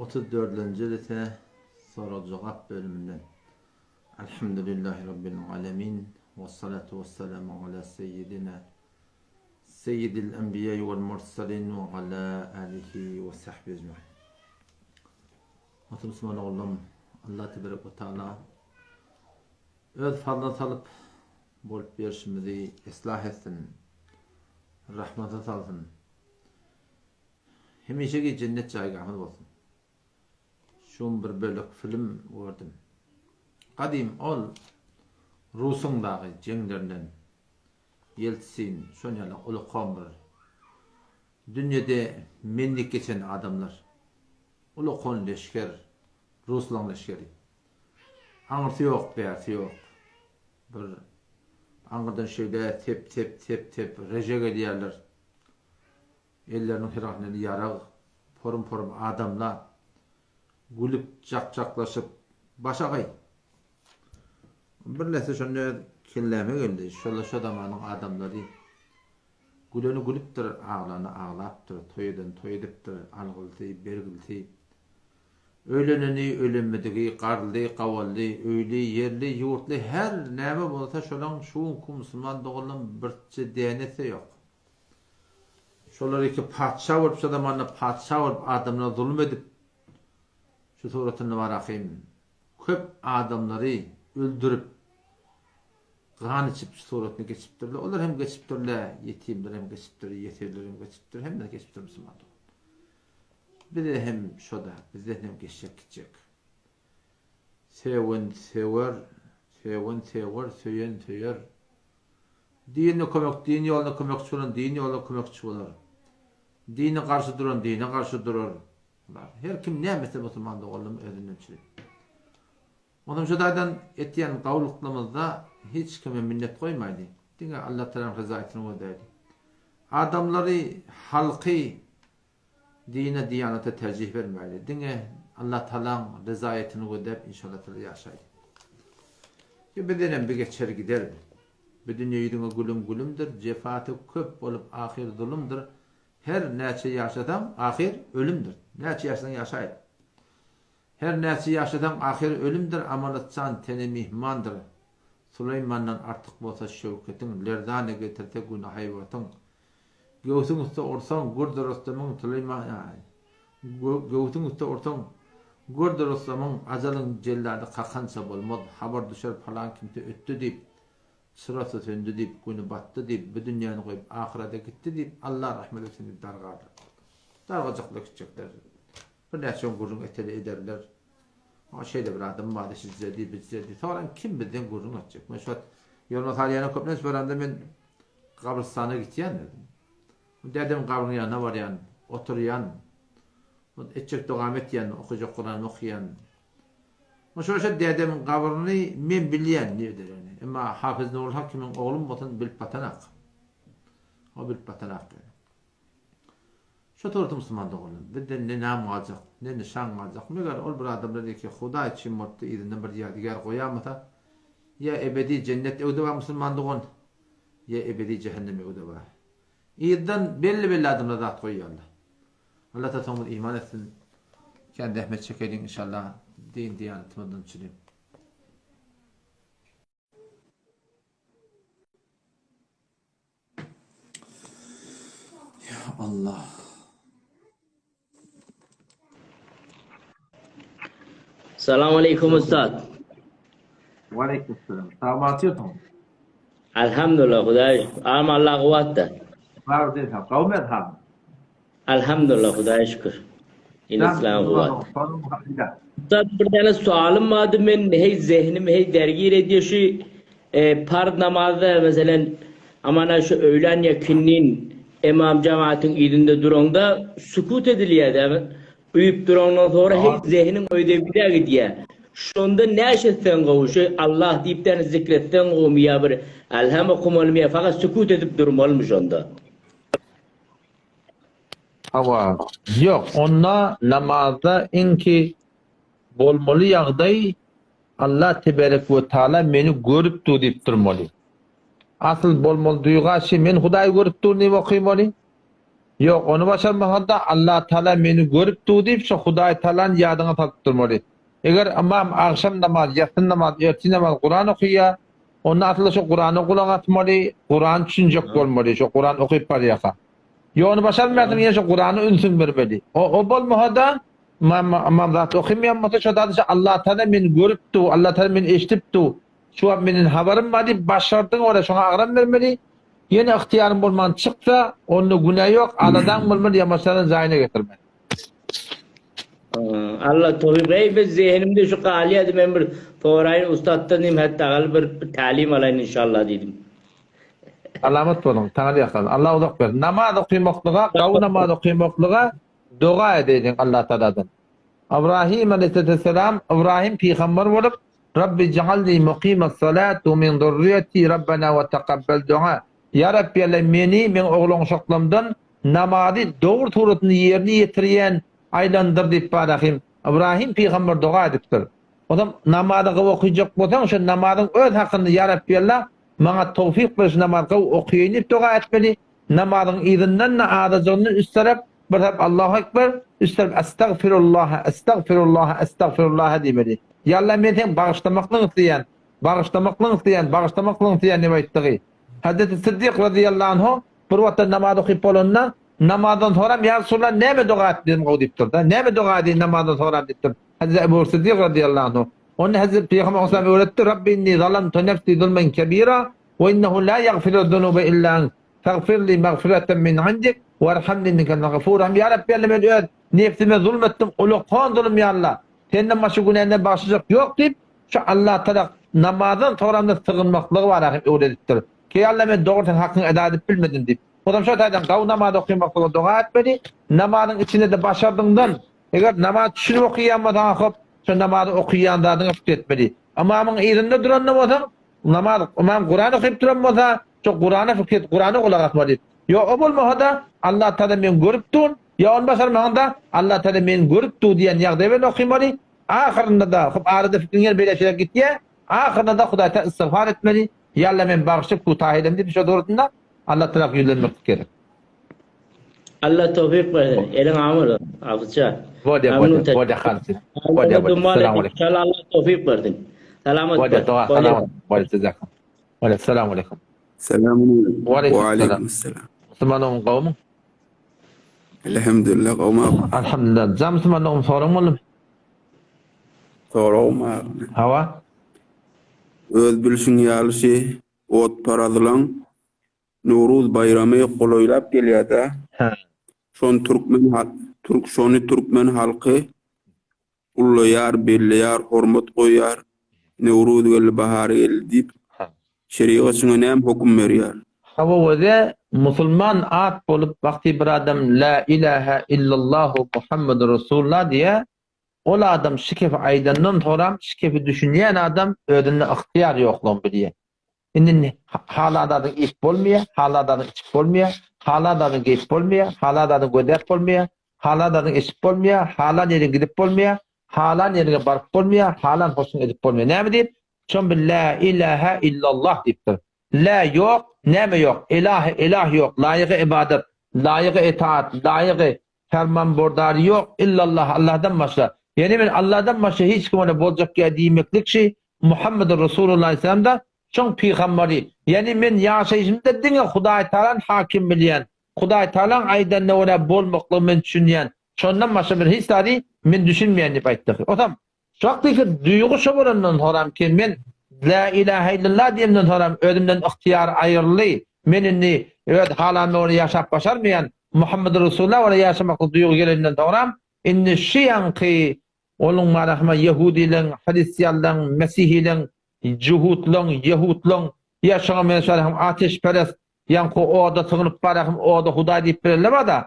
34-nji ise sorag-jogap bölüminden. Elhamdülillahi Rabbil alemin. Ve salatu ve selamu ala seyyidina seyyidil enbiya vel mursalin ve ala alihi ve sahbihi ecmain. Muhterem Müslüman oğlum, Allah teberek ve teala öz fazla salyp bolup berişimizi yslah etsin. Rahmete salsyn. Hemişeki jennet jaýgahymyz bolsun. Şum bir bölek film gördüm. Gadym ol Rusuň dagy jeňlerinden Ýeltsin şon ýaly ulukan bir dünýede menlik geçen adamlar. Ulukan leşger, ruslaň leşgeri. Aňyrsy ýok, bärsi ýok. Bir aňyrdan şeýle sep-sep, sep-sep reje gelýärler. Elleriniň herasynda ýarag, porum-porum adamlar gülüp, jak-jaklaşyp, başagaý. Bir näse şonda öz kelläme geldi, şolar şo zamanyň adamlary. Güleni gülüpdir, aglany aglapdyr, toý edeni toý edipdir, algylysy, bergilisi. Öýleneni, öýlenmedigi, garly, gawally, öýli, ýerli, ýurtly her näme bolsa şolaň şu günki musulman doganlaň birçe dänesi-de ýok. Şolar iki patyşa bolup şo zamanda patyşa bolup adamlara zulum edip şu suratynda bar ahym köp adamlary öldürip gan içip şu suratyny geçipdirler. Olar hem geçipdirler, ýetimler hem geçipdir, ýesirler hem geçipdir, hemmesi geçipdir musulman dogan. Bize hem şoda, bizden hem geçjek gitjek. Sewen sewer, sewen sewer, söýen söýer. Dine kömek, din ýoluna kömekçi bolan din ýoluna kömekçi bolar. Dine garşy duran dine garşy durar. Her kim näme etse musulman doganlym özünden çüri. Onam şu taýdan etýän gawlyklarymyzda hiç kime minnet goýmaýdy. Diňe Allah Tagalaň ryzaýatyny gözleýdi. Adamlary, halky Dine, diýanata terjih bermäli. Diňe Allah Tagalaň rezaýetini gözläp inşallah Taala ýaşaýly. Ýa bizdenem bir geçer gider. Bu dünýe ýüzüňe gülüm gülümdir, jefasy köp bolup ahyr zulumdyr. Her näçe ýaşasaň ahyr ölümdir. Näçe ýaşasaň ýaşaý. Her näçe ýaşasaň ahyr ölümdir, amanatjan tene myhmandyr. Suleýmandan artyk bolsa şöwketiň, lerzana getirse güni haýbatyň. Göwsüň üste ursaň, gürde Rüstemiň Süleýman Göwsüň üste ursaň, gürde Rüstemiň Ajalyň jellady kakança bolmaz. Habar düşer palan kimse ötdi diýip, Çyrasy söndi diýip, güni batdy diýip, Bu dünýäni goýup ahyrete gitdi diýip, Allah rahmet etsin diýip dargarlar. Dargajaklar gitjekler. Birnäçe gün gürrüň eteli ederler. Oňa şeýle bir adam bardy, şijjedi, bijjedi. Soňra kim bizden gürrüň etjek? Men şu wagt Ýolma Salyýana köplenç baranda men Gabrystana gitýän özüm. Dädemiň gabrynyň ýanyna barýan, oturýan. Etjek dogamy etýän, okajak Kuranymy okýan. Şo şo dädemiň gabryny men bilýän nirdeligini. Emma Hafyz Nurulhak kimiň oglum bolsun bilip batanak. O bilip batanak. Şo torta musulman doganlar, bizden ne nam galjak, ne nyşan galjak. Meger ol bir adamlar ýeke Hudaý üçin bolupdy yzyndan bir ýadygär goýamasa, ýa ebedi jennet öwde bar musulman dogan, ýa ebedi jähennem öwde bar. Yzdan belli-belli adamlar zat goýýarlar. Allah Taala soňumyzy iman etsin. Kän zähmet çekeliň inşallah din diýanatymyzdan çürim. Ya Allah. Salam aleykum ustad. Ve aleyküm selam. Sag batýarsyň. Alhamdulillah Hudaý şükür. Am Allah kuwwatda. Sag diýsen. Gawmet ha. Alhamdulillah Hudaýa şükür. Il Islam kuwwat. Ustad bir tane sualym bardy men hey zehnim hey dergir ediyor şu e, parz namazda meselen amana şu öğlen ya kinnin imam cemaatin yzynda duranda sukut edilýär dämi? Uýup durandan sonra hey zehniň öýde bile gidýär. Şonda näş etseň gowy şu Allah diýip däne zikretseň gowumy ýa bir Elham okumalymy ýa fakat sukut edip durmalymy şonda? Hawa. Ýok, onda namazda iňki bolmaly ýagdaý Allah teberek we taala meni görüp dur diýip durmaly. Asyl bolmaly duýga şi men Hudaýy görüp dur diýip okymaly. Ýok, ony başarmasaň-da, Allatagala meni görüp dur diýip, şo Hudaýtagalany ýadyňa salyp durmaly. Eger ymam agşam namaz, ýassy namaz, ertir namaz Kuran okaýar, onda asyl şo Kurana gulak asmaly, Kuran düşünjek bolmaly, şo Kuran okyp barýarka. Ýok, ony başarmaýarsyň, ýene şo Kurana ünsüň bermeli. O, o bolmasa-da, ymam, ymam zat okymaýan bolsa, şo zady şo Allatagala meni görüp dur, Allatagala meni eşidip dur, şu wagt menden habarym bar diýip, başardygyň görä şoňa agram bermeli. Ýene ygtyýaryň bolman çyksa, onda günä ýok, aladaň bolmaly, ýamaşlaryny jaýyna getirmeli. Alla towfyk eý biz zehinimde şu galýady men bir soraýyn ussatdan diýdim hatda gal bir tälim alaýyn inşallah diýdim. Salamat boluň, Taňry ýalkasyn. Allah uzak bersin. Namaz okymaklyga, gawy namaz okymaklyga doga edeýliň Allah Tagaladan. Ybrahim aleýhisselam, Ybrahim pygamber bolup, Rabbi ij'alni muqimas salat we min zurriýeti Rabbena we takabbel du'a. Ýa Rabbi Alla meni, meň oglan-uşaklarymdan namazy dogry suratynda ýerine ýetirýän aýlandyr diýip Barahim, Ybrahim pygamber doga edipdir. Onsoň namazy gowy okyjak bolsaň, şo namazyň öz hakynda Ýa Rabbi Alla maňa towfyk ber şu namazy gowy okaýyn diýip doga etmeli. Namazyň yzyndan-da azajygyndan üç tarap Bir tarap Allahu Ekber, üç tarap Estagfirullaha, Estagfirullaha, Estagfirullaha diýmeli. Ýa Allah men seň bagyşlamaklygyňy isleýän, bagyşlamaklygyňy isleýän, bagyşlamaklygyňy isleýän diýip aýtdygy. Hazreti Siddik razyýallahu anhu bir wagtda namaz okyp bolanda, namazdan soňram Ýa Resulallah näme doga etdim gowy diýipdir-de. Näme doga edeýin namazdan soňram diýipdir. Hazreti Ebu Siddik razyýallahu anhu. Onda Hazreti Pygamber aleyhissalam öwretdi, Rabbi inni zalamtu nefsi zulmen kebira we innehu la ýagfiru zunuba illa ent. Fagfirli magfireten min indik werhamni inneke entel gafur rahim. Ýa Rabbi Alla men öz nebsime zulm etdim, ulakan zulum ýa Alla. Senden başga günäni bagyşlajak ýok diýip, şu Alla tarap namazdan soňramda sygynmaklygy bar ahim öwredipdir. Ki ýa Alla men dogry seň hakyňy eda edip bilmedim diýip. Onam şo taýdan gawy namaz okymaklyga doga etmeli. Namazyň içinde-de başardyňdan, eger namaz düşünip okaýan bolsaň hop, şo namazy okaýan zadyňa pikir etmeli. Ymamyň yzynda duranda bolsaň, Namaz, ymam Kuran okyp duran bolsa, şo Kurana pikir et, Kurana gulak asmaly. Ýok, o bolmasa-da, Allah Tagala meni görüp dur, ýa ony başarmagyňda, Allah Tagala meni görüp dur diýen ýagdaý bilen okymaly. Ahyrynda-da, hop arada pikiriň ýene beýle şeýle gitýär, ahyrynda-da Hudaý Tagala istigfar etmeli, Ýa Allah meni bagyşla, kutahy edem diýip şo dogrusynda Allah Tagala ýüzlenmeklik gerek. Allah towfyk bersin. Eliň aman bolsun. Hafyzja. Bolýa, bolýa, bolýa halysy. Bolýa, bolýa. Salam aleýkum. İnşallah Allah towfyk bersin. Salamat bol. Bolýa, doga, salamat. Bolýa, jazakum. Bolýa, salam aleýkum. Salam aleýkum. Wa aleýkum salam. Musulman ogum gowmy? Elhamdülillah gowmy? Alhamdülillah. Jam musulman ogum soraň boldumy? Soragym bar. Hawa. Öz bilşiň ýaly şi otparazlaň Nowruz baýramy golaýlap gelýär-dä. Hä. Şony türkmen türk şony türkmen halky ullaýar, belleýär, hormat goýýar. Nowruz geldi, bahar geldi diýip. Şerigat şuňa näme hokum berýär? Hawa özi musulman at bolup wagty bir adam la ilaha illallahu Muhammedur Rasulullah diýýär, ol adam şu kefi aýdandan soram şu kefi düşünýän adam özünde ygtyýar ýoklugyny bilýär. Indi halal zadyň iýip bolmaýar, halal zadyň içip bolmaýar, halal zadyň geýip bolmaýar, halal zadyň gözläp bolmaýar, halal zadyň eşidip bolmaýar, halan ýere gidip bolmaýar, halan ýeriňe baryp bolmaýar, halan hoşuňy edip bolmaýar. Näme diýip? Şon bir lä ilähä illallah diýipdir. Lä ýok, näme ýok? Ilahe, ilah ýok, laýygy ybadat, laýygy itaat, laýygy fermanbordar ýok, illallah, Allahdan başga. Ýagny men Allahdan başga hiç kim ola boljak ýa diýmeklik şi Muhammedur Rasulullah aleyhisselam-da şoň pygambary. Ýagny men ýaşaýşymda diňe Hudaý Tagalaň hakim bilýän. Hudaý Tagalaň aýdanyna görä bolmaklygy men düşünýän. Şondan başga bir hiç zady men düşünmeýän diýip aýtdy. Otam şu wagtky duýgy şo bolandan soram ki men La ilahe illallah diýemden soram özümden ygtyýar aýryldy. Men indi öz halanyma görä ýaşap başarmaýan. Muhammedur Rasulullah görä ýaşamaklyk duýgy gelenden soram indi şu ýaňky Onuň marahma ýehudileň, hristianlaň, mesihileň, juhutlaň, ýehutlaň, ýa şoňa meňzeş barahym ateşperest, ýaňky oda sygynyp barahym oda hudaý diýip bilenler barda,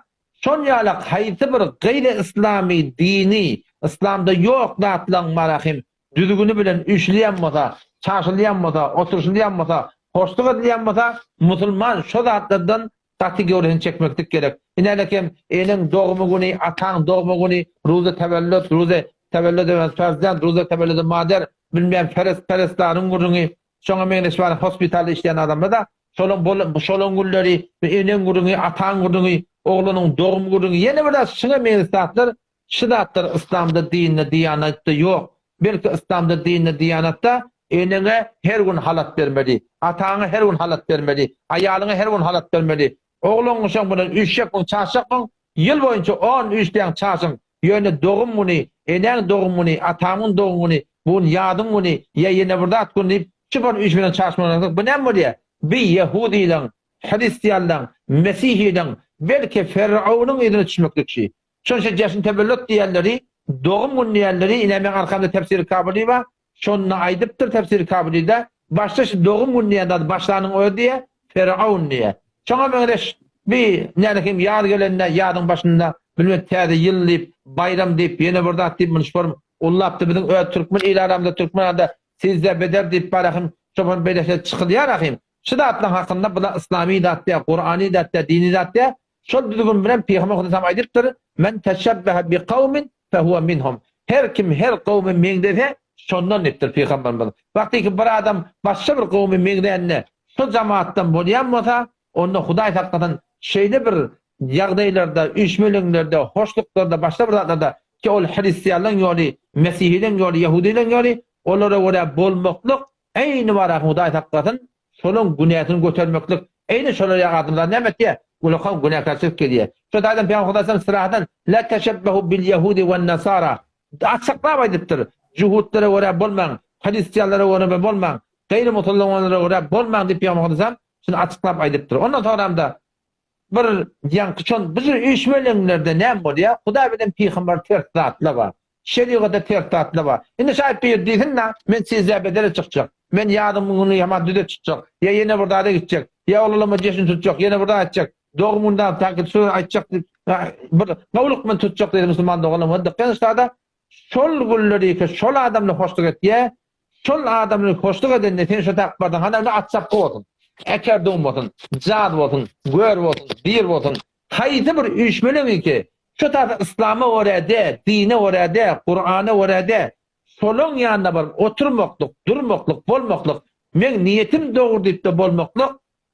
şon ýalak haýsy bir gaýry yslamy dini, yslamda ýok zatlaň marahym düzgüni bilen üýşülýän bolsa, çaşylýan bolsa, oturyşylýan bolsa, hoşluk edilýän bolsa, musulman şo zatlardan Gaty göwresini çekmeklik gerek. Inälekem eneň dogma güni, ataň dogma güni, ruzy tewellüt, ruzy tewellüdi ferzend, ruzy tewellüdi mader, bilmeýän perest perestaryň gürrüňi, şoňa meňzeş bar hospitalda işleýän adamlar-da, şolaň bol şolaň günleri, eneň gürrüňi, ataň gürrüňi. oglanyň dogum günüň ýene bir zat şuňa meňzeş zatlar şu zatlar yslamda dinde diýanatda ýok. Belki yslamda dinde diýanatda eneňe her gün halat bermeli, ataňa her gün halat bermeli, aýalyňa her gün halat bermeli. Ogluň şoň bilen üýşjekmiň çaşjakmyň ýyl boýunça on üýşýäň çaşyň ýöne dogum güni enäň dogum güni atamyň dogum güni bu gün ýazyň güni ýa ýene bir zat güni diýip şu bir üýşmeden çaşmadan bu näme bolýa bi ýehudylaň hristianlaň mesihileň belki feraunyň yzyna düşmeklik şi şonça jeşn tewellüt diýenleri dogum güni diýenleri ine meň arkamda tefsiri kabyly bar Şonda aýdypdyr Tefsir Kabulide, Başda şu dogum gün diýen zady başlanyň özi diýýär, Firaun diýýär. Şoňa meňzeş bi näme hem ýaz gelende ýazyň başynda bilmem täze ýyl diýip, baýram diýip, ýene bir zat diýip muny şorum ullapdy biziň öz türkmen il aramyzda türkmen arada sizde beder diýip bar ahym çopan beýle şey çykylýar ahym. Şu zatlaryň hakynda bular yslamy zat diýýär, Kurany zat diýýär, dini zat diýýär. Şol düzgün bilen Pygamber Hudaýam aýdypdyr, Men teşebbehe bi kawmin fehuwe minhum. Her kim her kowmy meňzese, şondan diýipdir Pygamberimiz. Wagtyky bir adam başga bir kowmy meňzände, şo jemaatdan bolýan bolsa, onda Hudaý saklasyn, şeýle bir ýagdaýlarda, üýşmeleňlerde, hoşluklarda, başga bir zatlarda ki ol hristianlaryň ýoly, mesihileriň ýoly, ýahudylaryň ýoly, olara görä bolmaklyk Eýni barak Hudaý saklasyn, şolaň günäsini götermeklik, eýni şolar ýaly adamlar näme etýär? Ulakan günäkärçilik edýär. Şo taýdan Pygamber Hudaý sallam syrahadan, La teşebbehu bil ýehudi wen nasara. Açyklap aýdypdyr. Juhudlara görä bolmaň, hristianlara görä bolmaň, gaýry musulmanlara görä bolmaň diýip Pygamber Hudaý sallam şuny açyklap aýdypdyr. Ondan soňram-da bir ýaňky şol bir üýşmeleňlerde näme bolýar? Hudaý bilen pygamber ters zatlar bar. Şerigata ters zatlar bar. Indi şaýt bir diýsin-de, men sizä bedele çykjak. Men ýazyň güni ýaman düze çykjak. Ýa ýene bir zada gitjek. Ýa oglanlaryma jeşn tutjak, ýene bir zat etjek. Dogum günü zat taky söz aýtjak diýip, bir gowluk men tutjak diýse musulman doganlarym. Dykgat şada şol günleri şol adamla hoşluk etýä, Şol adamyny hoşluk edende sen şo tak bardyň hany onda at çapgy bolsun, äker dum bolsun, jaz bolsun, gör bolsun, bir bolsun, haýsy bir üýşmeleňiki şo tak yslama görä de, dine görä de, Kurana görä de, şolaň ýanyna baryp oturmaklyk, durmaklyk, bolmaklyk, meň niýetim dogry diýip-de bolmaklyk,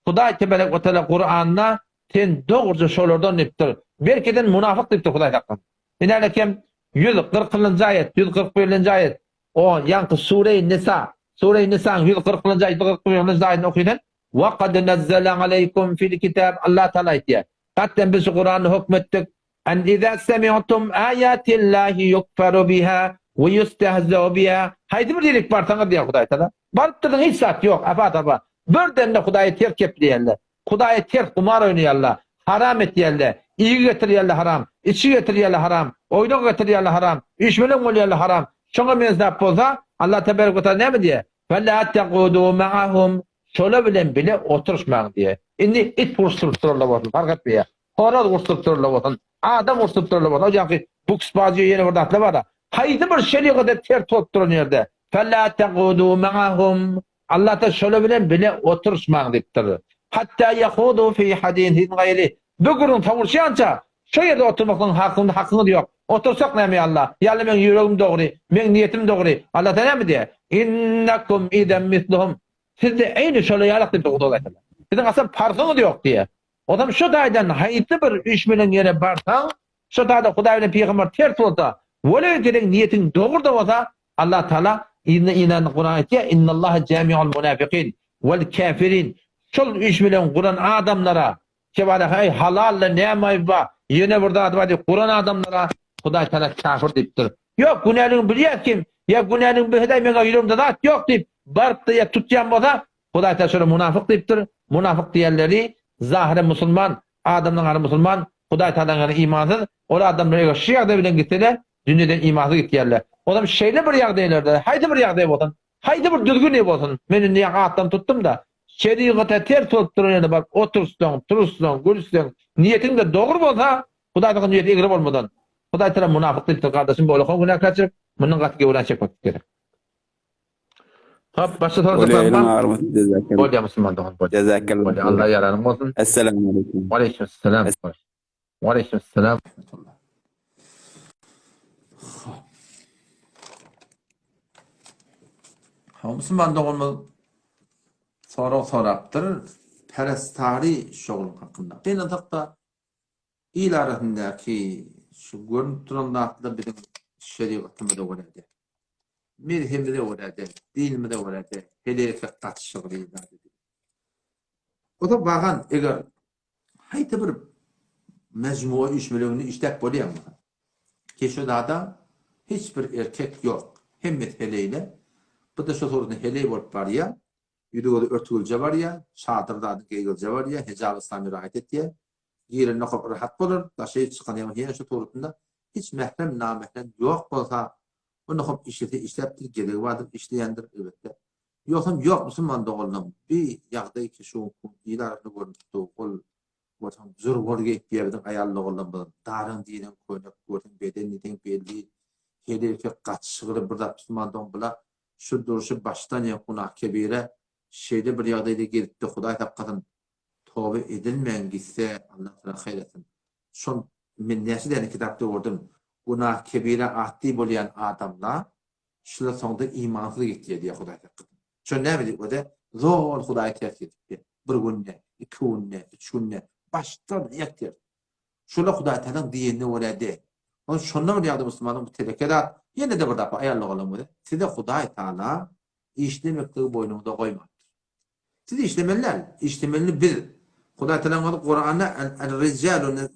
Hudaý tebarek we teala Kuranda sen dogruja şolardan diýipdir. Belki sen munafyk diýipdir Hudaý saklasyn. Ine kem 140-njy aýat, 141-nji aýat. O ýaňky Sure-i Nisa, Sure-i Nisaň 140-njy aýat, 141-nji aýatyny okyň. Wa kad nazzala aleýkum fil kitab Allah Taala aýtýar. Gatdan biz şu Kurany hökm etdik. An iza semi'tum ayatillahi yukfaru biha we yustehza'u biha. Haýsy bir ýerik barsaňyz diýýär Hudaý Taala. Baryp dursaň hiç zat ýok, apa-tapa. Birden-de Hudaýa ters gepleýärler. Hudaýa ters gumar oýnaýarlar, haram etýärler, iýgi getirýärler haram, içgi getirýärler haram, oýnak getirýärler haram, üýşmeleň bolýarlar haram. Şoňa meňzäp bolsa, Allah tebarek we taala näme diýýär? Fela tequdu ma'ahum, şolar bilen bile oturyşmaň diýýär. Indi it uruşdyryp durarlar bolsun, parh etmeýär. Horaz uruşdyryp durarlar bolsun, adam uruşdyryp durarlar bolsun, o ýaňky buksbajy ýene bir zatlar bar-a. Haýsy bir şerigata ters bolup duran ýerde, Fela tequdu ma'ahum, Allah-da şolar bilen bile oturyşmaň diýipdir. Hatda ýahudu fi hadisin gaýri. Bu gürrüň sowulşýança, şo ýerde oturmaklygyň hakyny hakyňyz ýok. Otursak näme ýa Allah? Ýa Allah meň ýüregim dogry, meň niýetim dogry. Allah-da näme diýýär? Innekum izen misluhum. Siz-de eýni şolar ýalak diýipdir Hudaý Tagala. Siziň asla parhyňyz ýok diýýär. Onam şo taýdan haýsy bir üýşmeleň ýere barsaň, şo taýda Hudaý bilen pygamber ters bolsa, welew seniň niýetiň dogry-da bolsa, Allah Taala yzyna inen Kuran aýtýar, Innallaha jami'ul munafikin wal kafirin. Şol üýşmeleň guran adamlara, kebara heý halal-da näme aýby bar, ýene bir zady bar diýip guran adamlara Hudaý Taala kafir diýipdir. Ýok, günäligiňi bilýäs kim, ýa günäligiňi bilse-de meňe ýüregimde zat ýok diýip baryp-da ýa tutýan bolsa, Hudaý Taala şolara munafyk diýipdir. Munafyk diýenleri zahyren musulman, adamlaryň ary musulman, Hudaý Taalanyň ýany imansyz. Ol adamlar eger şu ýagdaý bilen gitse-de, dünýeden imansyz gitýärler. Olam şeýle bir ýagdaýlarda, haýsy bir ýagdaý bolsun, haýsy bir düzgüni bolsun, men indi ýaňy atdan tutdum-da, şerigata ters bolup duran ýerde baryp otursaň, tursaň, gülseň, niýetiň-de dogry bolsa, Hudaý saňa niýeti egri bolmadan, Hudaý Taala munafyk diýipdir, gardaşym, bu ullakan günäkärçilik, mundan gaty gewran çekmeklik gerek. Hop, başga sorajak bar. Bolýar musulman dogan, bolýar. Jazakallah. Bolýar, Allah ýaranyň bolsun. Esselamu aleýkum. Waleýkim esselam. Waleýkim esselam. Ha, musulman doganymyz sorag sorapdyr. Perestari şogulyk hakynda. Gynansak-da. Il arasyndaky şu görnüp duran zatlar biziň şerigatymyza görä däl. Mezhebimize görä däl, dinimize görä däl, heleýe gatyşygy diýen zat. O-da bagan eger haýsy bir mejmua üýşmeleňinde işläp bolýarmy? Keşodada hiç bir erkek ýok. Hemmesi heleýler. Bu-da şo suratda heleý bolup barýar. Ýüzi-gözi örtügilje barýar. Çadyr zadyny geýgilje barýar. Hijab yslamy raýat etýär. Girende hop rahat bolar. Daşary çykan ýa şo suratynda hiç mährem, namährem ýok bolsa, onda hop işlese işläpdir, gezegi bardyr, işleýändir, elbetde. Ýogsam ýok musulman doganlam bi ýagdaý ki şu gün il arasynda görnüp dur ol görseň jurgol geýip ýerdiň aýal doganlamyz daryň diýseň köýnek görseň beden diýseň belli heleý erkek gatyşygyly bir zat musulman dogan bula şu durşy başdan ýa günah kebire şeýle bir ýagdaýda gezipdi hudaý saklasyn toba edilmän gitse Allah tagala haýyr etsin şol men näçe däne kitapda gördüm günah kebire atdy bolýan adamlar Şular soňda imansyz gitýär diýýär Hudaý saklasyn. Şo näme diýip öde zol Hudaýy terk edipdi. Bir günde, iki günde, üç günde başdan aýak terk. Şolar Hudaý Tagalaň diýenine görä de. Ol şonda bir ýagdaý musulmanyň bu teleke zat, ýene-de bir zat bar aýal doganlaryň özi. Size Hudaý Tagala işlemekligi boýnuňyza goýmapdyr. Siz işlemeli däl. Işlemelini biz. Hudaý Tagalaň özi Kuranda Er-rijalu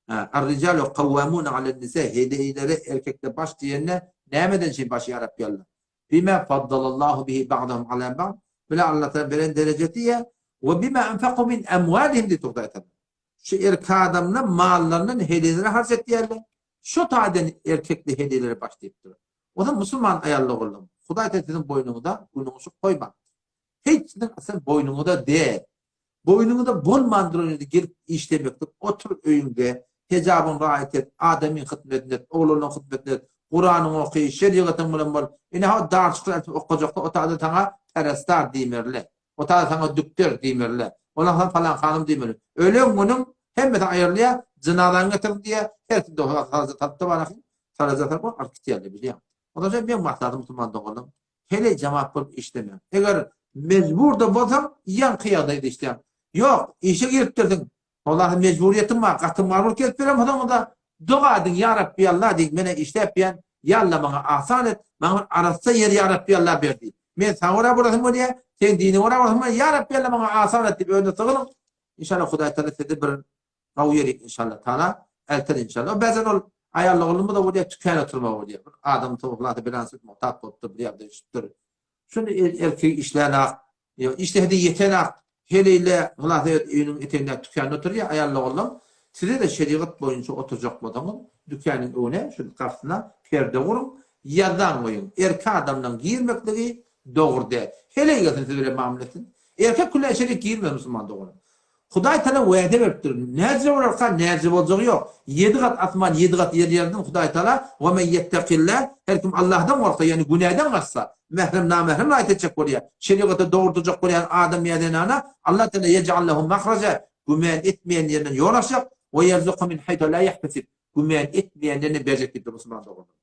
Er-rijalu kawwamuna alen-nisa heleýlere erkekler baş diýende nämeden şeý baş ýa Rabbi Allah? Bima faddalallahu bihi ba'dahum ala ba'd. Bile Allah Tagala beren derejesi ýa we bima anfaqu min amwalihim diýdi Hudaý Tagala. Şu erkek adamlar mallaryndan heleýlere harç etýärler. Şu taýdan erkekli heleýlere baş diýipdir. Onsoň musulman aýallar oglum, Hudaý Tagala siziň boýnuňyza günüňizi goýmapdyr. Hiç siziň asal boýnuňyza däl. Boýnuňyza bolman duran ýerde gelip işlemeklik, otur öýüňde, hejabyňy raýat et, adamyň hyzmatyny et, oglanlaryň hyzmatyny et, Kuranyňy oky, şerigatyň bilen bol. Ine ha darçyklar eltip okajaklar, o taýda saňa perestar diýmerler. O taýda saňa dükder diýmerler. Ondan soň falan hanym diýmeli. Ölen günüň hemmesi aýrylýar, jynazaňy getiriň diýýär, hersi doga saraja salyp-da barasyn, saraja salyp alyp gitýärler bilýäň. Ondan soň meň maslahatym musulman doganlarym, Heleý jemap bolup işlemäň. Eger mejbur-da bolsaň, ýaňky ýagdaýda işläň. Ýok, işe giripdirsiň, Wallahy mejburyýetiň bar, gaty marmur kesip beren bolsaň-da, doga ediň, Ýa Rabbi Alla diýiň, men-ä işläpýän, Ýa Alla maňa asan et, maňa bir arassa ýer Ýa Rabbi Alla ber diý. Men saňa görä bolasym gelýär, seň diniňe görä bolasym gelýär, Ýa Rabbi Alla maňa asan et diýip özüne sygynyň. Inşallah Hudaý Taala sizi bir Gowy ýeri inşallah taala elter inşallah. Bäzen ol aýally oglumy da bolýar tükän oturmagy bolýar. Bir adam towhulata bilen muhtat bolupdyr bir ýagdaý düşüpdir. Şuny erkek işlänak, işlese-de ýetenak, heleýle hylasa öz öýüniň etegindäki tükände oturýar aýally ogullam. Size-de şerigat boýunça oturjak bolsaňyz dükanyň öňüne şu gapysyna perde guruň, ýazan goýuň. Erkek adamlaň girmekligi dogry däl. Heleý gelsin siz bilen mamla etsin. Erkek küle içerik girmez musulman doganym. Hudaý Taala wada beripdir. Näce bolarka näce boljagy ýok. Ýedi gat asman ýedi gat ýer ýaradan Hudaý Taala we men ýettekillah her kim Allahdan gorksa ýagny günäden gaçsa mährem namährem raýat etjek bolýar. Şerigata dogry durjak bolýan adam ýa zenana Allah Taala ýej'al lehu mahraja güman etmeýän ýerinden ýol açjak we ýerzuku min haýtu la ýahtesib güman etmeýän ýerinden berjek diýipdir musulman doganlar.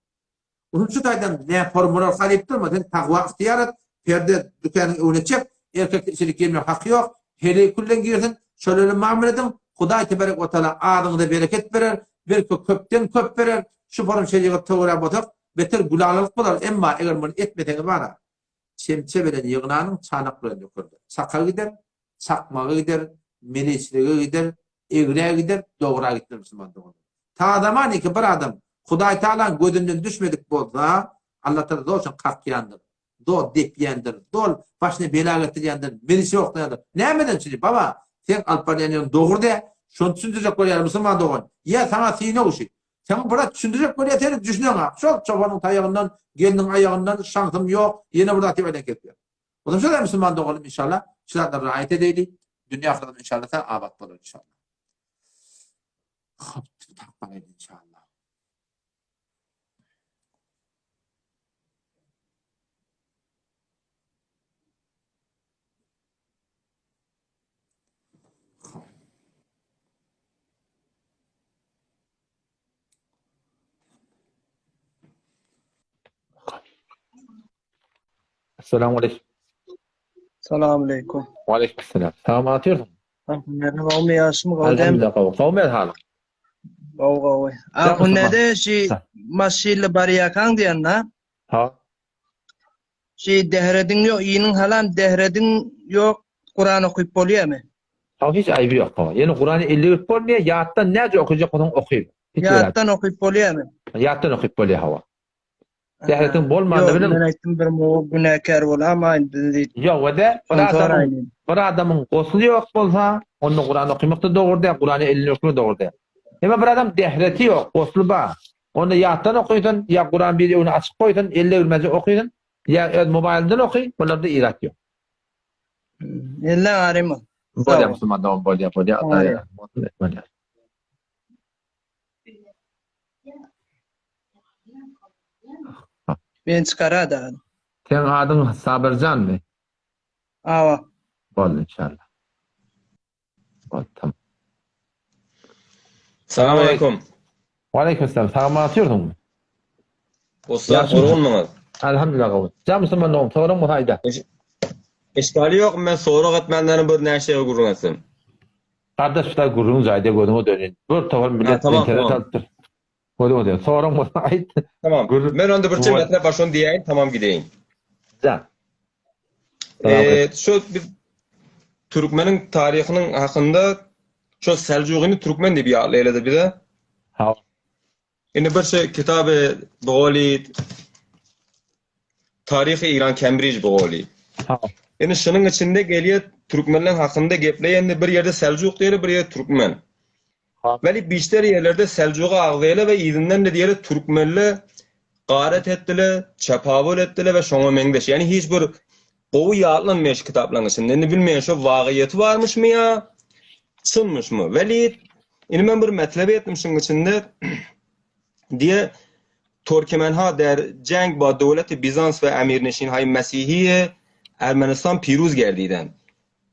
Onuň şu taýdan näform bolar halyp durma, sen tagwa ygtyýar et, perde dükanyň öňüne çek, erkekde içerik girmek haky ýok, heleý küllen girsin, şol bilen mamla ediň, Hudaý teberek we taala azyňyza bereket berer, belki köpden köp berer, şu form şerigat töwra bolsak, beter gülalalyk bolar, emma eger muny etmeseňiz bara, çemçe bilen ýygnanyň çanak bilen dökerler. Çaka gider, çakmaga gider, meleçlige gider, egrä gider, dogra gitmez musulman doganlar. Ta zamaniki bir adam Hudaý Tagalaň gözünden düşmedik bolsa, Allah Tagala zol şony kakýandyr, zol depýändir, zol başyna bela getirýändir, meliçe oklaýandyr. Nämeden üçin? Baba, seň alyp barýan ýeriň dogry däl. Şony düşündirjek bolýar musulman dogan. Ýa saňa synag şi. Saňa biraz düşündirjek bolýar, sen düşüneňok. Şol çobanyň taýagyndan, gelniň aýagyndan şansym ýok, ýene bir zat diýip aýdan kesýär. Ondan şöyle Müslüman doganym inşallah, şu zatlara raýat edeýli. Dünýä ahyret inşallah sen abat bolar inşallah. Hop, tapmaly inşallah. Assalamu aleykum. Salam aleykum. Wa aleykum selam. Salam atyrsyň. Alhamdulillah, gowmy ýaşym gowdem. Alhamdulillah, gowy. Gowmy halyň? Gowy gowy. A nede şi maşynly barýakaň diýen-dä? Ha. Şi dehrediň ýok, iniň halam dehrediň ýok, Kuran okyp bolýamy? Hawa hiç aýby ýok hawa. Ýöne Kurany elle görüp bolmaýar, ýatdan näce okajak bolsaň oky. Ýatdan okyp bolýamy? Ýatdan okyp bolýar hawa. Dehrediň bolmanda bilen Men aýtdym bir mo günäkär bolamaýyn diýip. Ýok wede bir adamyň bir adamyň gosly ýok bolsa, onda Kuran okymak da dogry däl, Kurany eline öpmek dogry däl. Emma bir adam dehreti ýok, gosly bar. Onda ýatdan okysyn, ýa Kuran bir öňüne açyk goýsun, elle görmezçe okysyn, ýa öz mobaýlyndan oky, bularda irat ýok. Ellen aryma. Bolýar musulman dogan bolýar bolýar Allah ýardam bolsun bolýar. Men çykarada. Seň adyň Sabyrjanmy? Awa. Boldy inşallah. Boldy tamam. Salam aleýkum. Waleýkim salam. Sag atýorsyňmy? Ussat gurgunmyňyz? Elhamdülillah gowy. Jan musulman dogum soraň bolsa aýda. Eşkali ýok men sorag etmänlerim bir näşe gürrüň etsem. Gardaş bir zat gürrüň jaýda gözüňe döneýin. Bir topar millet tamam, internet tamam. alypdyr. Gözüňe döneýin. Soraň bolsa aýt. Tamam. Gürrüň. Men onda birçe mesele bar şony diýäýin tamam gideýin. Jan. Eee şu biz türkmeniň taryhynyň hakynda şu Seljugyny türkmen diýip ýatlaýarlar bize. Ha. Indi bir şey kitaby Bogoli Taryhy İran Cambridge Bogoli. Ha. Indi şunuň içinde gelýär türkmenler hakynda gepleýände bir ýerde Seljuk diýer, bir ýerde türkmen. Ha. Weli bişter ýerlerde Seljuga agzaýarlar we yzyndan da diýer türkmenler garet etdiler, çapawul etdiler we şoňa meňzeş. Ýani hiç bir gowy ýatlanmaýar şu kitaplaryň içinde. Indi bilmeýän şo wagyýeti barmyşmy ýa çynmyşmy? Weli indi men bir metlep etdim şuň içinde diýe Torkemenha der ceng ba döwleti Bizans we emirneşinhaý Mesihiye Ermenistan piruz gerdiden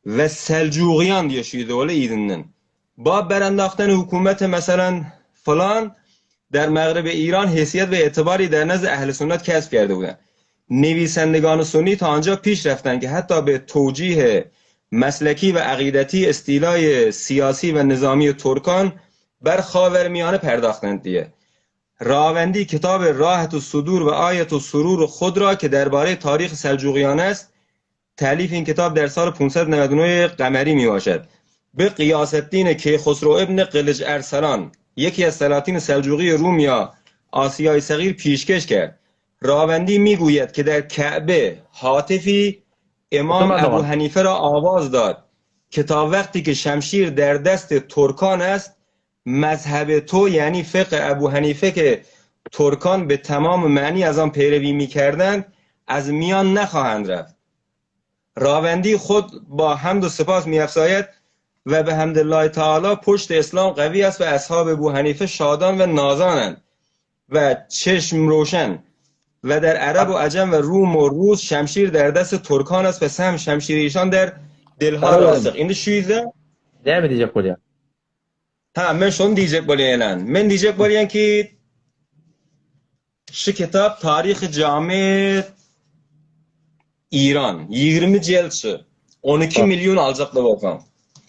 we Seljugiyan diýe şu ýüze yzyndan. Ba berendahten hükümete meselen falan der Mağribi İran heysiyet ve itibarı der nezd ehl sünnet kesb kerdi buden. Nevisendigan Sunni ta anca piş reften ki hatta be tewcih mesleki ve akideti istilay siyasi ve nizami Turkan ber Xavermiyane perdaxtend diye. Ravendi kitab Rahetü Sudur ve Ayetü Surur خود را که درباره تاریخ سلجوقیان است تالیف این کتاب در سال 599 قمری می باشد. به قیاس الدین کیخسرو ابن قلج ارسلان یکی از سلاطین سلجوقی روم یا آسیای صغیر پیشکش کرد. راوندی میگوید که در کعبه هاتفی امام Musulman ابو dogan. حنیفه را آواز داد که تا وقتی که شمشیر در دست ترکان است مذهب تو یعنی فقه ابو حنیفه که ترکان به تمام معنی از آن پیروی میکردند از میان نخواهند رفت. راوندی خود با حمد و سپاس میافزاید و به حمد الله تعالی پشت اسلام قوی است و اصحاب ابو حنیفه شادان و نازانند و چشم روشن و در عرب و عجم و روم و روس شمشیر در دست ترکان است و سهم شمشیر ایشان در دلها Tamam. راسخ indi şu ýüzde Näme diýjek bolýar? ha men şony diýjek bolýan men diýjek bolýan ki şu kitap Tarih-i Cami İran 20 jeltçi 12 milyon aljakly bolsaň.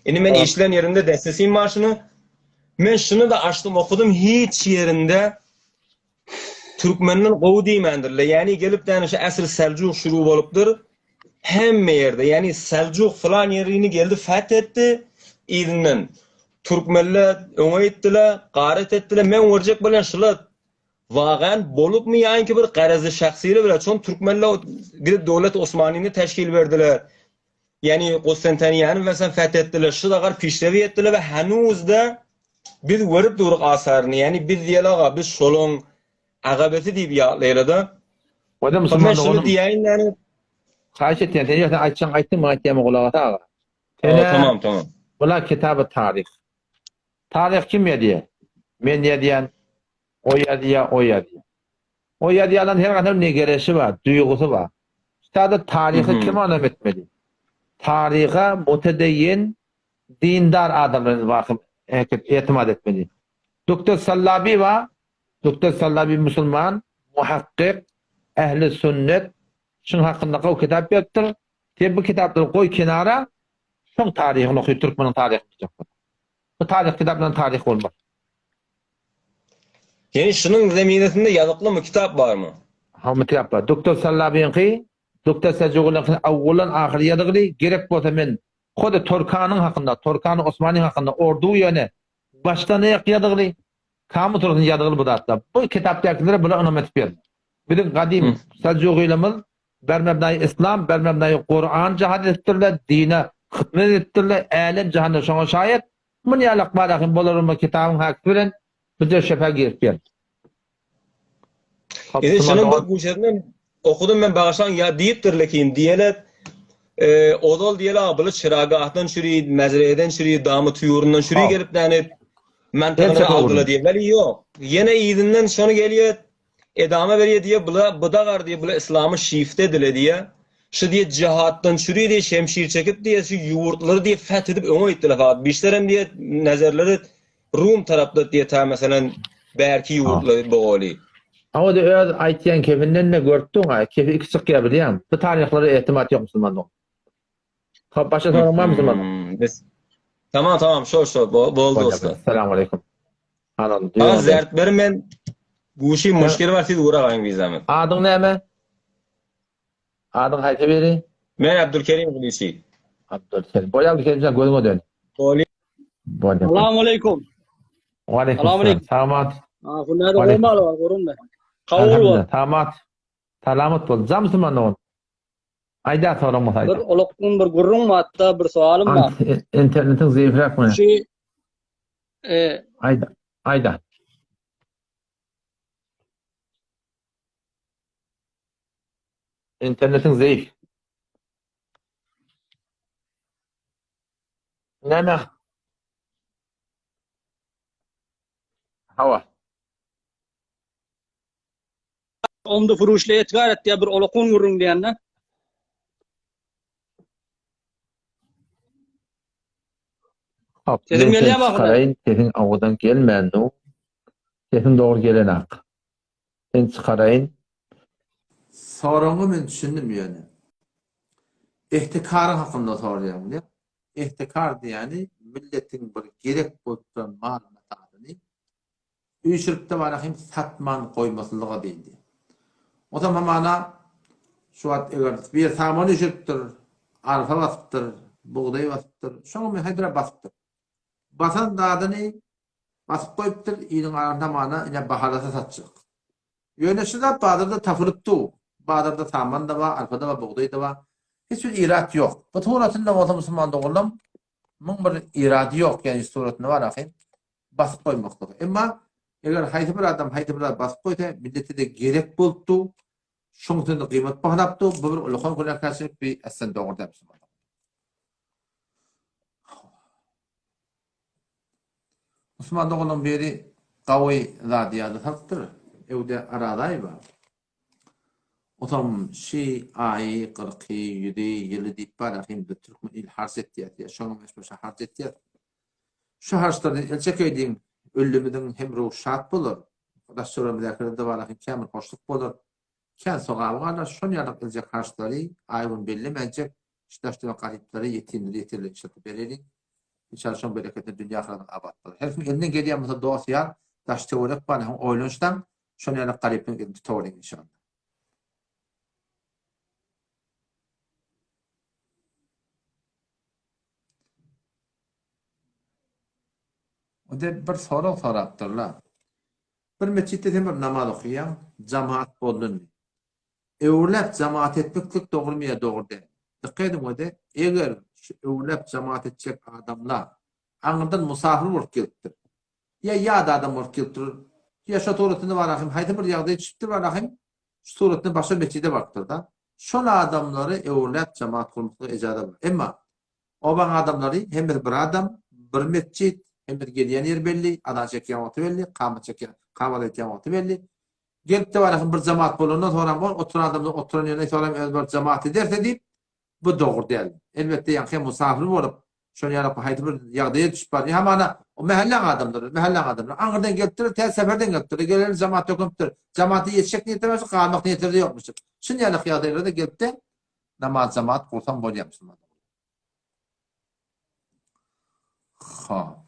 Indi men işlän ýerinde dessesiyim bar şuny. Men şuny da açdym okudum hiç ýerinde Türkmenden gowy diýmändirler. Ýani gelip däne şu asr Seljuk şuru bolupdyr. Hemme ýerde ýani Seljuk falan ýerini geldi feth etdi. Yzyndan Türkmenler öňe gitdiler, garet etdiler. Men görjek bolýan şular wagan bolupmy ýa-ki bir garazly şahsyýeti bilen çon Türkmenler gidip döwlet Osmanyny teşkil berdiler. Ýani Konstantiniyany mesela feth etdiler. Şu da pişrevi etdiler we henüz de biz görüp duruk asaryny. Ýani biz diýeli biz şolun agabeti diýip ýatlaýlar da. Wada Men musulman şunu doganym. diýeýin ýani Haýyş etýän, sen ýa aýtsaň aýtdyň, maňa aýtýan gulaga sag. Aa, tamam tamam. Bula kitaby taryh. Taryh kim ýazýar? Men ýazýan, o ýazýar, o ýazýar. O ýazýanlaryň her haýsynyň negereşi bar, duýgusy bar. Kitabda taryhy Mhm. kim anam etmeli? Taryha mutedeýin, dindar adamlar bar, etimat etmeli. Doktor Sallabi bar, Doktor Sallabi musulman, muhakkyk, ehli sünnet, şuň hakynda gowy kitap ýazypdyr. Sen bu kitaplary goý kenara, şoň taryhyny oky, türkmeniň taryhyny tutjak bol. Bu taryh kitaplaryň taryhy bolmaz. Ýani şunuň zeminesinde ýazyklymy kitap barmy? Hawa kitap bar. Doktor Sallabyňky, Doktor Seljugynyňky awwaldan ahyry ýazygly, gerek bolsa men hody Torkanyň hakynda, Torkany Osmanyň hakynda ordu ýöne başdan aýak ýazygly, Kamu surasyny ýazygly bu zatlar. Bu kitapdakilere bular ynam edip ýör. Biziň gadym Seljugylymyz bermebnaýy Islam, bermebnaýy Kuran jahat edipdirler, dine hyzmat edipdirler, älem jahanda şoňa şaýat. Muny ýalak barahym bolarmy kitabyň hakysy bilen Bizler şepe girip gel. Indi şunuň bir guşesinden okudym men bagyşlaň ýa diýipdir lekin diýele e, ozal diýele abyly çyragahdan çüri, mezreden çüri, damy tüýurundan çüri gelip näne mantagany aldyla diýe. Weli ýok. Ýene yzyndan şony gelýär. Edama berýär diýe bula budagar diýe bula islamy şifte dile diýe. Şu diýe jihatdan çüri diýe şemşir çekip diýe şu ýurtlary diýe feth edip öňe gitdiler fakat bişlerem diýe nezerleri Rum tarapda diýe ta meselen bärki ýurtlary bogaly. Hawa-da öz aýtýan kefinden-de görüpdiň-a, kefi iki çykýar bilýäň. Bu taryhlara etimat ýok musulman dogan. Hop başga soragyň barmy musulman dogan? Biz Tamam tamam şol şol boldy usta. Salam aleýkum. Aga zert berin men guşy muşkil bar siz uragaýyň wizamy. Adyň näme? Adyň haýsy biri? Men Abdulkerim Gylyçy. Abdulkerim. Bolýar Abdulkerimjan gözüňe dön. Bolýar. Bolýar. Salam aleýkum. Waleýkum salam. Salamat. Ahunlar goýmaly bar gorunma. Kabul bol. Salamat. Salamat bol. Jam musulman dogan. Aýda soraň bolsa aýda. Bir ulukgyn bir gürrüň batda bir sowalym bar. Internetiň zeýifräk mi? Şu e Aýda. Aýda. Internetiň zeýif. Näme? Hawa. Onda furuşly etgar et diýä bir olakun gürrüň diýende. Hop, Sesim men seni gelýärmi ahyrda? çykaraýyn, sesiň owadan gelmändu. Sesiň dogry gelenak. Seni çykaraýyn. Soragyňa men düşündim ýöne. Ihtikaryň hakynda soraýaň diýip. Ihtikar diýýäni milletiň bir gerek bolup duran mal-matasyny üýşürip-de barahym satman goýmaslyga diýildi. Onsoň hamana şu wagt eger bir saman üýşüripdir, arpa basypdyr, bugdaý basypdyr, şoňa meňzeş basypdyr. Basan zadyny Basyp goýupdyr, iliň arasynda hamana ine bahalasa satjak. Ýöne şu zat bazarda tapylyp dur. Bazarda saman-da bar, arpa-da bar, bugdaý-da bar. Hiç bir irat ýok. Bu suratynda bolsa musulman doganlam muň bir irady ýok, ýagny suratynda bar ahym basyp goýmaklygy. Emma eger haýsy bir adam haýsy bir zat basyp goýsa, millete-de gerek bolup dur, şoň üstünde gyýmat bahalap dur, bu bir ullakan günäkärçilik, bi aslan dogry däl musulman dogan. Musulman doganyň biri gawy zady ýada salypdyr. Öwde Arazaýewa. Otam şi aýy, gyrky, ýüzi, ýyly diýip bar ahym biz türkmen il harç etýäs ýa şonuň meşmeşe harç etýäs. Şu harçlardan el çekeýdiň, öllümiziň hem ruhy şat bolar. Daş-töweregimizdäkilerde bar ahym kän bir hoşluk bolar. Kän sogaby galar. Şon ýaly yljak harçlary aý-gün bellemänjek Şu daş-töwerek garyplara, ýetimlere ýeterlik işletip bereliň. Inşallah şoň bereketine dünýe ahyradyň abat bolar. Her kim elinden gelýän bolsa dost ýar, daş-töwerek bar, hem oýlanyşsaň, şon ýaly garyplaryň elini tutaweriň inşallah. Ode bir sorag sorapdyrlar. Bir metjitde sen bir namaz okaýaň, jamaat bolduny. Öwrüläp jamaat etmeklik dogrymy ýa dogry däl? Dykgat ediň wede, eger şu öwrüläp jamaat etjek adamlar aňyrdan musafir bolup gelipdir, ýa ýat adam bolup gelipdir, ýa şo suratynda barahym haýsy bir ýagdaý düşüpdir barahym şu suratynda başga metjide barypdyr-da, şol adamlary öwrüläp jamaat gurmaklyga ejaza bar. Emma obaň adamlary hemmesi bir adam, bir metjit, hemmesi gelýän ýeri belli, azan çekýän wagty belli, kamat çekýän, kamat aýtýan wagty belli. Gelipde barasyn bir jamaat bolandan soňram ol oturan adamlar oturan ýerine soňram öz bir jamaat ederse diýip, bu dogry däl. Elbetde ýaňky hem musafir bolup, şony ýaly haýsy bir ýagdaýa düşüp bar. Hamana o mähelläň adamlary, mähelläň adamlary aňyrdan gelipdir, tä seferden gelipdir. Geleli jamaat dökülipdir. Jamaata ýetişjek niýetleri bar, galmak niýetleri de ýokmuş. Şuny ýaly ýagdaýlarda gelipde namaz jamaat gursaň bolýar musulman. Hop.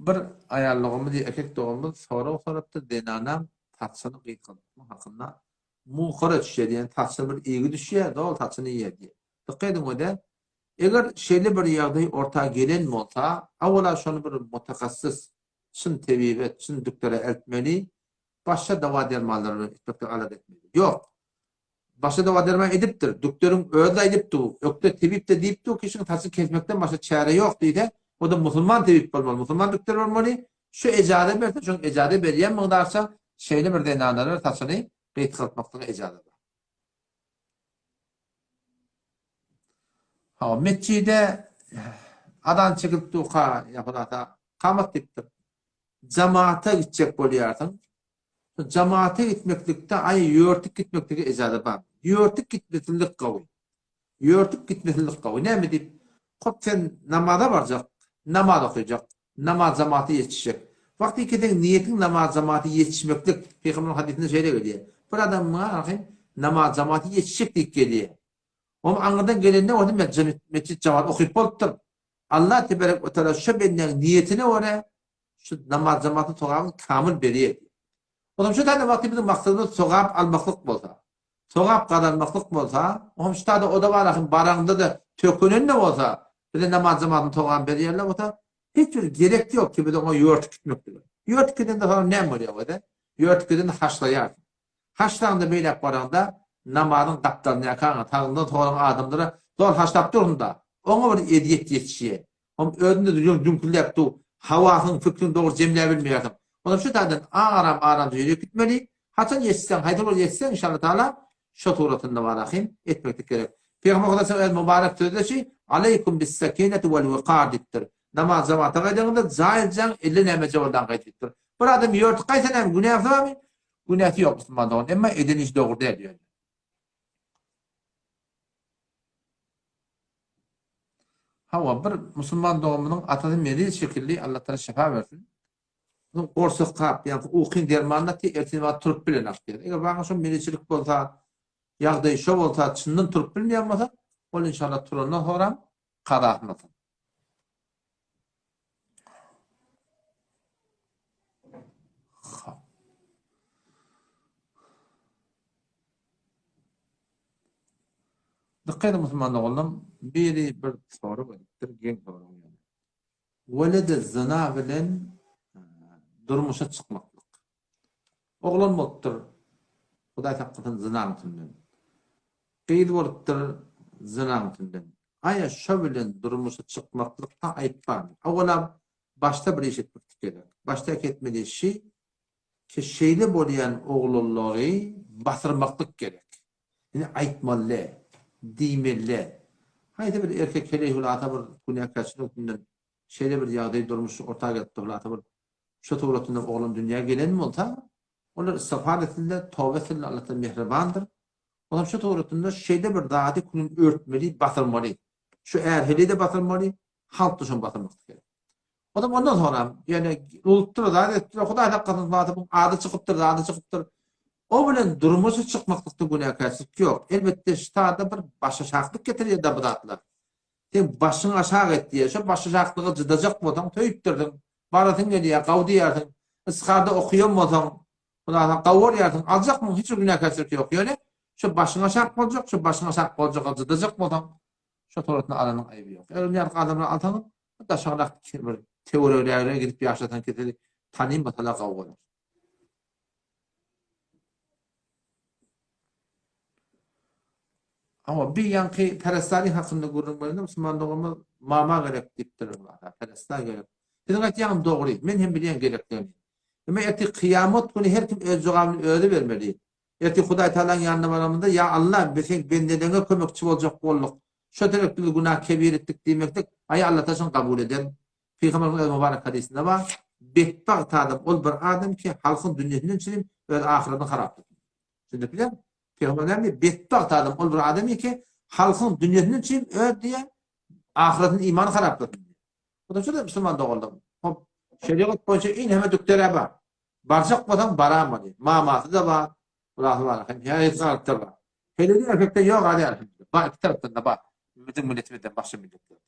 Bir aýal doganymyz ýa erkek doganymyz sorag sorapdyr, zenanaň saçyny gysgaltmak hakynda muhara düşýär diýen saçyna bir igi düşýär, doly saçyny iýýär diýýär. Dykgat ediň öde, eger şeýle bir ýagdaý orta gelen bolsa, awala şony bir mutakassyss, çyn tebibe, çyn dükdere eltmeli, başga dawa-dermanlar bilen etmekde alada etmeli. Ýok, Başa dawa-derman edipdir. Dükderiň özi-de aýdypdy, ökde tebip-de diýipdi, kişiň saçyny kesmekden başga çäre ýok diýse, o-da musulman tebip bolmaly, musulman dükder bolmaly. Şu ejaza berse, şoň ejaza berýän mygdarça şeýle bir zenanlara saçyny gysgaltmaklyga ejaza bar. Hawa, metjide azan çekilip durka, ýa hulasa, kamat diýipdir. Jamaata gitjek bolýarsyň, Jamata gitmeklikde aý ýörtük gitmeklige ejaza bar. Ýörtük gitmeslilik gowy. Ýörtük gitmeslilik gowy. Näme diýip? Hop sen namaza barjak, namaz okyjak, namaz jamaata ýetişjek. Wagty ki seň niýetiň namaz jamaata ýetişmeklik, Pygamberyň hadysynda şeýle gelýär. Bir adam muňa arkaýyn namaz jamaata ýetişjek diýip gelýär. Onuň aňyrdan gelende bolsa metjit jamaat okyp bolupdyr. Allah teberek we teala şo bendäň niýetine görä Şu namaz jematyň sogabyny kamyl berýär diýýär. Onam şu taýda wagty biziň maksadymyz sogap almaklyk bolsa, sogap gazanmaklyk bolsa, oňam şu taýda oda bar ahym baraňda-da tökünende bolsa, bize namaz jematyň sogabyny berýärler bolsa, hiç bir gerek ýok ki biz oňa ýörtük gitmeklige. Ýörtük gidende soňra näme bolýar özi? Ýörtük gidende haşlaýarsyň. Haşlaňda beýläk baraňda namazyň gapdalyndaky sagyňdan soluň adamlara zol haşlap dursun-da, oňa bir ezýet ýetişýär. Oň özünde ýüregiň düňküldäp dur. Hawasyň, pikriň dogry jemläbilmeýärsiň. Onam şu taýdan aram-aramja ýörüp gitmeli. Haçan ýetişseň, haýsy bir ýetişseň, inşallah taala şo suratynda bar ahym, etmeklik gerek. Pygamber Hudaý öz mübarek sözde şi, Aleýkum bis-sakineti wal-wikar diýipdir. Namaz jemata gaýdaňyzda jaýyzjaň elle nämeje boldan gaýt diýipdir. Bir adam ýörtük gaýsa näme, günäsi barmy? Günäsi ýok musulman dogan, emma eden işi dogry däl ýöne. Hawa, bir musulman doganymyzyň atasy meriz şekilli, Allah Taala şypa bersin. Onuň gorsak kap, ýagny ukyň dermanyny atdy, ertir wagt turup bilenok diýýär. Eger baňa şo merizçilik bolsa, ýagdaýy şo bolsa, çyndan turup bilmeýän bolsa, ol inşallah turandan soňram kazasyny alsyn. Hop. Dykgat ediň musulman doganlarym, biri bir sorag edipdir, geň sorag ýöne. Welede zyna bilen durmuşa çykmaklyk. Oglan bolupdyr, Hudaý saklasyn zynaň üstünden. Gyz bolupdyr, zynaň üstünden. Aýa şo bilen durmuşa çykmaklykda aýyp barmy? Owalam başda bir iş etmeklik gerek. Başdaky etmeli işi Ki şeýle bolýan oglanlary basyrmaklyk gerek. Indi aýtmaly däl, diýmeli däl. Haýsy bir erkek heleý hulasa bir günäkärçilik üstünden şeýle bir ýagdaý durmuş orta gelipdir hulasa bir şo suratynda oglan dünýä gelen bolsa, olar istigfar etsinler, toba etsinler, Allah taala mähribandyr. Olam şo suratynda şeýle bir zady külün örtmeli, basyrmaly. Şu är heleý-de basyrmaly, halk-da şony basyrmaklyk gerek. Olam ondan soňra ýöne ulupdyr, zat etipdir, Hudaý saklasyn, zat bu ady çykypdyr, zady çykypdyr. O bilen durmuşa çykmaklykda günäkärçilik ýok. Elbetde, ştada bir başaşaklyk getirýär-de bu zatlar. Sen başyňy aşak et diýýär. Şo başaşaklyga jydajak bolsaň, söýüpdirsiň, barasyň gelýär, gaw diýýärsiň. Isgarda okaýan bolsaň, Hudaý saňa gaw bolýarsyň, aljakmyň, hiç bir günäkärçilik ýok. Ýöne şo başyň aşak boljak, şo başyň aşak boljaga jydajak bolsaň, şo suratynda alanyň aýby ýok. Eger ýaly adamlary alsaňyz, Daşagyrak bir töweregrägire gidip ýaşasaň keseli tanynmasalar gowy bolar. Hawa, bir ýaňky perestaryň hakynda gürrüň berende musulman doganymyz mama gerek diýipdir. Perestar gerek. Siziň aýtýanyňyz dogry. Men hem bilýän gerekdigini. Emma ertir kyýamat güni her kim öz jogabyny özi bermeli. Ertir Hudaý Tagalaň ýanyna baranymyzda, Ýa Alla, biz seň bendeleriňe kömekçi boljak bolduk. Şo sebäpli biz günah kebir etdik diýmeklik, aý Alla Tagala şony kabul eder. Pygamberimiziň öz mübarek hadysynda bar, Betbagt adam ol bir adam ki, halkyň dünýesinden çirim öz ahyretini harap etdi. Düşündip bilýärmi? Pygamber näme diýýär? Betbagt adam ol bir adam ki, halkyň dünýesinden çirim öz diýýär, ahyretini imany haraplasyn diýýär. Bu da şeýle musulman doganlarym. Hop, şerigat boýunça iň hemme dükdere bar. Barjak bolsaň baramaly. Mamasy-da bar, bulasy bar. Hem her tarapda bar. Heleýli erkekde ýok ady elhamdülillah. Bar iki tarapdan-da bar. Biziň milletimizden başga milletlerde.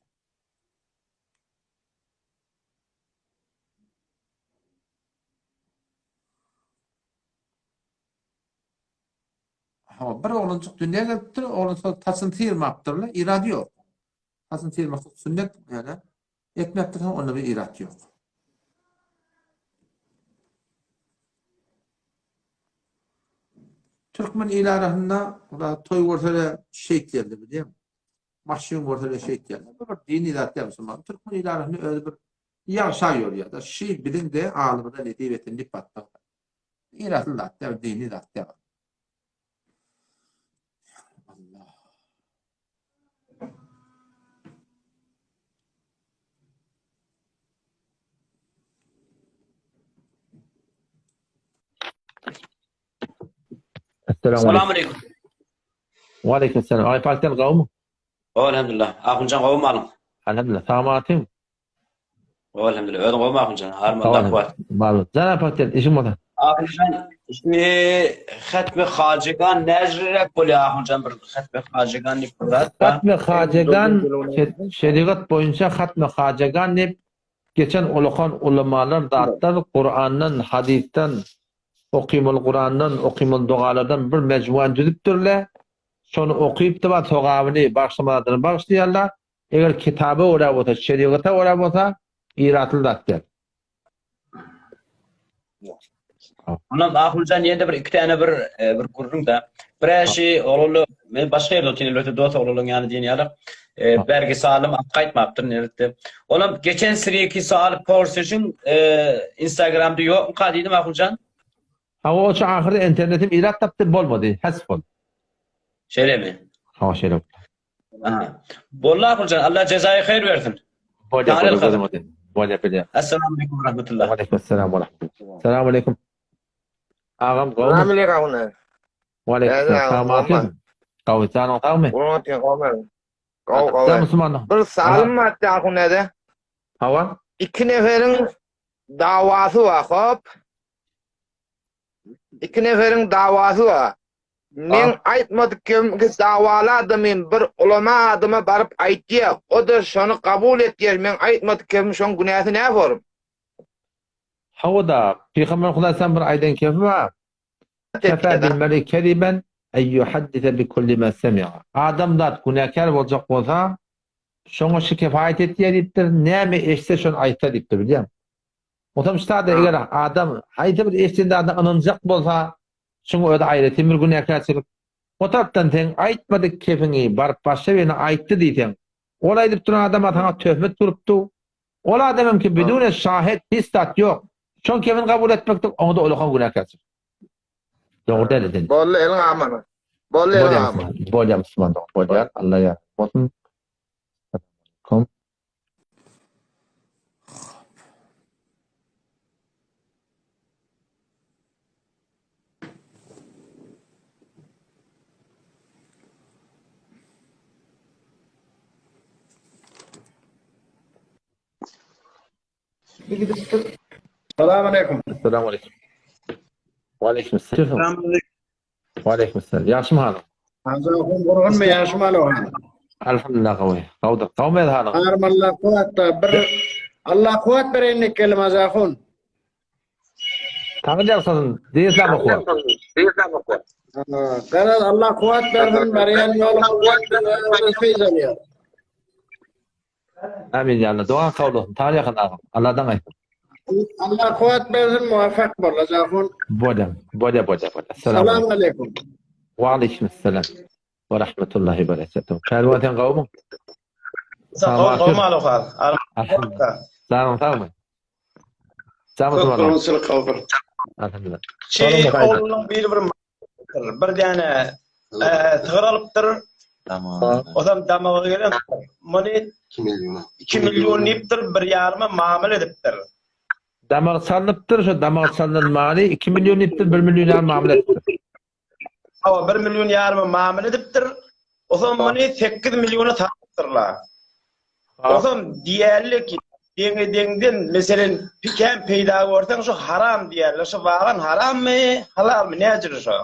Hawa, bir oglanjyk dünýä gelipdir, oglan şol saçyny syrmapdyrlar, irady ýok. Saçyny syrmaklyk sünnet, ýöne etmepdir, soň onda bir irat ýok. Türkmen il arasynda toý görse-de şeýtýärler bilýäňmi? Maşyn görse-de şeýtýärler. Bu bir dini zat däl musulman. Türkmen il arasynda özi bir ýagşa ýörýär-de. Şi biziň-de alymyza nesip etsin diýip batdyk. Iratly zat däl, dini zat däl. Allah. Assalamu aleykum. Wa aleykum selam. Ay Pakistan gawmy? Elhamdülillah. Ahunjan gawmy alyň? Elhamdülillah. Sag Gowy elhamdülillah. Özüň gowmy Ahunjan? Arman kuwwat. Bar. Jana Pakistan işiň bolsa. Ahunjan şu Hatmi Hajigan näjirek bolýar Ahunjan bir Hatmi Hajigan diýip bir zat bar. Hatmi Hajigan şerigat boýunça Hatmi Hajigan diýip geçen ulakan ulamalar zatlar Kurandan, hadysdan, okymaly Kurandan, okymaly dogalardan bir mejmuany düzüpdirler. Şony okyp-da sogabyny, bagyşlamadyny bagyşlaýarlar. Eger kitaba görä bolsa, şerigata görä bolsa, iratly zat däl. Ondan Ahunjan ýene bir iki täne bir e, bir gürrüň da. Bir äşi oglanly men başga ýerde otyryn elbetde dost oglanlaryň ýany diýen ýaly. E, bergi salym at gaýtmapdyr elbetde. Olam geçen sriki sal porsuşyň e, Instagramda ýokmyka diýdim Ahunjan. Hawa oça ahyrda internetim irat tapdy bolmady. Hasf boldy. Şeýlemi? Hawa şeýle. Aha. Boldy Ahunjan, Allah jezaýy haýyr bersin. Bolýar, bolýar, gözüm otyn. Bolýar, bolýar. Assalamu aleykum we rahmetullah. Wa aleykum assalam we rahmetullah. Salam aleykum. Agam gowmy? Salam aleykum Ahun. Wa aleykum assalam. Salam Gowy, janyň sagmy? Gurban otyn, gowmy? Gowy, gowy. Musulmanlar. Bir salym bardy Ahun ede. Hawa. Iki neferiň dawasy bar, hop. Iki neferiň dawasy bar. Meň aýtmadyk kemki dawaly adamym bir ulama adama baryp aýtýa, o-da şony kabul etýär, meň aýtmadyk kebim şoň günäsi nä borum? Hawa-da, Pygamber Hudaýsan bir aýdan kebi bar, Kefä bil mer'i keziben en ýuhaddise bi kulli ma semi'a. Adamzat günäkär boljak bolsa, şoňa şu kefaýat etýär diýipdir, näme eşitse şony aýtsa diýipdir, bilýäňmi? Onsoň şu zada eger adam haýsy bir eşiden zadyna ynanjak bolsa, Şuň özi aýratyn bir günäkärçilik. O tarapdan seň aýtmadyk kefiňi baryp başga birine aýtdy diýseň, ol aýdyp duran adama saňa töhmet urupdy. Ol adamam ki bidune şahet hiç zat ýok. Şoň kefini kabul etmeklik oňada ulakan günäkärçilik. Dogry däl eden. Boldy eliň amany. Boldy eliň amany. Bolýar musulman dogan bolýar. Allah ýar bolsun. Kom. Salam aleyküm. Salam aleyküm. Wa aleyküm selam. Wa aleyküm selam. Ýagşymy halyň? Hamza okum gurgunmy ýagşymy halyň? Elhamdülillah gawy. Gawdyr. Gawmy el halyň? Armalla kuwatda bir Allah kuwat bereýin nikkelim Azahun. Taňry ýalkasyn. Din islam okuwa. Garaz Allah kuwat bersin barýan ýoluňyzdan feýz alýar. Amin ya Allah. Dogan kabul olsun. Taňry ýalkasyn agam. Allahdan gaýtsyn. Allah kuwat bersin muvaffak bol Azahun. Bolýa. Bolýa bolýa bolýa. Salam aleyküm. Wa aleyküm selam. Wa rahmetullahi we berekatuh. Pälwan sen gowmy? Sag gowmy aloha. Alhamdulillah. Janyň sagmy? Köp gurgunçylyk gowdur. Alhamdulillah. Şeýh oglunyň biri bir bir däne sygyr alypdyr. Ozam damaga gelen muny 2 million diýipdir, bir ýaryma mamla edipdir. Damak çalynypdyr, şo damak çalynan maly 2 million diýipdir, 1 million ýarym mamla edipdir. Hawa, 1 million ýaryma mamla edipdir. Ozam muny 8 milliona satypdyrlar. Ozam diýerli ki, deňe deňden, meselen, kän peýda görseň, şu haram diýerler. Şu wagan harammy, halalmy, näjür şo?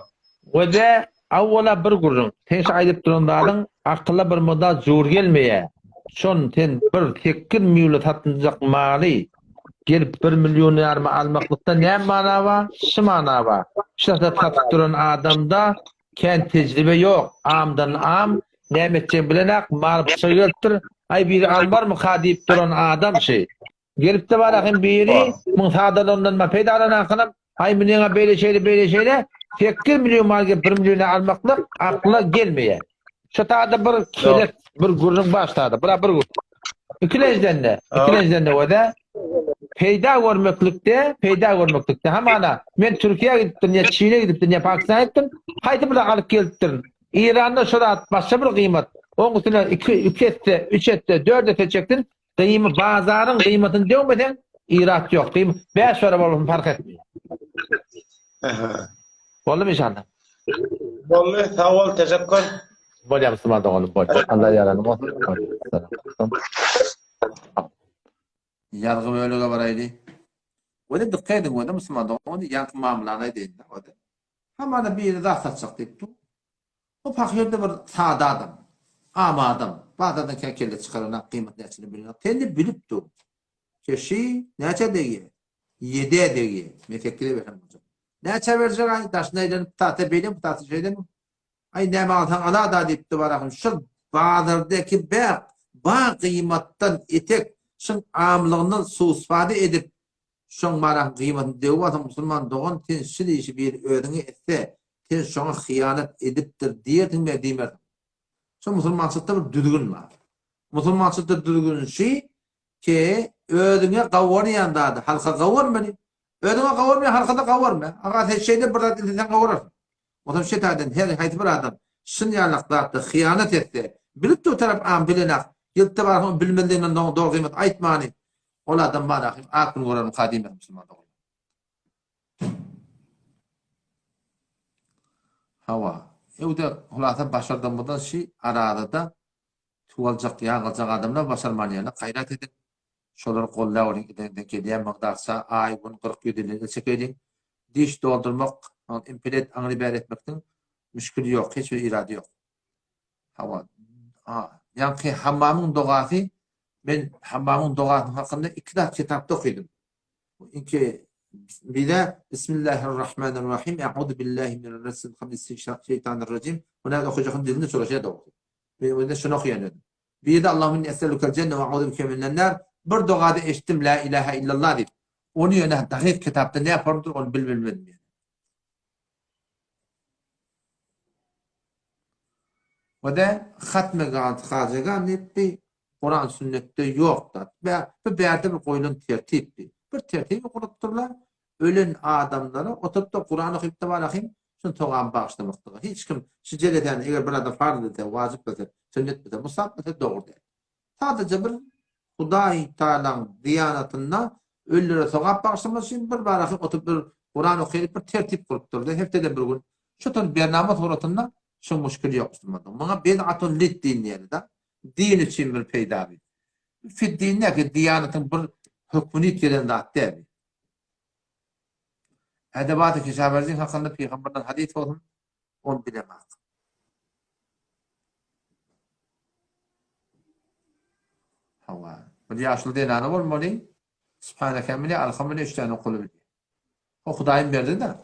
Wede, awwala bir gürrüň, sen şu aýdyp duran zadyň akyla bir mudda jur gelmeýär. Şon sen bir sekiz milliona satyljak maly gelip bir million ýaryma almaklykda näme mana bar? Şu mana bar. Şu satyp duran adamda. Kän tejribe ýok, amdan am, näme etjegini bilenak, mal pyçak gelipdir, aý biri almarmyka diýip duran adam şi. Gelipde bar ahim biri, muň sadalygyndan ma peýdalanankanam, aý munyňa beýle şeýle beýle şeýle, 8 million mal gelip 1 milliona almaklyk akla gelmeýär. Şu taýda bir kelek, bir gürrüň bar şu taýda, bir bir gürrüň. Ikilenjiden-de, ikilenjiden-de o-da peýda görmeklikde, peýda görmeklikde hamana men Türkiýä gidipdirin, ýa Çine gidipdirin, ýa Pakistana gidipdirin, haýsy bir alyp gelipdirin. Eýranda şo zat başga bir gyýmat. Oň üstüne iki, iki esse, üç esse, dört esse çeksin, gyýmy bazaryň gyýmatyny döwmeseň, irat ýok. Gyýma bäş barabar bolsun parh etmeýär. Aha. Boldumy inşallah? Boldy, sag bol, teşekkür. Bolýar musulman doganym, bolýar. Allah ýaranym bolsun. Ýazgy bölege baraýly. Wede dykgat ediň, wede musulman dogan, ýaňky mamlany aýdaýyn-da, wede. Hamana biri zat satjak diýip dur. O pahyr-da bir sada adam. Am adam. Bazardan kän kelle çykaranak, gyýmat näçedigini bilenok. Sen-de bilip dur. Keşi näçä degýär? Ýedä degýär. Men sekize bersem boljak. Näçä berjek aý? Daşyna aýlanyp, bu beýle, bu şeýlemi? Aý näme alsaň ala-da diýipdi barahym. Şol bazardaky bäh, ba gyýmatdan etek, şyň amlygyndan suspady edip, şoň barahym gyýmatyny döwüp alsaň musulman dogan sen şul işi bir özüňe etse, sen şoňa hyýanat edipdir diýersiňmi ýa diýmersiň? Şo musulmançylykda bir düzgün bar. Musulmançylykda düzgün şi, Ki, özüňe gawarýan zady halka gawarmaly. Özüňe gawarmaýan halka-da gawarma. Aga sen şeýle bir zat etse sen gawararsyň. Onsoň şe taýdan her haýsy bir adam şyn ýalak zatda hyýanat etse, bilip dur tarap am bilenak, ýyltda barsa ony bilmezliginden doň dogry gyýmat aýtmany, ol adam bar ahym ak gün görermika diýmesin musulman doganlar. Hawa, öwde hulasa başardygymyzdan şi arazada Suw aljak, ýag aljak adamlar başarman ýaly gaýrat ediň. Şolary gollaweriň eliňizden gelýän mygdarça aý, gün, 40 ýüz elli el çekeýliň. Diş doldurmak, impelet aňry bäri etmekdiň müşgili ýok, hiç bir irady ýok. Hawa. Ýaňky hammamyň dogasy men hammamyň dogasynyň hakynda iki zat kitapda okydym. Inki bile Bismillahirrahmanirrahim. E'uzu billahi mineş şeytanirracim. Bu näde okajakyn dilini soraşýar dogry. Men özüm şuny okaýan özüm. Birde Allahümme inni es'elukel cenne we a'uzu bike minen nar. Bir dogada eşitdim la ilaha illallah diýip. Ony ýöne dakyk kitapda näme formdur ony bil bilmedim ýöne. O-da hatme hajagan diýip bir Kuran sünnetde ýok da. Bu bärde bir goýlan tertip bi. Bir tertibi gurupdyrlar. Ölen adamlara oturyp-da Kuran okyp-da bar ahym, şuny sogap bagyşlamakdyga. Hiç kim şu jelesäni eger bir adam farz bilse, wajyp bilse, sünnet bilse, mustahap bilse dogry däl. Sadaja bir Hudaý Tagalaň diýanatynda ölülere sogap bagyşlamak üçin bir bar ahym oturyp bir Kuran okaýlyp bir tertip gurupdyrlar. Hepdede bir gün. Şu ton bernama suratynda şu muşkil ýok musulmanda. Muňa bid'atun lid din diýeli-da. Din üçin bir peýda bi. Fiddindäki diýanatyň bir hökmüni ýitgeden zat däl bi. Edebaty keşawerziň hakynda pygamberden hadys bolsun, ony bilemok. Hawa, bir ýaşuly zenana bolmaly, Sübhaneke bilýär, Alham bilýär, üç däne kuly bilýär. O Hudaýym berdi-de.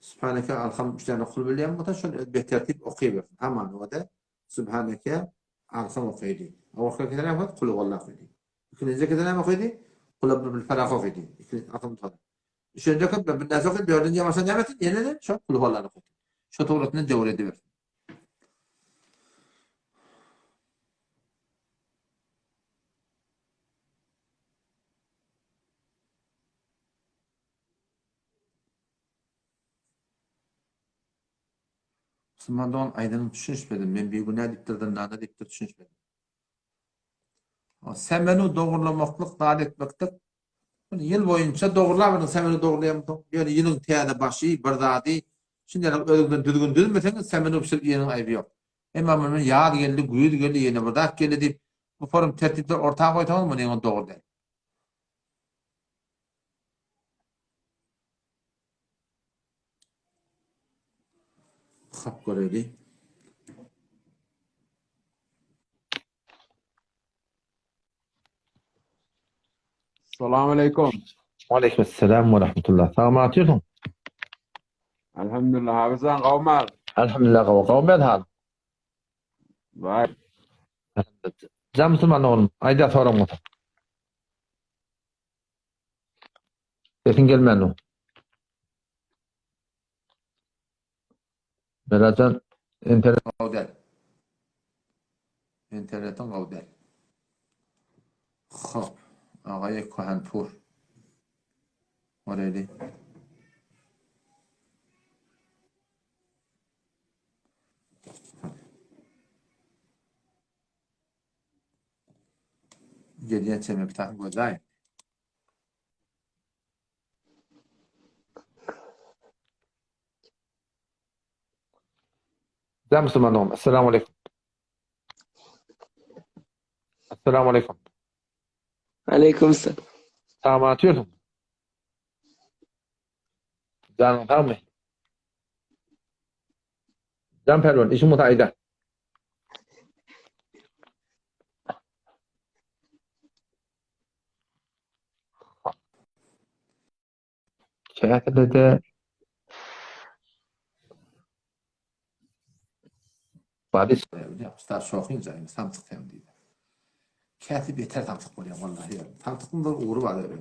Sübhaneke, Alham üç däne kuly bilýän bolsa, şony betertip okybersin. Hamany o-da Sübhaneke, Alham okydy. Owalky reketde näme okydy? Kulhuwalla okydy. Ikinji reketde näme okydy? Kul bil Falak okydy. Ikinji Alham sonra. Üçünji reketde bir näse okydy, dördünji başa näme etsin? Ýene-de şo Kulhuwallany okydy. Şo tugrasynda döwür edibersin. Musulman dogan aýdanyň düşünişmedim. Men bigünä diýipdir zyndanda diýipdir düşünişmedim. Semenu dogurlamaklyk zat etmeklik. Bunu ýyl boýunça dogurlap semenu dogurlaýamsoň, ýöne ýylyň täze başy bir zady şundan özüňden düzgün düzmeseň semenu bişirip iýeniň aýby ýok. Emma muny ýaz geldi, güýz geldi, ýene bir zat geldi diýip bu forum tertipler orta goýsaňyz munyň dogry däl. Okap göreli. Salam aleykum. Aleyküm selam ve rahmetullah. Sag atýarsyň? Elhamdülillah. Abi sen gowmy? Elhamdülillah gowy. Gowy men hal. Vay. Jan musulman oglum, aýda soraň bolsa. Sesiň gelmän dur. Merajan internet gowy däl. Internetiň gowy däl. Hop. Agaý Kohanpur. Oreli. Gelýän çeme bir tane gözläýin. Jan musulman dogan, Esselamu aleýkum. Esselamu aleýkum. Aleýkum salam. Sagman atýarsyň. Janyň sagmy? Jan pälwan, işiň bolsa aýda. Käsede-de Bady Usta şohyň jaýyny samsyk sen diýdi. Käsi beter samsyk bolýar wallahi. Samsyklyň bir ugry bar özi.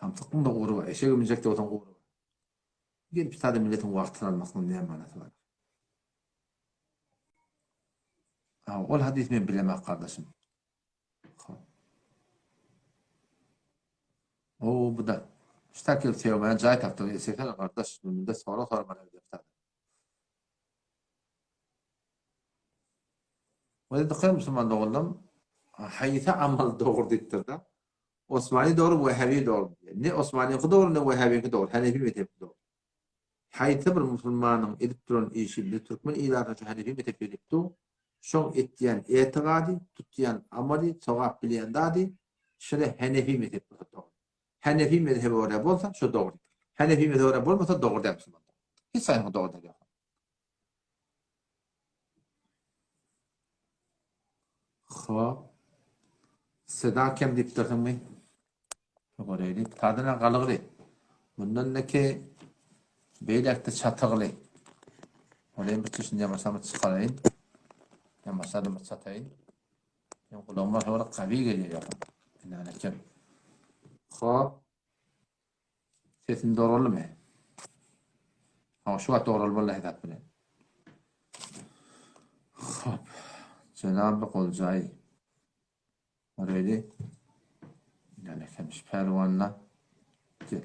Samsyklyň da ugry bar. Eşege münjek de bolsaň ugry bar. Gelip sada milletiň wagtyny almaklygyň näme manysy bar? Ha, ol hadys men bilemok gardaşym. O bu da. Şu takil sevmeyen jaý tapdyk. Eşekler gardaş, munda sorag sormaly edip. Ve de musulman doganlarym haýsy amal dogry diýipdir-de. Osmani dogry, Wehhabi dogry. Ne Osmanyňky dogry, ne Wehhabiňki dogry, Hanefi mezhebi dogry. Haýsy bir musulmanyň edip duran işi biz türkmen ilatyna şu Hanefi mezhep gelip dur, şoň etýän etigady, tutýan amaly, sogap bilýän zady şuny Hanefi mezhep bolsa dogry. Hanefi mezhebe görä bolsa şo dogry. Hanefi mezhebe görä bolmasa dogry däl musulmanlar. Hiç haýsy dogry däl ýok. Hop. Seda kem diýipdirsiňmi? Göreýli. Tadyna galygly. Mundan neki beýlekde çatygly. Olayım bir çeşini ýamaşamy çykaraýyn. Ýamaşadymy çataýyn. Men gulagyma şolar gawy gelýär ýa. Ine eken. Hop. Sesim dogrulymy? Ha, şu wagt dogruly boldy hesap bilen. Hop. Jenab Goljaý. Oreli. Yani kemiş pälwanna. Gel.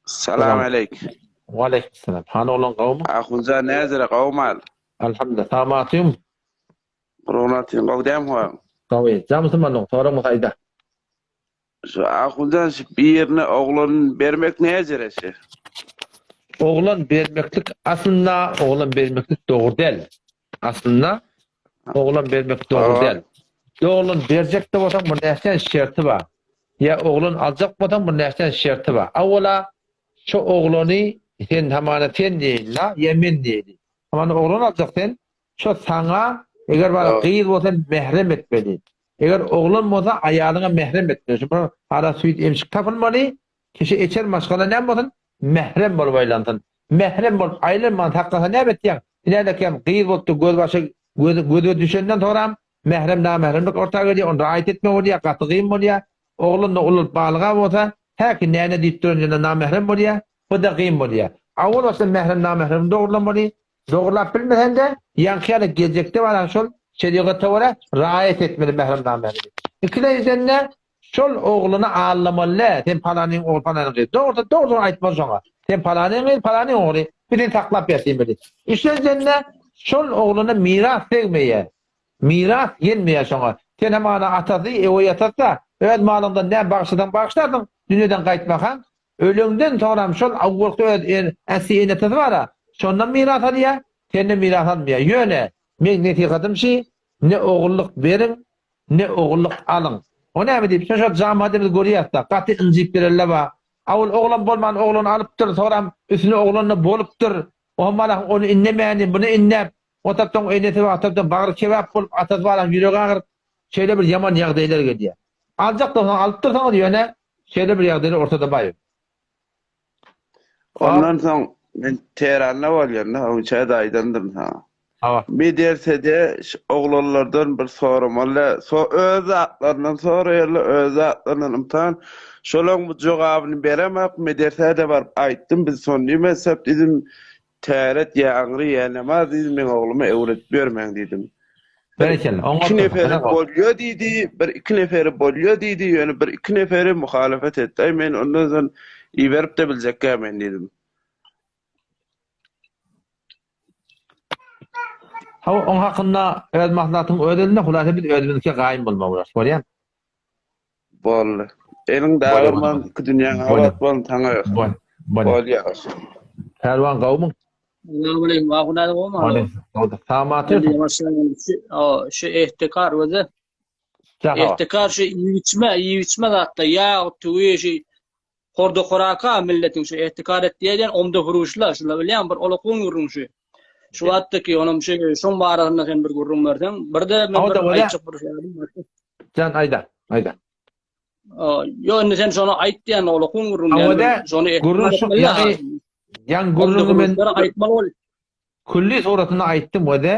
Salam aleyk. Wa aleykum salam. Hany oglan gowmy? Ahunjan näzire gowmal? Alhamdulillah. Sag Gurban gowy dämi howaň? Gowy. Jan musulmanlygyň sorag bolsa aýda. Şu ahunjan şu birine oglan bermek näzire şu? Oglan bermeklik aslynda oglan bermeklik dogry däl. Aslynda oglan bermek dogry däl. Oglan berjek de bolsaň bir näçe şerti bar. Ýa oglan aljak bolsaň bir näçe şerti bar. Awwala şu oglany sen hamana sen diýeýin-la ýa men diýeýin. Hamana oglan aljak sen Şo saňa eger bar gyz bolsa mährem etmeli. Eger oglan bolsa aýalyňa mährem etmeli. Şu bir ara süýt emşik tapylmaly. Kişi eçer maşgala näme bolsun? Mährem bolup aýlansyn. Mährem bolup aýlanman saklasa näme etýäň? Nälekem gyz bolupdy göz başa göz göze düşenden soram mährem namähremlik orta gelýär, ony raýat etmek bolýar, gaty gyn bolýar. Oglan-da ulalyp balyga bolsa, häki näne diýip duran ýerinde namährem bolýar, bu-da gyn bolýar. Awal başda mährem namähremini dogrulamaly. Dogrulap bilmeseň-de, ýaňky ýaly geljekde baran şol şerigata görä raýat etmeli mährem namähremi. Ikilenjiden-de, şol ogluny aldamaly däl, sen palanyň ogly, palanyň gyzy. Dogrusy, dogrusyny aýtmaly şoňa. Sen palanyň gyzy, palanyň ogly, biz seni saklap ýatyryn beli. Üçlenjiden-de, şol ogluna miras degmeýär. Miras gelmeýär şoňa. Sen hamana atasy, öweý atasy-da, öz malyňdan näme bagyşlasaň bagyşlarsyň, dünýeden gaýtmakaň, Öleňden soňram şol awwalky öz äsi ene-atasy bar-a, şondan miras alýar, senden miras almaýar. Ýöne, meň nesihatym şi, ne ogullyk beriň, ne ogullyk alyň. O näme diýip, şo şol jamada biz görýäs-de, gaty ynjyp berenler bar. Awwal oglan bolman oglany alypdyr, soňram üstüne oglan-da bolupdyr. Oňam Allahyň ony indemäni, muny indäp, o tarapdan enesi bar, o tarapdan bagry kebap bolup, atasy baram ýüregi agyryp, şeýle bir ýaman ýagdaýlar gelýär. Aljak bolsaň alyp dursaňyz ýöne şeýle bir ýagdaýlar ortada bar. Ondan soň men Tehranda bolýan-da, öňçä-de aýdandyryn saňa. Hawa. Medersede şu oglanlardan bir soramaly, so öz zatlaryndan soraýarlar, öz zatlaryndan ymtahan. Şolaň bu jogabyny beremok, medersä-de baryp aýtdym, biz sonny mezhep diýdim, täret ýa aňry ýa namaz diýdim, meň ogluma öwredip ýörmäň diýdim. Bir Berekella, oňa iki neferi bolýa diýdi, bir iki neferi bolýa diýdi, ýöne bir iki neferi muhalefet etdi. Aý men ondan soň iberip-de biljekkä men diýdim. Hawa, oň hakynda öz maslahatyň öz elinde, hulasa biz özümiziňkä gaýym bolmaly bolarys. Bolýamy? Boldy. Eliň dagyrman, iki dünýäň abat bolsun saňa. Bol. Bolýa. Pälwan gowmyň? Salam aleýkum. Ahun gowmy? Salamat. Şu ehtikar özi. Ehtikar şu iýip-içme, iýip-içme zatda ýag, tüwi, şu Horda horaka milletiň şu ehtikar et diýen omda huruşlar şular bilýän bir olakuň gürrüň şu. Şu wagtdaky onam şu şoň barasynda sen bir gürrüň berseň. Birde men bir aýtjak bir şeýdim bar. Jan aýda, aýda. Ýo indi sen şony aýt diýen olakuň gürrüň diýen. Şony gürrüň şu ýaňy ýaň gürrüňi men aýtmaly bol. Külli suratynda aýtdym we de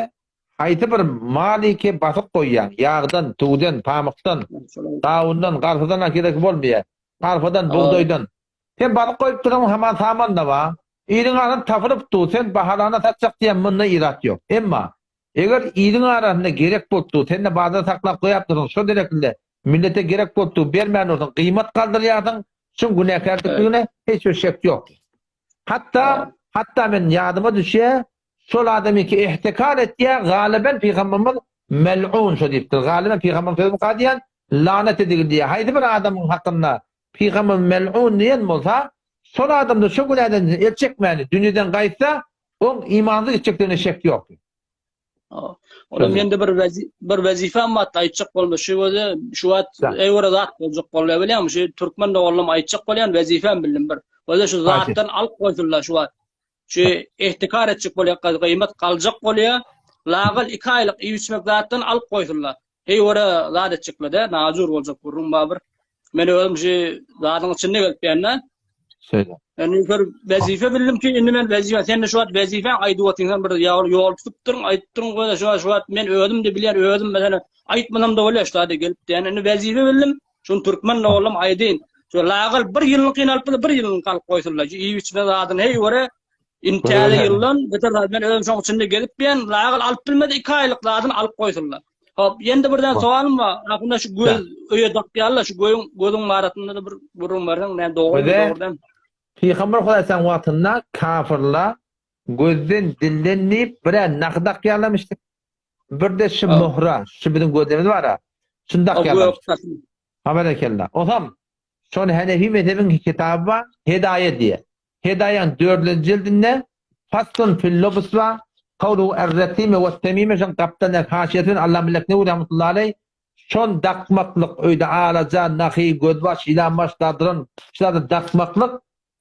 haýsy bir malyky basyp goýýaň, ýagdan, tüwden, pamykdan, gawundan, garpyzdan akireki bolmaýar. Arpadan, bugdaýdan. Sen balyk goýup dursuň, haman saman-da bar. Iliň arasynda tapylyp dur, sen bahalana satjak diýen munda ilat ýok. Emma, eger iliň arasynda gerek bolup dur, sen-de bazarda saklap goýap dursuň, şo dereklide millete gerek bolup dur, bermän dursuň, gyýmat galdyrýarsyň, şuň günäkärlikligine hiç bir şek ýok. Hatda, hatda men ýadyma düşýär, şol adamyňky ihtikar etýär, galyben pygamberimiz mel'un şo diýipdir. Galyben pygamberimiz sözüni ka diýen, lanat edildi diýýär. Haýsy bir adamyň hakynda pygamberimiz mel'un diýen bolsa, şol adamda şo günäden el çekmäni, dünýeden gaýtsa, oň imansyz gitjekdigine şek ýok. Ola mende bir bir wezipem bar, aýtjak bolma şu göze, şu wagt eýwere zat boljak bolýar bilýärmi? Şu türkmen doganlarym aýtjak bolýan wezipem bildim bir. Göze şu zatdan alyp goýsunlar şu wagt. Şu ihtikar etjek bolýar, gyýmat galjak bolýar. Lagal 2 aýlyk iýip içmek zatdan alyp goýsunlar. Eýwere zat etjekler-de, najur boljak gürrüň bar bir. Men özüm şu zadyň içinde gelip ýände. Şeýle. Men bir wezipe bildim ki, indi men wezipe, sen de şu wagt wezipäň aýdyp otyrsyň, bir ýol ýol tutupdyryn, aýdypdyryn, goýda şu wagt şu wagt men özüm de bilýän, özüm meselem aýtmasam da bolýar, şu zady gelip diýen. Indi wezipe bildim, şuny türkmen oglum aýdyn. Şu lagal bir ýylyňkyny alyp bir ýylyňky alyp goýsunlar. Şu iýip içme zadyny heý göre Indi täze ýyldan beter zat men özüm şoň içinde gezip bilen lagal alyp bilmedi 2 aýlyk zadyny alyp goýsunlar. Hop, ýene birden sowalym bar. Aslynda şu göz öýe dakýarlar, şu göýüň gözüň barasynda da bir gürrüň berseň, näme dogrymy, dogry däl. Pygamber Hudaýsaň wagtynda kafirler gözden dilden diýip birä nahy dakýarlarmyş. Birde şu muhra, şu biziň gözlerimiz bar-a, şuny dakýarlarmyş. Ha berekella. Osam şony Hanefi mezhebiň kitaby bar, Hedaýe diýe. Hedaýaň dördünji jildinde Faslun fil-lubs bar, Kawluhu er-resime wet-temime şoň gapdalyndaky haşiýesi bilen Allama Leknewi rahmetullahi aleý şon dakmaklyk öýde alaja, nahy, gözbaş, ýylanbaş dadyran şu zady dakmaklyk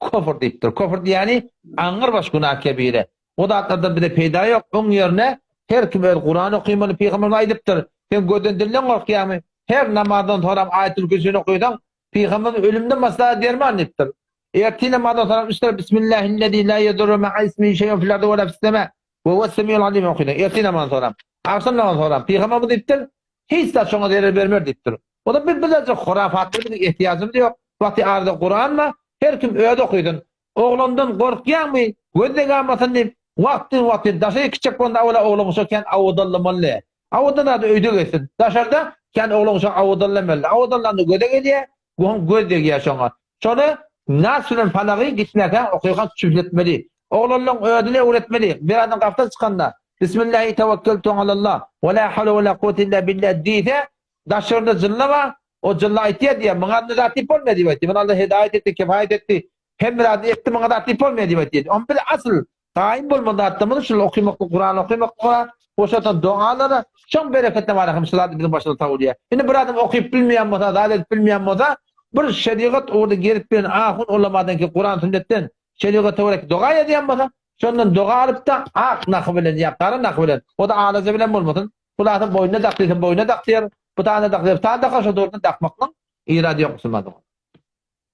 kofr diýipdir. Kofr diýýäni aňyrbaş günah kebire. O zatlardan bize peýda ýok. Oň ýerine her kim öz Kuran okymaly pygamberimiz aýdypdyr. Sen gözden dilden gorkýaňmy? Her namazdan soram Aýatul Kürsini okysaň pygamberimiz ölümden başga derman diýipdir. Ertir namazdan soň üç tarap Bismillahillezî lâ yedurru ma'a ismihi şeý'un fil ardy we lâ fis-semâ we huves-semi'ul alîm okydy. Ertir namazdan soň. Agşam namazdan soň. Pygamberimiz diýipdir, Hiç zat şoňa zerer bermer diýipdir. O da biz bileje hurafatlara biziň ehtiýajymyz ýok. Wagty arada Kuran bar, her kim özi okysyn. Oglandan gorkýaňmy, göz degamasyn diýip, wagtyn-wagtyn daşa kiçjek bolanda awala oglan şo kän awadallamaly. Awadan zady öýde gezsin. Daşarda kän oglan şo awadallamaly. Awadallanda göze gelýär, Goň göz degýär şoňa. Şony Nas bilen Falagy gitmäkäň okykan çüfletmeli. Oglanlaň özüne öwretmeli. Bir adam gapdan çykanda Bismillahi tewekkeltu alallah we la hawle we la kuwwete illa billah diýse, daşarynda jynla bar, o jynla aýtýar diýýär, muňa indi zat diýip bolmaýar diýip aýtýar. Muny Allah hidaýat etdi, kifaýat etdi, hemme zadyny etdi, muňa zat diýip bolmaýar diýip aýtýar. Ony biz asyl Gaýym bolmaly zatlarymyz şul okymaklyk, Kuran okymaklyk, boşatan dogalara, şoň bereketine bar hem şu zat biziň başymyza tawulýar. Indi bir adam okyp bilmeýän bolsa, zat edip bilmeýän bolsa, bir şerigat ugurda gezip bilen ahun ulamadan ki Kuran sünnetden şerigata görä doga ýazýan bolsa, şondan doga alyp-da ak nahy bilen ýa gara nahy bilen, o-da alaja bilen bolmasyn, hulasa boýnuna dak diýse boýnuna dak diýer, bu tana dak diýse bu tana dakar, şo dogrudan dakmaklyk. Irad ýok musulman dogan.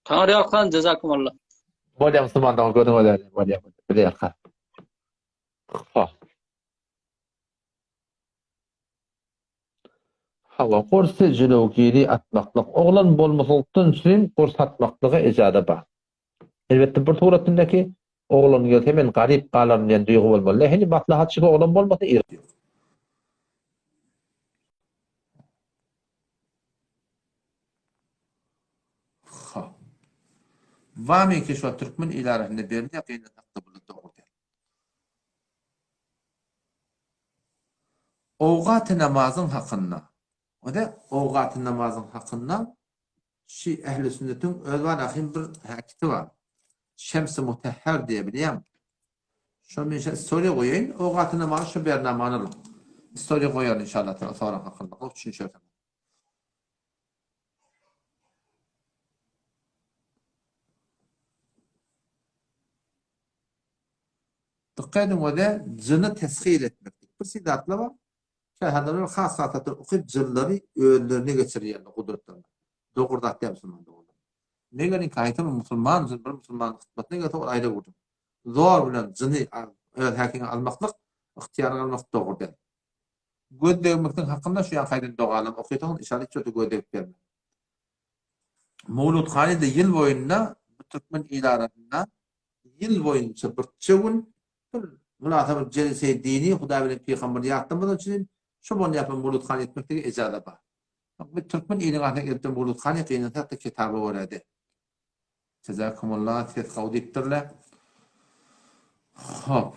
Taňry ýalkasyn Jezakumullah. Bolýa musulman dogan gözüňe däli bolýa bize ýalka. Ha. Hawa, gursy jülewgiri atmaklyk, oglan bolmaslykdan üçin gurs atmaklyga ejaza bar. Elbetde bir suratyndaky oglan gelse men garyp galaryn diýen duýgy bolmaly. Heni maslahatçy oglan bolmasa ir. Ha. Wamiki şo türkmen il arasynda berilýär gynansakda bular dogry däl. Owgaty namazyň hakynda. Ode owgaty namazyň hakynda şi ehli sünnetiň öz bar ahim bir häkiti bar. Şemsi mutahhar diýe bilýäň. Şo men şe istoriýa goýaýyn. Owgaty namazy şo bernamany alyň. Istoriýa goýaryn inşallah taala soraň hakynda. Gowy düşünişersiňiz. Dykgat ediň öze jyny teshyr etmeklik. Bir sidatlar bar. Şäherler has hasatdan okyp jynlary özlerine geçirýärler gudratlaryna. Dogry zat däl musulman doganlar. Meger indi haýsy bir musulman jyn bir musulmanyň hytmatyna gelse ol aýra gürrüň. Zor bilen jyny öz häkiňe almaklyk, ygtyýaryňa almak dogry däl. Göz degmekligiň hakynda şu ýaňky aýdan dogalary okysaňyz inşallah hiç wagtda göz degip bermez. Mowlud Hanyda ýyl boýunda bu türkmen il arasynda ýyl boýunça birçe gün bir mylasa bir jelseýi dini Hudaý bilen pygamberi ýatlamazdan üçin şo bolny ýapan Mowlud Han etmeklige ejaza bar. Bu türkmen iliň arasynda gelip Mowlud Han gynansak-da kitaba görä-de. Jezakumullah ses gowy diýipdirler. Hop.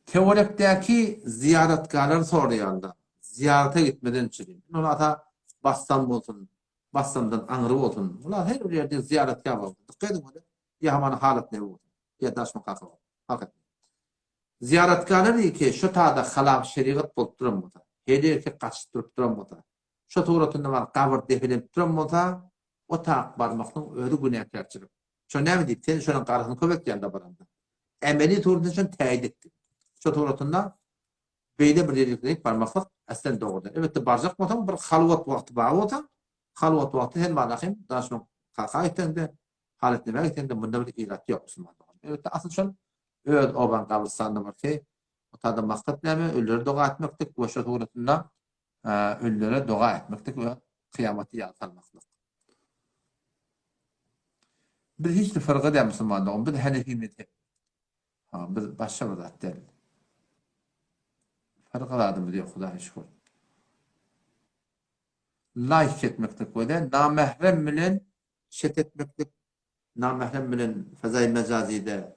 Töwerekdäki zyýaratgälary soraýarlar. Zyýarata gitmeden üçin. Ol ata Bastam bolsun, Bastamdan aňry bolsun. Olar her bir ýerde zyýaratgäh bolsun. Dykgat ediň ony. Ýa hamana halat nebi bolsun. Ýa daşmy kaka bolsun. Fark etmez. Zyýaratgäler diýki şu tada halap şerigat bolup duran bolsa, heli erkek gaçyp durup duran bolsa, Şo suratynda bar gabyr depelenip duran bolsa, o tak barmaklygyň özi günäkärçilik. Şo näme diýip, sen şonuň garasyny köpeltýäň-dä baranda. Emeli suratynda şony täýit etdi. Şo suratynda beýle bir ýerlikde barmaklyk aslen dogry däl. Elbetde barjak bolsaň, bir halwat wagty bar bolsa, halwat wagty sen barlahym, daşyň kaka gitseň-de, halat nämä gitseň-de, munda bir ilat ýok musulman dogan. Elbetde asyl şol öz obaň gabrystanyna barsa, o tada maksat näme, ölülere doga etmeklik we şo suratynda ölülere doga etmeklik we kyýamaty ýada salmaklyk. Biz hiç bir fyrga däl musulman dogan, biz Hanefi mezhep. Ha, biz başga bir zat däl. Fyrga zadymyz ýok, Hudaýa şükür. Laýk etmeklik we de namährem bilen şet etmeklik, namährem bilen fezaý mejazide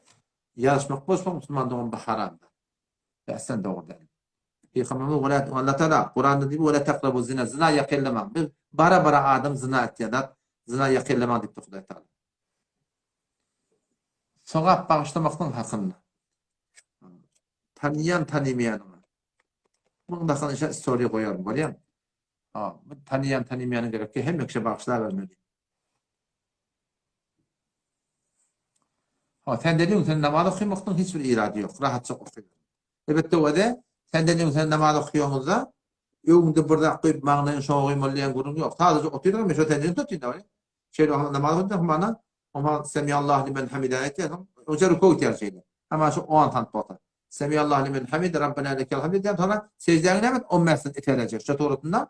ýaryşmak bolsa musulman dogan bu haramdyr. Äslen dogry däl. Pygamberimiz wala Allah Taala Kuranda diýip wala takrabu zina zina ýakynlamaň. Biz bara bara adam zina etýär zat zina ýakynlamaň diýipdir Hudaý Taala. Sogap bagyşlamaklygyň hakynda. Tanýan tanymaýanyňa. Muň dakyny işe istoriýa goýaryn bolýamy? Ha, tanýan tanymaýanyň gerekli hemme kişä bagyşlabermeli. Ha, senden öň sen namaz okamakdan hiç bir irady ýok. Rahatça oky. Elbetde öde senden öň sen namaz okaýaňyzda öňüňde bir zat goýup maňlaýyň şoňa goýmaly diýen gürrüň ýok. Sadaja otyrdyň men şo senden öň otyryn da. Şeýle oňa namaz okadym mana oňa Semiallahu limen hamida aýtýarsyň. Oňa ruku gitýär şeýle. Ama şu 10 sant bolsa. Semiallahu limen hamida Rabbena lekel hamd diýen soňra seždäňi näme 15 sant iterejek. Şo suratynda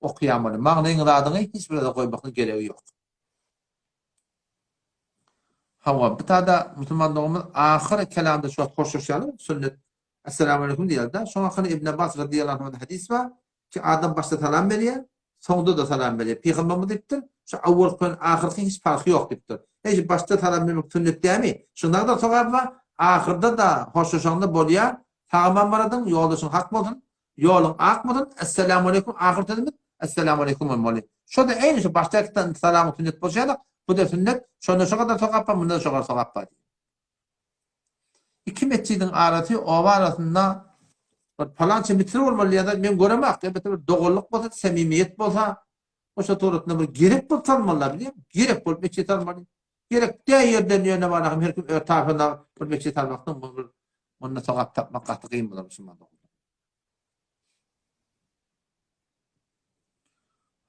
okaýan bolýar. Maňlaýyň zadyňy hiç bir ýere goýmaklygyň geregi ýok. Hawa, bu tada musulman doganymyz ahyr kelamda şu wagt hoşlaşýarlar, sünnet Esselamu aleýkum diýýär-de. Şoň hakynda Ibn Abbas radiyallahu anhudan hadys bar ki, adam başda salam berýär, soňda-da salam berýär. Pygamberimiz diýipdir, şu awwalky bilen ahyrky hiç parhy ýok diýipdir. Eý, başda salam bermek sünnet dämi? Şunda-da sogap bar, ahyrda-da hoşlaşaňda bolýar. Sag-aman baradyň, ýoldaşyň hak bolsun. Ýoluň ak bolsun, Esselamualeýkum ahyr sözümiz Esselamualeýkum bolmaly. Şo-da eýni şu başdaky salamyň sünnet bolşy ýaly, bu-da sünnet, şonda şo gadar sogap bar, munda-da şo gadar sogap bar diýýär. Iki metjidiň arasy oba arasynda bir palança metr bolmaly ýa-da men göremok, elbetde bir doganlyk bolsa, semimiýet bolsa, oşa suratynda bir gerek bolup salmalylar bilýäňmi? Gerek bolup metjit salmaly. Gerek däl ýerden ýöne barahym her kim öz tarapyndan bir metjit salmakdan bu bir onda sogap tapmak gaty kyn bolar musulman doganlar.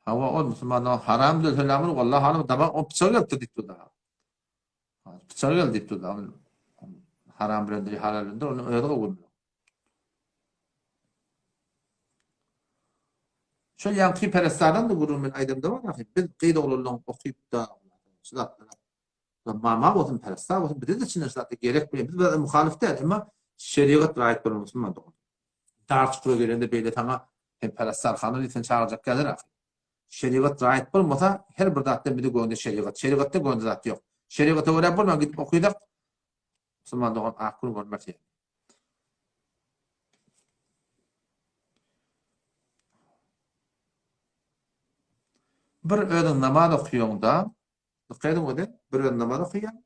Hawa ol musulmanlaryň haram diýse näme wallahi alym damak o pyçak gelipdir diýip durdy. Pyçak geldi diýip durdy. Haram bilendir, halal bilendir, onuň özi gowy bilýär. Şol ýaňky perestardan da gürrüň men aýdamda bar ahy, biz gyz oglanlaryň okyp-da şu zatlara mama bolsun, perestar bolsun, bize-de çyndan şu zatlar gerek bilen, biz biraz muhalyf däl, emma şerigat raýat bolan musulman dogan. Dar çukura gelende beýle saňa sen perestarhana diýip seni çagyrjak geler ahy. Şerigat raýat bolmasa, her bir zatdan bizi göwnde şerigat. Şerigatda göwnde zat ýok. Şerigata görä bolman gidip okysak, musulman dogan ak gün görmez ýaly. Bir özüň namaz okaýaňda, dykgat ediň özi, bir özüň namaz okaýaň,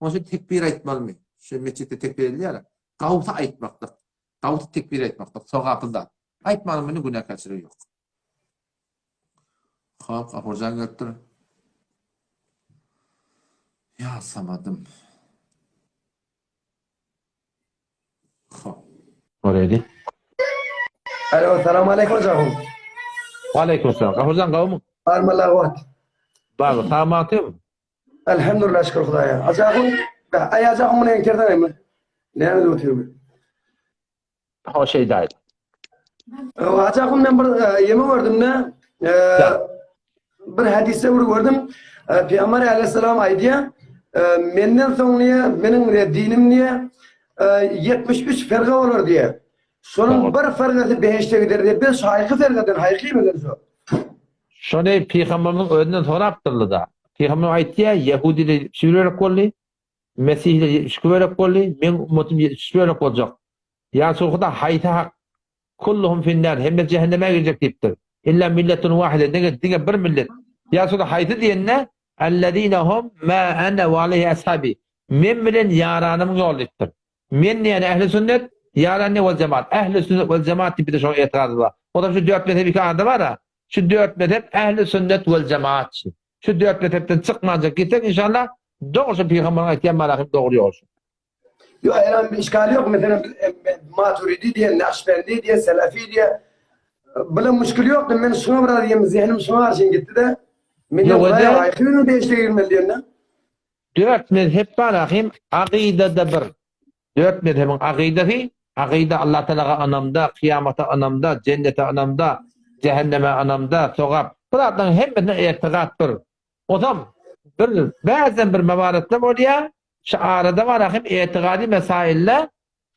ondan soň tekbir aýtmalymy? Şu metjitde tekbir edilýär. Gawsy aýtmaklyk. Gawsy tekbir aýtmaklyk sogaply zat. Aýtmanyň meni günäkärçiligi ýok. Hop, Gafurjan gelipdir. Ýa Samadym. Hop. Oredi. Alo, salam aleyküm hocam. Aleyküm selam. Gafurjan gawmy? Barmala wagt. Bar, samatymy? Elhamdülillah şükür Hudaýa. Acakun, ay acakun muny enkerden mi? Näme diýip otyr? Ho şeýdäýdi. Acakun men bir ýeme gördüm de. Bir hadisde bir gördüm. Peygamber aleyhisselam aýdýar, menden soň niýe, meniň dinim niýe 73 ferga bolar diýe. Şonuň bir fergasy behişde gider diýe. Biz haýky fergadan haýky bilen şo. Şony pygamberimiziň özünden sorapdyrlar-da. Pygamberimiz aýtýar, Ýehudiler 71 bölek boldy, Mesihiler 72 bölek boldy, meň ummatym 73 bölek boljak. Ýa Resulhuda haýsy hak? Kulluhum finnar, hemmesi jähenneme girjek diýipdir. Illa milletun wahide, diňe diňe bir millet. Ýa Resulallah haýsy diýende, Ellezine hum ma ene we aleýhi ashabi. Men bilen ýaranymyň ýoly diýipdir. Men diýeni ähli sünnet, ýaran diýeni wal jemaat. Ähli sünnet wal jemaat diýip bize şoňa etiraz bar. Olam şu dört mezhep iki arada bar-a. Şu dört mezhep ähli sünnet wal jemaatçy. Şu dört mezhepden çykmanjak gitsek inşallah dogry şu pygamberiň aýtýan malahym dogry ýol şu. Ýok eram bir işgali ýok meselem biz Maturidi diýen, Nakşbendi diýen, Selefi diýen bilen müşkil ýokdy. Men şuňa biraz ýem zehnim şuňa garşy gitdi-de. Men Ýok, ede. haýsy birini behişde girmeli diýende. Dört mezhep bar ahim, agydada bir. Dört mezhebiň agydasy, agyda Allah Tagala ynamda, kyýamata ynamda, jennete ynamda, jähenneme ynamda, sogap. Bu zatlaryň hemmesine etigat bir. Ozam bir bäzden bir mewaretler bolýar, şu arada bar ahim etigady mesailde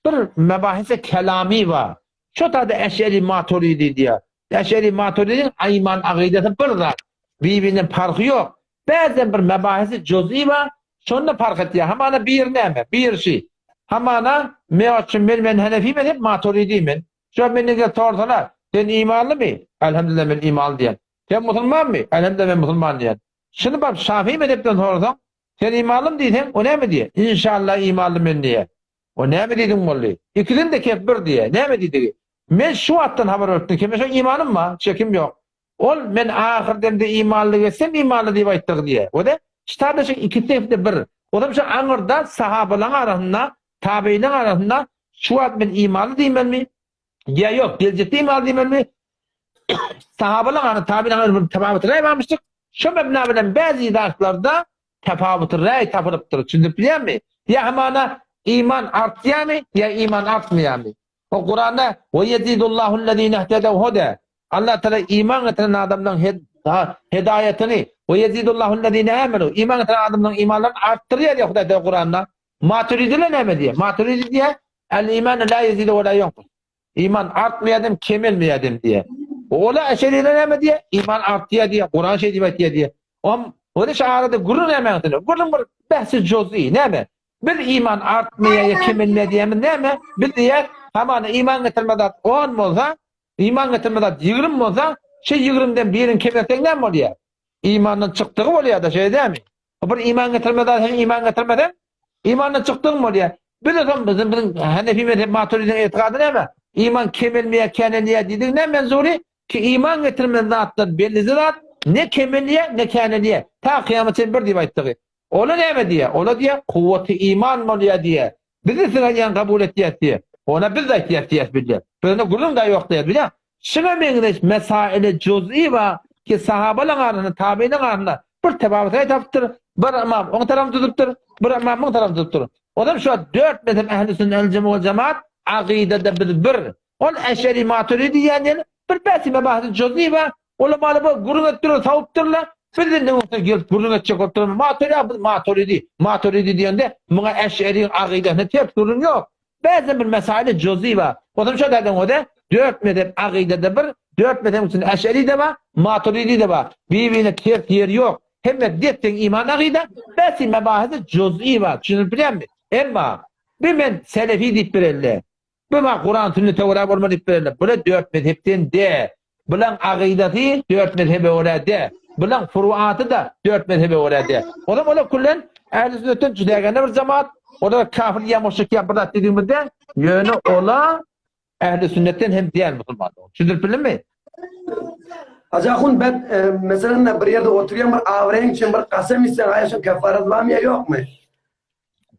bir mebahisi kelami bar. Şo taýda Eşeri Maturidi diýýär. Eşeri Maturidiň iman agydasy bir zat. Bir-birinden parhy ýok. Bäzden bir mebahisi juz'i bar, şonda parh etýär. Hamana biri näme? Biri şi. Hamana men üçin men men Hanefi mezhep Maturidi men. Şo menden gelip sorsalar, sen imanlymy? Elhamdülillah men imanly diýen. Sen musulmanmy? Elhamdülillah men musulman diýen. Şuny baryp Şafii mezhepden sorasaň, sen imanlymy diýseň, o näme diýer? Inşallah imanly men diýer. O näme diýdiň boldy? Ikisini-de kep bir diýer. Näme diýdigi? Men şu wagtdan habar beripdim ki, men şo imanym bar, çekim ýok. Ol men ahyr demde imanly geçsem imanly diýip aýtdygy diýer. O-da ştada şu ikisi-de bir. Ozam şu aňyrda sahabalaryň arasynda, tabeýinleriň arasynda şu wagt men imanly diýmelimi? Ýa ýok, geljekde imanly diýmelimi? Sahabalaryň arasynda, tabeýinleriň arasynda bir tapawut raý barmyşdyk. Şo mebna bilen bäzi zatlarda tapawut raý tapylypdyr. Düşündirip bilýärmi? Ýa hamana iman artýarmy, ýa iman artmaýarmy? O Kuranda we yezidullahu allazina ihtedew huda. Allah Taala iman getiren adamlaryň hedaýatyny we yezidullahu allazina amanu iman getiren adamlaryň imanlaryny artdyrýar diýýär Hudaý Taala Kuranda. Maturidiler näme diýýär? Maturidi diýýär, El imanu la yezidu we la yunkus. Iman artmaýar dem, kemelmeýär dem diýýär. Ola eşeriler näme diýýär? Iman artýar diýýär, Kuran şeý diýip aýtýar diýýär. Om, o şu arada gürrüň näme aňsyn? Gürrüň bir bähsi juz'i, näme? Biz iman artmaýar ýa kemelmeýär diýýärmiz näme? Biz diýýäs, hamana iman getirme zat 10 bolsa, iman getirme zat 20 bolsa, şu 20-den birini kemeltseň näme bolýar? Imandan çykdygy bolýar-da, şeýle dälmi? Bir iman getirme zat hem iman getirmeseň, imandan çykdygyň bolýar. Biz otam biziň biziň Hanefi mezhep Maturidiň etikady näme? Iman kemelmeýär, känelýär diýdik näme menzury? Ki iman getirme zatdan belli zat ne kemelýär, ne känelýär. Ta kyýamat çenli bir diýip aýtdygy. Ola näme diýýär? Ola diýýär, kuwwaty iman bolýar diýýär. Biz-de siziň aýdýany kabul etýäs diýýär. Ona biz-de aýtýas diýýäs bilýär. Biz onda gürrüň-de ýok diýýär bilýäň. Şuňa meňzeş mesaili juz'i bar. Ki sahabalaň arasynda, tabeiniň arasynda bir tebabet tapypdyr, bir ymam oň tarapyny tutupdyr, bir ymam muň tarapyny tutupdyr. Ozal şu dört mezhep ehli sünnet el jema wal jemaat akydada biz bir. Ol eşeri maturidi diýen ýeri bir bäsi mebahisi juz'i bar. Ulamalar bu gürrüň etdiler, sawupdyrlar. Biz indi bolsa gelip gürrüň etjek bolup durmaz. Maturidi biz maturidi, maturidi diýende muňa eşeriň akydasyna ters gürrüň ýok. Bäzem bir mesaili juz'i bar. Ozal şo däden öde dört mezhep akydada bir, dört mezhebiň içinde eşeri-de bar, maturidi-de bar. Bir-birine ters ýeri ýok. Hemme des-deň iman akyda, bäsi mebahisi juz'i bar. Düşünip bilýäňmi? Emma bir men selefi diýip birelle. Bu ma Kuran sünnete görä bolmaly diýip berende, bula dört mezhepden de, bulaň agydasy dört mezhebe görä de, bulaň furuaty-da dört mezhebe görä de. Onam olar küllen ähli sünnetden jüdägende bir jemaat, olara kafir ýa muşrik ýa bir zat diýdigimizde, ýöne ola ähli sünnetden hem däl musulmanlar. Düşündirip bildimmi? Hajy ahun ben meselem bir ýerde oturýan bir abraýyň üçin bir kasam içseň aýa şoň kefaret barmy ýa ýokmy?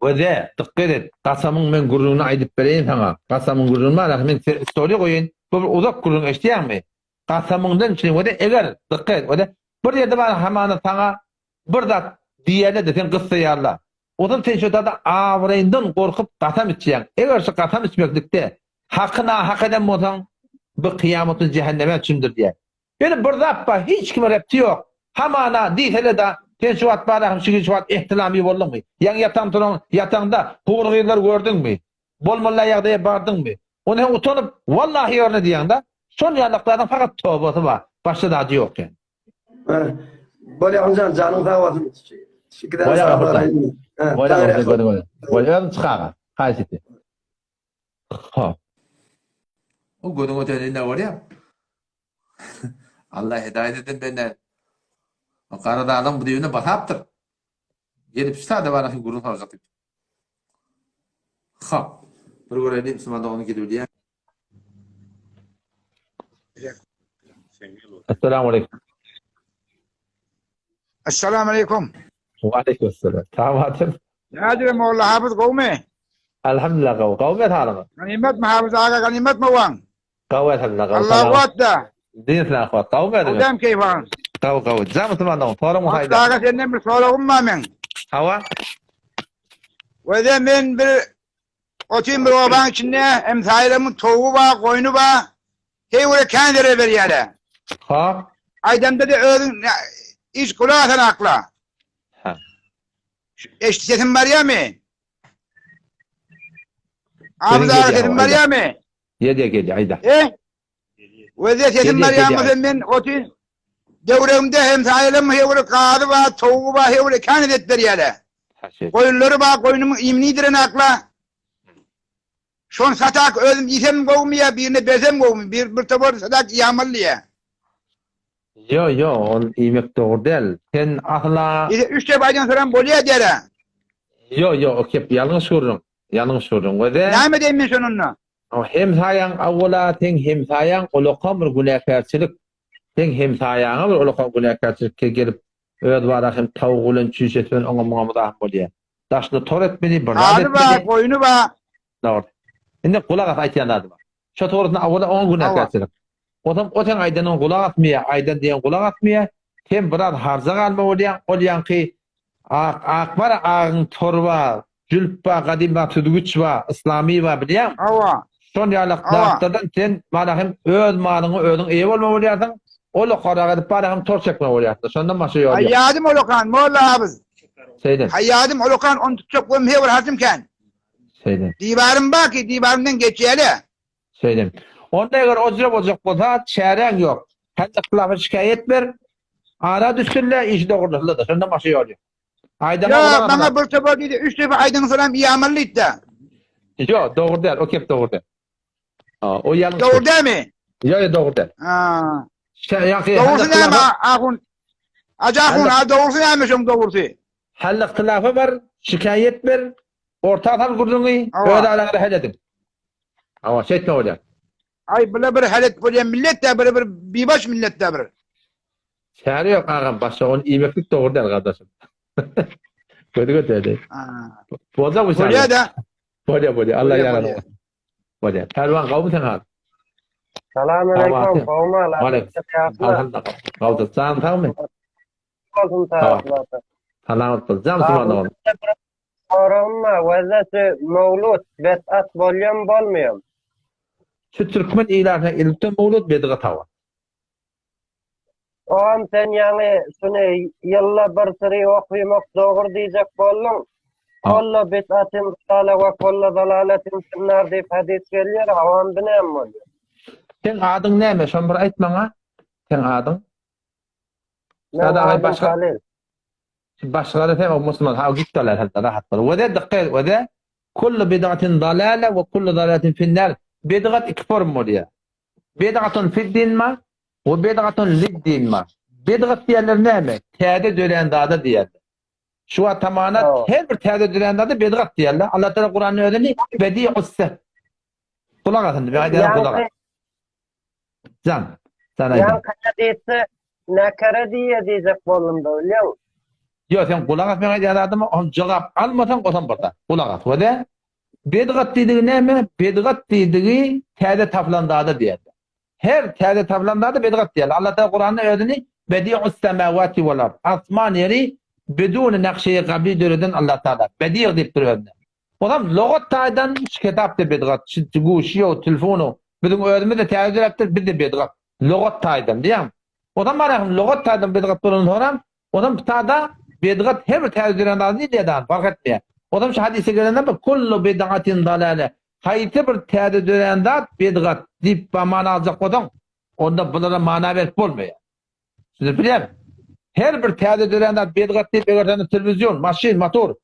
Göze, dykgat et, gasamyň men gürrüňini aýdyp bereýin saňa. Gasamyň gürrüňini bar, men story goýaýyn. Bu bir uzak gürrüň, eşidýäňmi? Gasamyňdan üçin, göze, eger, dykgat et, göze, bir ýerde bar hamana saňa bir zat diýerler-de, seni gyssaýarlar. Ozal sen şo zada abraýyňdan gorkup gasam içýäň. Eger şu gasam içmeklikde haky nahak eden bolsaň, bu kyýamatda jähenneme çümdir diýýär. Ýöne bir zat bar, hiç kime repti ýok. Hamana, diýsele-da, sen şu wagt bar-a, şu şu wagt ehtilamy bolduňmy? Ýaňy ýatan turan, ýataňda hur gyzlary gördüňmi? Bolmaly ýagdaýa bardyňmy? Onda sen utanyp, wallahi ýörne diýýäň-de. Şol ýalaklardan fakat tobasy bar, başga zady ýok ýa. Bolýa Ahunjan, janyň sag bolsun. Bolýa Gapurjan. Bolýa Gapurjan. Bolýa, özüň çyk aga. Haýyş etýän. Hop. O gözüň öteni ne bolýar? Allah hidaýat eden bende. O gara daglaň bu düýbüne basapdyr. Gelip şu sada bara gürrüň sorajak diýip. Hop. Bir göreýin musulman dogany gelip bilýär. Assalamu aleýkum. Assalamu aleýkum. Wa aleýkum assalam. Tamatym. Nädire molla Hafyz gowmy? Alhamdulillah gowy. Gowmy saglygyň? Ganymat Hafyz aga ganymat mowaň? Gowy alhamdulillah gowy. Allah kuwwatda. Din silah kuwwat. Gowmy özüňiz? Gowdam keýfaň. Gowy gowy. Jam musulman dogan soraň haýda. Aga senden bir soragym bar meň. Hawa. Wede men bir otyn bir obaň içinde emsaýlarymyň towugy bar, goýny bar. Heý bir kän zere berýärler. Ha. Aýdamda-da özüň iş gulak asan akla. Ha. Eşit sesim barýarmy? Abi sesim barýarmy? Gelýär gelýär aýda. E? Wezýe sesim barýarmy sen men otyn döwregimde hem saýalam hewri gazy bar, towugy bar, hewri kän ezet berýärler. Goýunlary bar, goýnumyň iýmini iýdiren akla. Şony satak özüm iýsem gowumy ýa birine bersem gowumy? Bir bir topar satak iýamaly diýýär. Ýo ýo ol iýmek dogry däl. Sen asla. Ýa üç dep aýdan soram bolýar diýär-ä. Ýo ýo o kep ýalňyş gürrüň. Ýalňyş gürrüň. Weze. Näme edeýin men şony onda? O hemsaýaň awwala seň hemsaýaň ulakam bir günäkärçilik. Seň hemsaýaňa bir ulakam günäkärçilik gelip öz bara hem tawugy bilen çüýşesi bilen oňa muňa muzahym bolýar. Daşyna tor etmeli, bir zat Gazy bar, etmeli. goýny bar. Dogry. Indi gulak as aýtýan zady bar. Şo togrusynda awwala oňa günäkärçilik. Onsoň o seň aýdanyňa gulak asmaýar, aýdan diýen gulak asmaýar. Sen biraz harja galma bolýaň, ol ýaňky ak ak bar agyň tory bar, jülp bar, gadym bar, süzgüç bar, yslamy bar bilýäňmi? Hawa. Şol ýalak Hawa. zatlardan sen mana hem öz malyňa özüň eýe bolma bolýarsyň, ol okarak edip bara hem tor çekme bolýarsyň. Şondan başga ýol ýok. Haýýadym ol okan, molla habyz. Şeýle. Haýýadym ol okan, ony tutjak bolum he bir harjym kän. Şeýle. Diwarym bar ki, diwarymdan geçýäle. Şeýle. Onda eger o jüre boljak bolsa, çäräň ýok. Sen yhtylafa şikaýat ber. Ara düşsünler, işi dogrulasynlar-da. Şondan başga ýol ýok. Aýdana Ýok, gulak maňa asma. bir topar diýdi, üç defa aýdyň soram iýamaly diýdi-de. Ýok, dogry däl, o kep dogry däl. Ha, o ýalňyş. Dogry dälmi? Ýok, ýok, dogry däl. Ha. Şä, ýa-ki, Dogrusy näme, ahun? Hajy ahun, Hal- a dogrusy näme şoň dogrusy? Hal yhtylafa bar, şikaýat ber, orta sal gürrüňi, Hawa. öz araňyzda hal ediň. Hawa, şeýtme bolýar. Aý, bula bir halet bolýan millet-dä, bir bir bibaş millet-dä bir. Çäre ýok agam, başga ony iýmeklik dogry däl gardaşym. Gözi göterdi. Boljak bu Bolýa-da. Bolýa, bolýa. Allah Bolýa, ýaradyň bolýa. bolsun. Bolýa. Pälwan gowmy sen hal? Salam aleýkum, gowmy Alhamdulillah. Gowdy, jan sagmy? Bolsun sagatlarda. Salamat bol. Jan musulman dogan. Soragym bar, wezesi mowlut bed'at bolýamy bolmaýamy? Şu türkmen ilatyna elipden mowlut bedgat hawa. Ogam sen ýaňy şuny ýylda bir süri okymak dogry diýjek bolduň. Kolla bid'atin zalale we kolla zalaletin finnar diýip hadys gelýär, ogam bu näme bolýar? Seň adyň näme şony bir aýt maňa. Seň adyň? Meň adym Halyl. Başgalar sen musulman ha git dolar hadi rahat bol. Wede dikkat wede kullu bid'atin dalale we kullu dalaletin finnar. Bid'at iki form bolýar. Bid'atun fid-din ma we bid'atun lid-din ma. Bid'at diýenler näme? Täze dörän zada diýerler. Şu wagt tamana her bir täze dörän zada bid'at diýerler. Allah Teala Kuranda özüni bedi'us Gulak asyn, men aýdýan gulak as. Jan, sen aýdýan. Ýaňky hadysda näkere diýýä diýjek boldum-da, bilýäňmi? Ýok, sen gulak as men aýdýan zadyma, on jogap almasaň, osam bir zat. Gulak as. Wede Bedgat diýdigi näme? Bedgat diýdigi täze tapylan zada diýerler. Her täze tapylan zada bedgat diýerler. Allah Teala Kuranda özüni Bedi'us semawati wal ard. Asman ýeri biduni nakşeýi gabli döreden Allah Teala. Bedi' diýipdir özüne. Onam logat taýdan şu kitap-da bedgat, şu guşy ýok, telefonu biziň özümiz-de täze döräpdir, biz-de bedgat. Logat taýdan diýýän. Onam barahym logat taýdan bedgat bolandan soňram Onam kitada bedgat her bir täze dörän zady diýilýär dagy, fark etmeýär. Onam şu hadysa gelende bir kullu bid'atin dalale, haýsy bir täze dörän zat bedgat diýip mana aljak bolsaň, onda bulara mana berip bolmaýar. Düşünip bilýärmi? Her bir täze dörän zat bedgat diýip eger sen telewizion, maşyn, motor,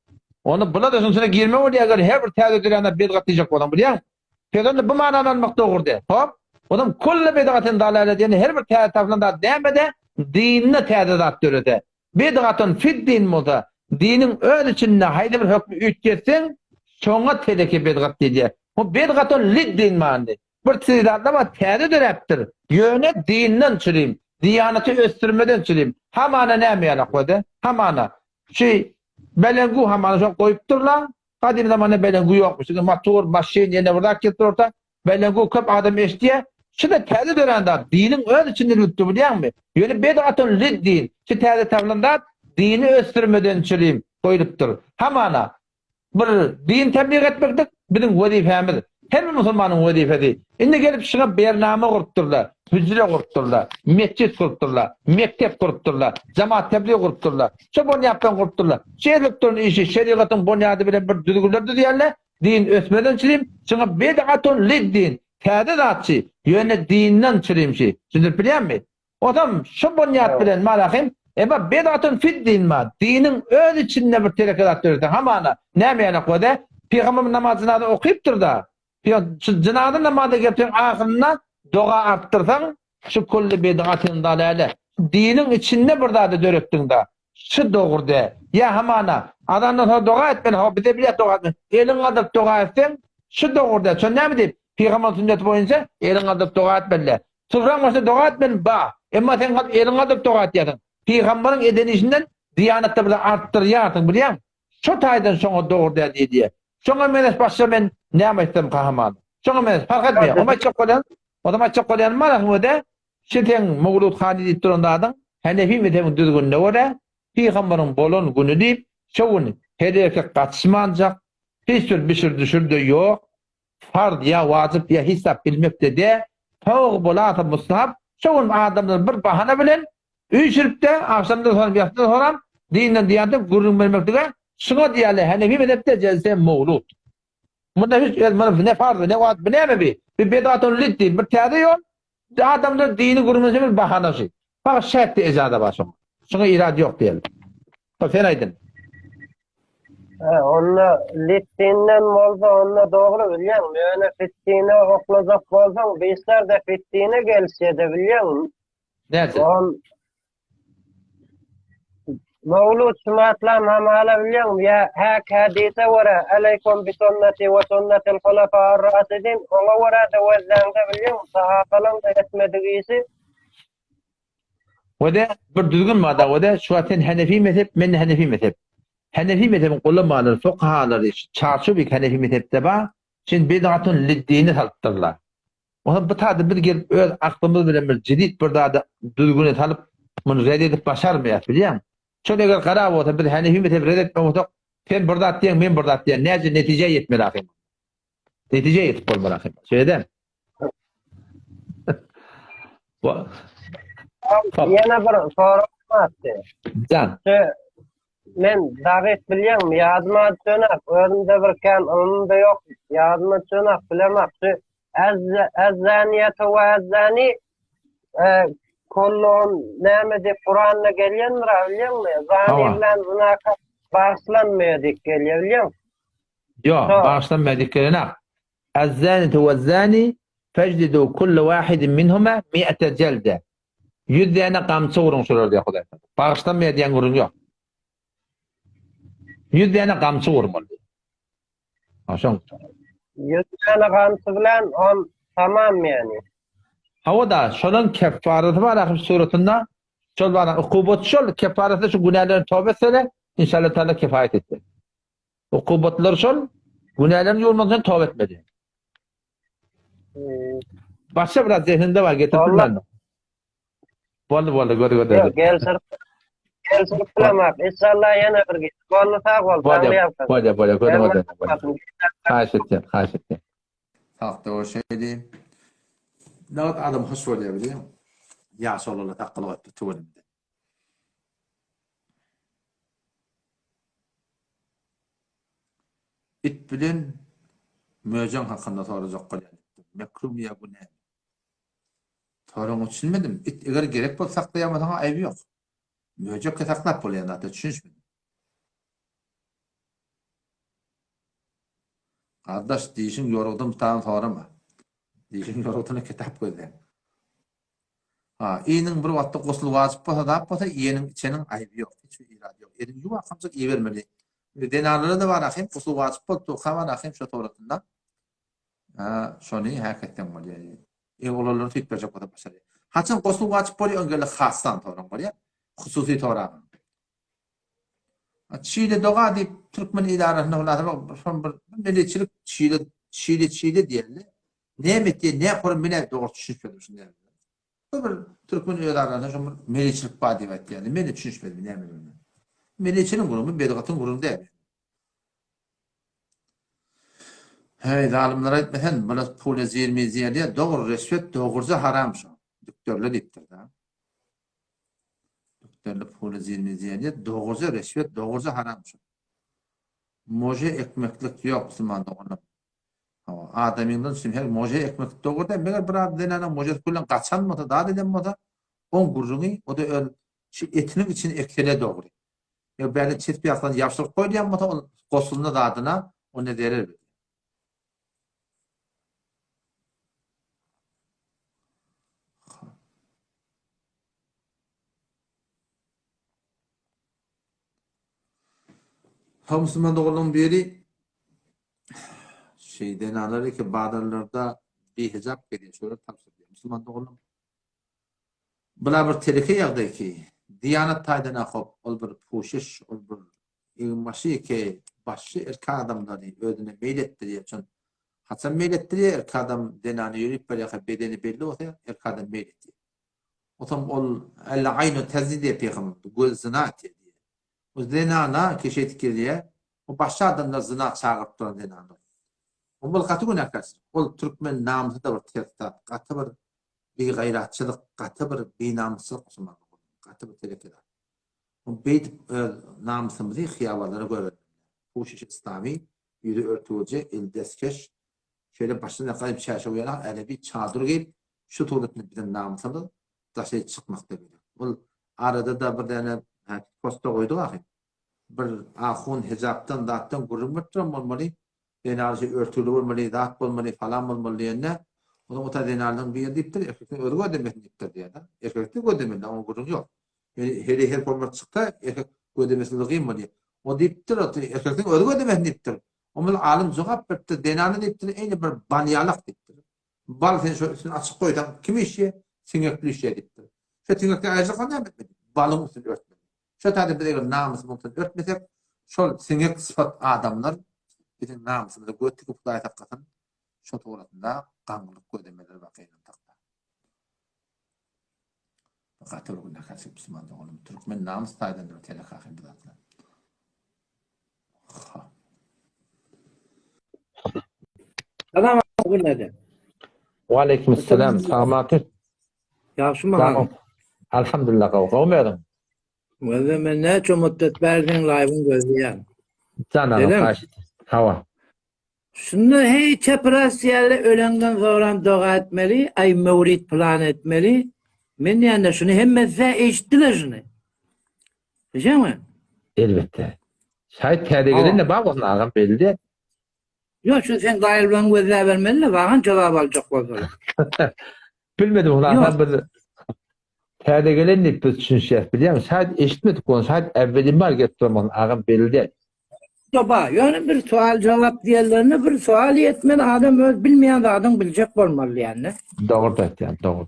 onda bular da şunuň içine girme bolýar eger her bir täze dörän zat bedgat diýjek bolsaň, bilýäňmi? Pes onda bu manany almak dogry däl. Hop. Onam kullu bid'atin dalale diýende her bir täze tapylan zat nämede? Dinde täze zat dörese. Bid'atun fid-din bolsa, diniň öz içinde haýsy bir hökmi üýtgetseň, şoňa teleke bidgat diýilýär. Bu bid'atun lid-din many. Bir täze zatlar bar, täze döräpdir. Ýöne dinden çürim, diýanaty ösdürmeden çürim. Hamana näme ýalak wede? Hamana. Şu belengu hamana şo goýupdyrlar. Gadym zamanda belengu ýokmuş. Indi motor, maşyn, ýene bir zat gelip dur orta. Belengu köp adam eşidýär. Şu-da täze dörän zat. Diniň öz içinde lütdi bilýäňmi? Ýöne bed'atun lid-din. Şu täze tapylan zat dini ösdürmeden çürim goýlupdyr. Hamana, bir din tebliğ etmeklik biziň wezipämiz. Her bir musulmanyň wezipesi. Indi gelip şuňa bernama gurupdyrlar, hüjre gurupdyrlar, metjit gurupdyrlar, mekdep gurupdyrlar, jemaat tebliğ gurupdyrlar. Şu bonýatdan gurupdyrlar. Şu edilip duran işi şerigatyň bonýady bilen bir düzgünler düzýärler. Din ösmeden çürim, şuňa bid'atun lid-din, täze zatçy, ýöne dinden çürimşi. Düşündirip bilýärmi? Ozam şu bunýat bilen malahym, emma bid'atun fid-din bar. Diniň öz içinde bir teleke zat döretse, hamana, näme ýaly wede, Pygamberimiz namaz jynaza okypdyr-da, şu jynaza namaza gelip sen ahyrynda doga artdyrsaň, şu kulli bid'atin dalale, diniň içinde bir zady döretdiň-da. Şu dogry däl. Ýa hamana, azandan soň doga etmeli, hawa bize bilýär doga etmeli. Eliňi galdyryp doga etseň, şu dogry däl. Şonda näme diýip, Pygamber sünneti boýunça eliňi galdyryp doga etmeli däl. Subraň başynda doga etmeli, ba. Emma sen galyp eliňi galdyryp doga etýärsiň. Pygamberiň eden işinden diýanatda bir artdyrýarsyň, bilýäňmi? Şo taýdan şoňa dogry däl diýilýär. Şoňa meňzeş başga men näme aýtsam gahaman. Şoňa meňzeş parh etmeýär. Oňa aýtjak bolýan, ozam aýtjak bolýanym bar aslynda, şu seň Mowlud hany diýip duran zadyň Hanefi mezhebiň düzgünine görä pygamberiň bolan güni diýip, şo gün her erkek gatyşmanjak, hiç bir bişir-düşür-de ýok, Farz ýa wajyp ýa hiç zat bilmekde dä, sag bolasa mustahap, şo gün adamlar bir bahana bilen üýşüripde, agşamdan soňam ýatdan soňam dinden diýandan gürrüň bermeklige şuňa diýýärler Hanefi mezhepde jelse mowlud. Munda hiç öz muny ne farz ne wajyp bu näme bi? Bi bedatun lid-din bir täze ýol, Adamlar dini gürrüňleşe bir bahana şu. Fakat şähdi ejaza bar şoňa. Şoňa irad ýok diýeli. Hop sen aýdyn. He, onda litdinden bolsa onda dogry bilýäňmi? Ýöne fitdine oklajak bolsaň, bizler-de fitdine gelişýede bilýäňmi? Näçe? Oňam Mawlud şumatlam hamala bilýäňmi ýa häk hadise görä aleýkum bi sunnati we sunnatil hulafa'r raşidin oňa görä-de wezläňde bilýäňmi sahabalaň-da etmedik işi Wede bir düzgün bar da wede şu wagt sen Hanefi mezhep men de Hanefi mezhep. Hanefi mezhebiň ulamalary fukahalary çarçuwik Hanefi mezhepde bar. Şin bid'atun liddini salypdyrlar. Ondan bu taýda biz gelip öz aklymyz bilen bir jedid bir zady düzgüne salyp, muny red edip başarmaýas, bilýäňmi? Şol eger gara bolsa biz Hanefi mezhebi red etmek bolsak, sen bir zat diýeň, men bir zat diýen, näce netijä ýetmeli ahym? Netijä ýetip bolmaz ahym. Şeýle däl. Ýene bir sorag bardy. Jan. Şu men dagyt bilýäňmi? Ýadyma düşenak, özümde bir kän ylmym-da ýok. Ýadyma düşenak, bilemak. Şu Ez-zaniýetu we ez-zani kolluhum näme diýip Kuranda gelýändir bilýäňmi? Zani bilen zynaka bagyşlanmaýar diýip gelýär bilýäň. Ýok, bagyşlanmaýar diýip gelenak. Ez-zanitu we-zani fejlidu kulle wahidin minhuma mi'ete jelde. 100 däne gamçy uruň şolar diýýär Hudaý. Bagyşlanmaýar diýen gürrüň ýok. 100 däne gamçy urmaly. Aşaň. 100 däne gamçy bilen ol tamam ýani. Hawa-da, şolaň keffarasy bar ahyr suratynda. Şol bar, ukubat şol, keffarasy şu günälerini toba etsele, inşallah taala kifaýet etjek. Ukubatlary şol, günälerini ýuwulmak üçin toba etmeli. Başga biraz zehnimde bar, getirip bilmedim. Boldy, boldy, göz göz. Ýok, gelşirip gelşirip bilemok. Inşallah ýene bir gün. Boldy, sag bol. Bolýa, bolýa, bolýa, gözüň göz. Haýyş etýän, haýyş etýän. Sagda bolşaýdy. Nagt adam hoş bolýar bilýäňmi? Ýaş oglanlar sakgal goýupdyr tüwelemde. It bilen möjeň hakynda sorajak bolýan itdir. Mekrumy ýa günämi? Soragyňa düşünmedim. It eger gerek bolup saklaýan bolsaň aýby ýok. Möjek-de saklap bolýan zatda düşünişmedim. Gardaş dişiň ýorgudyny tutaryny sorama. Dişiň ýorgudyny kitap gözläň. Ha, iniň bir wagtda gusl wajyp bolsa zat bolsa iýeniň içeniň aýby ýok. Hiç bir irady ýok. Eliň ýuw akamjyk iýibermeli. Zenanlara da bar ahim gusl wajyp bolup durka bar ahim şo suratynda. Ha, şony häk etseň bolýar. Eger olardan süýt berjek bolsa başarýar. Haçan gusl wajyp bolýar, öň geldi hassan soraň bolýar. Hususy soragyň. Çile doga diýip türkmen idarasynda hulasa şol bir milletçilik çile çile çile diýerler. Näme etýär, ne korum men dogry düşünmedim şunu näme. Bu bir türkmen öz aralarynda şol bir milletçilik bar diýip aýtýarlar. Men düşünmedim näme. Milletçiligiň gürrüňi bedgatyň gürrüňi däl. Heý zalymlar aýtma sen bular pula zir-mir diýerler dogry reşwet dogruja haram şo dükderle diýipdir da. Dükderle pula zir-mir diýerler dogruja reşwet dogruja haram şo. Može ekmeklik ýok musulman doganlar. Hawa adamyňdan üçin her može ekmeklik dogry däl meger bir adam zenanyň možesi bilen gaçan bolsa zat eden bolsa oň gürrüňi o-da öz şu etiniň içini eksele dogry. Eger bärde çetip ýaksany ýapşyryp goýulýan bolsa ol goşulna zadyna onda zerer berýär. Ha musulman doganlaryň biri şeý zenanlar eke bazarlarda bihijap gezýär, şolar tabşyrýar. Musulman doganlar Bula bir teleke ýagdaý ki, diýanat taýdan-a hop, ol bir puşiş, ol bir eginbaşy ki, başy erkek adamlary özüne meýil etdirýär. Çün haçan meýil etdirýär, erkek adam zenana ýörüp barýarka bedeni belli bolsa, erkek adam meýil etýär. Otam ol El aýnu tezni diýýär pygamberimiz, göz zyna etýär diýýär. O zenana ki şeýdip gezýär, o başy adamlar zyna çagyryp duran zenanlar. Ol gaty günäkärçilik. Ol türkmen namysy-da bir ters zat, gaty bir Bigaýratçylyk gaty bir binamysçylyk musulmanlar gaty bir teleke zat. Beýdip öz namysymyzy hyýabanlara goýbermeli. Puşiş islami, ýüzi örtügije, eli deskeş, şeýle başyna gaýyp çärşew ýaly ärebi çadyr geýip, şu suratynda biziň namysymyz daşary çykmakda gerek. Ol arada-da bir däne posta goýduk ahy. Bir ahun hijapdan zatdan gürrüň berip duran bolmaly. Zenançy örtügli bolmaly, zat bolmaly, falan bolmaly diýende, onuň ota zenanlaryň biri diýipdir, erkekden özi gözlemesin diýipdir diýýär-de. Erkekde gözlemeli, oňa gürrüň ýok. Ýöne heleý her bolmaz çyksa, erkek gözlemesi gyn bolýar. O diýipdir, erkekden özi gözlemesin diýipdir. Oňa alym jogap beripdir, zenana diýipdir, eýni bir bal ýalak diýipdir. Bal sen şo üstüni açyk goýsaň, kim işýär? Siňekli işýär diýipdir. Şo siňekden aýyrjaklar näme etmeli? Balyň üstüni örtmeli. Şo taýda biz eger namysymyzy örtmesek, şol siňek sypat adamlar biziň namysymyza göz tikip Hudaý saklasyn. Şo suratynda gaňrylyp gözlemeler bar gynansak-da. Bu gaty bir günäkärçilik musulman doganym. Türkmen namys taýdan bir telek ahym bu zatlar. Ha. Salam aleyküm. Wa aleyküm selam. Sagmaky. Ýagşymy halyň? Alhamdulillah gowy. Gowmy özüň? Walla men näçe muddet bäri seň laýwyňy gözleýän. Jan agam haýyş. Hawa. Şunda heý çepras diýerler öleňden soňram doga etmeli, aý möwrit pylan etmeli. Men diýende şuny hemmesi eşitdiler şuny. Düşeňmi? Elbetde. Şaýt täze gelen-de bar bolsun agam belli däl. Ýok şu sen gaýylbaňy gözläbermeli-de bagan jogap aljak bolsalar. Bilmedim hulasa biz täze gelen diýip biz düşünişýäs bilýäňmi şaýt eşitmedik bolsun şaýt äwwelim bar gelip duran agam belli däl. Ýok ýöne bir sual jogap diýenlerinde bir sual ýetmeli adam öz bilmeýän zadyň biljek bolmaly diýende. Dogry aýtýaň dogry.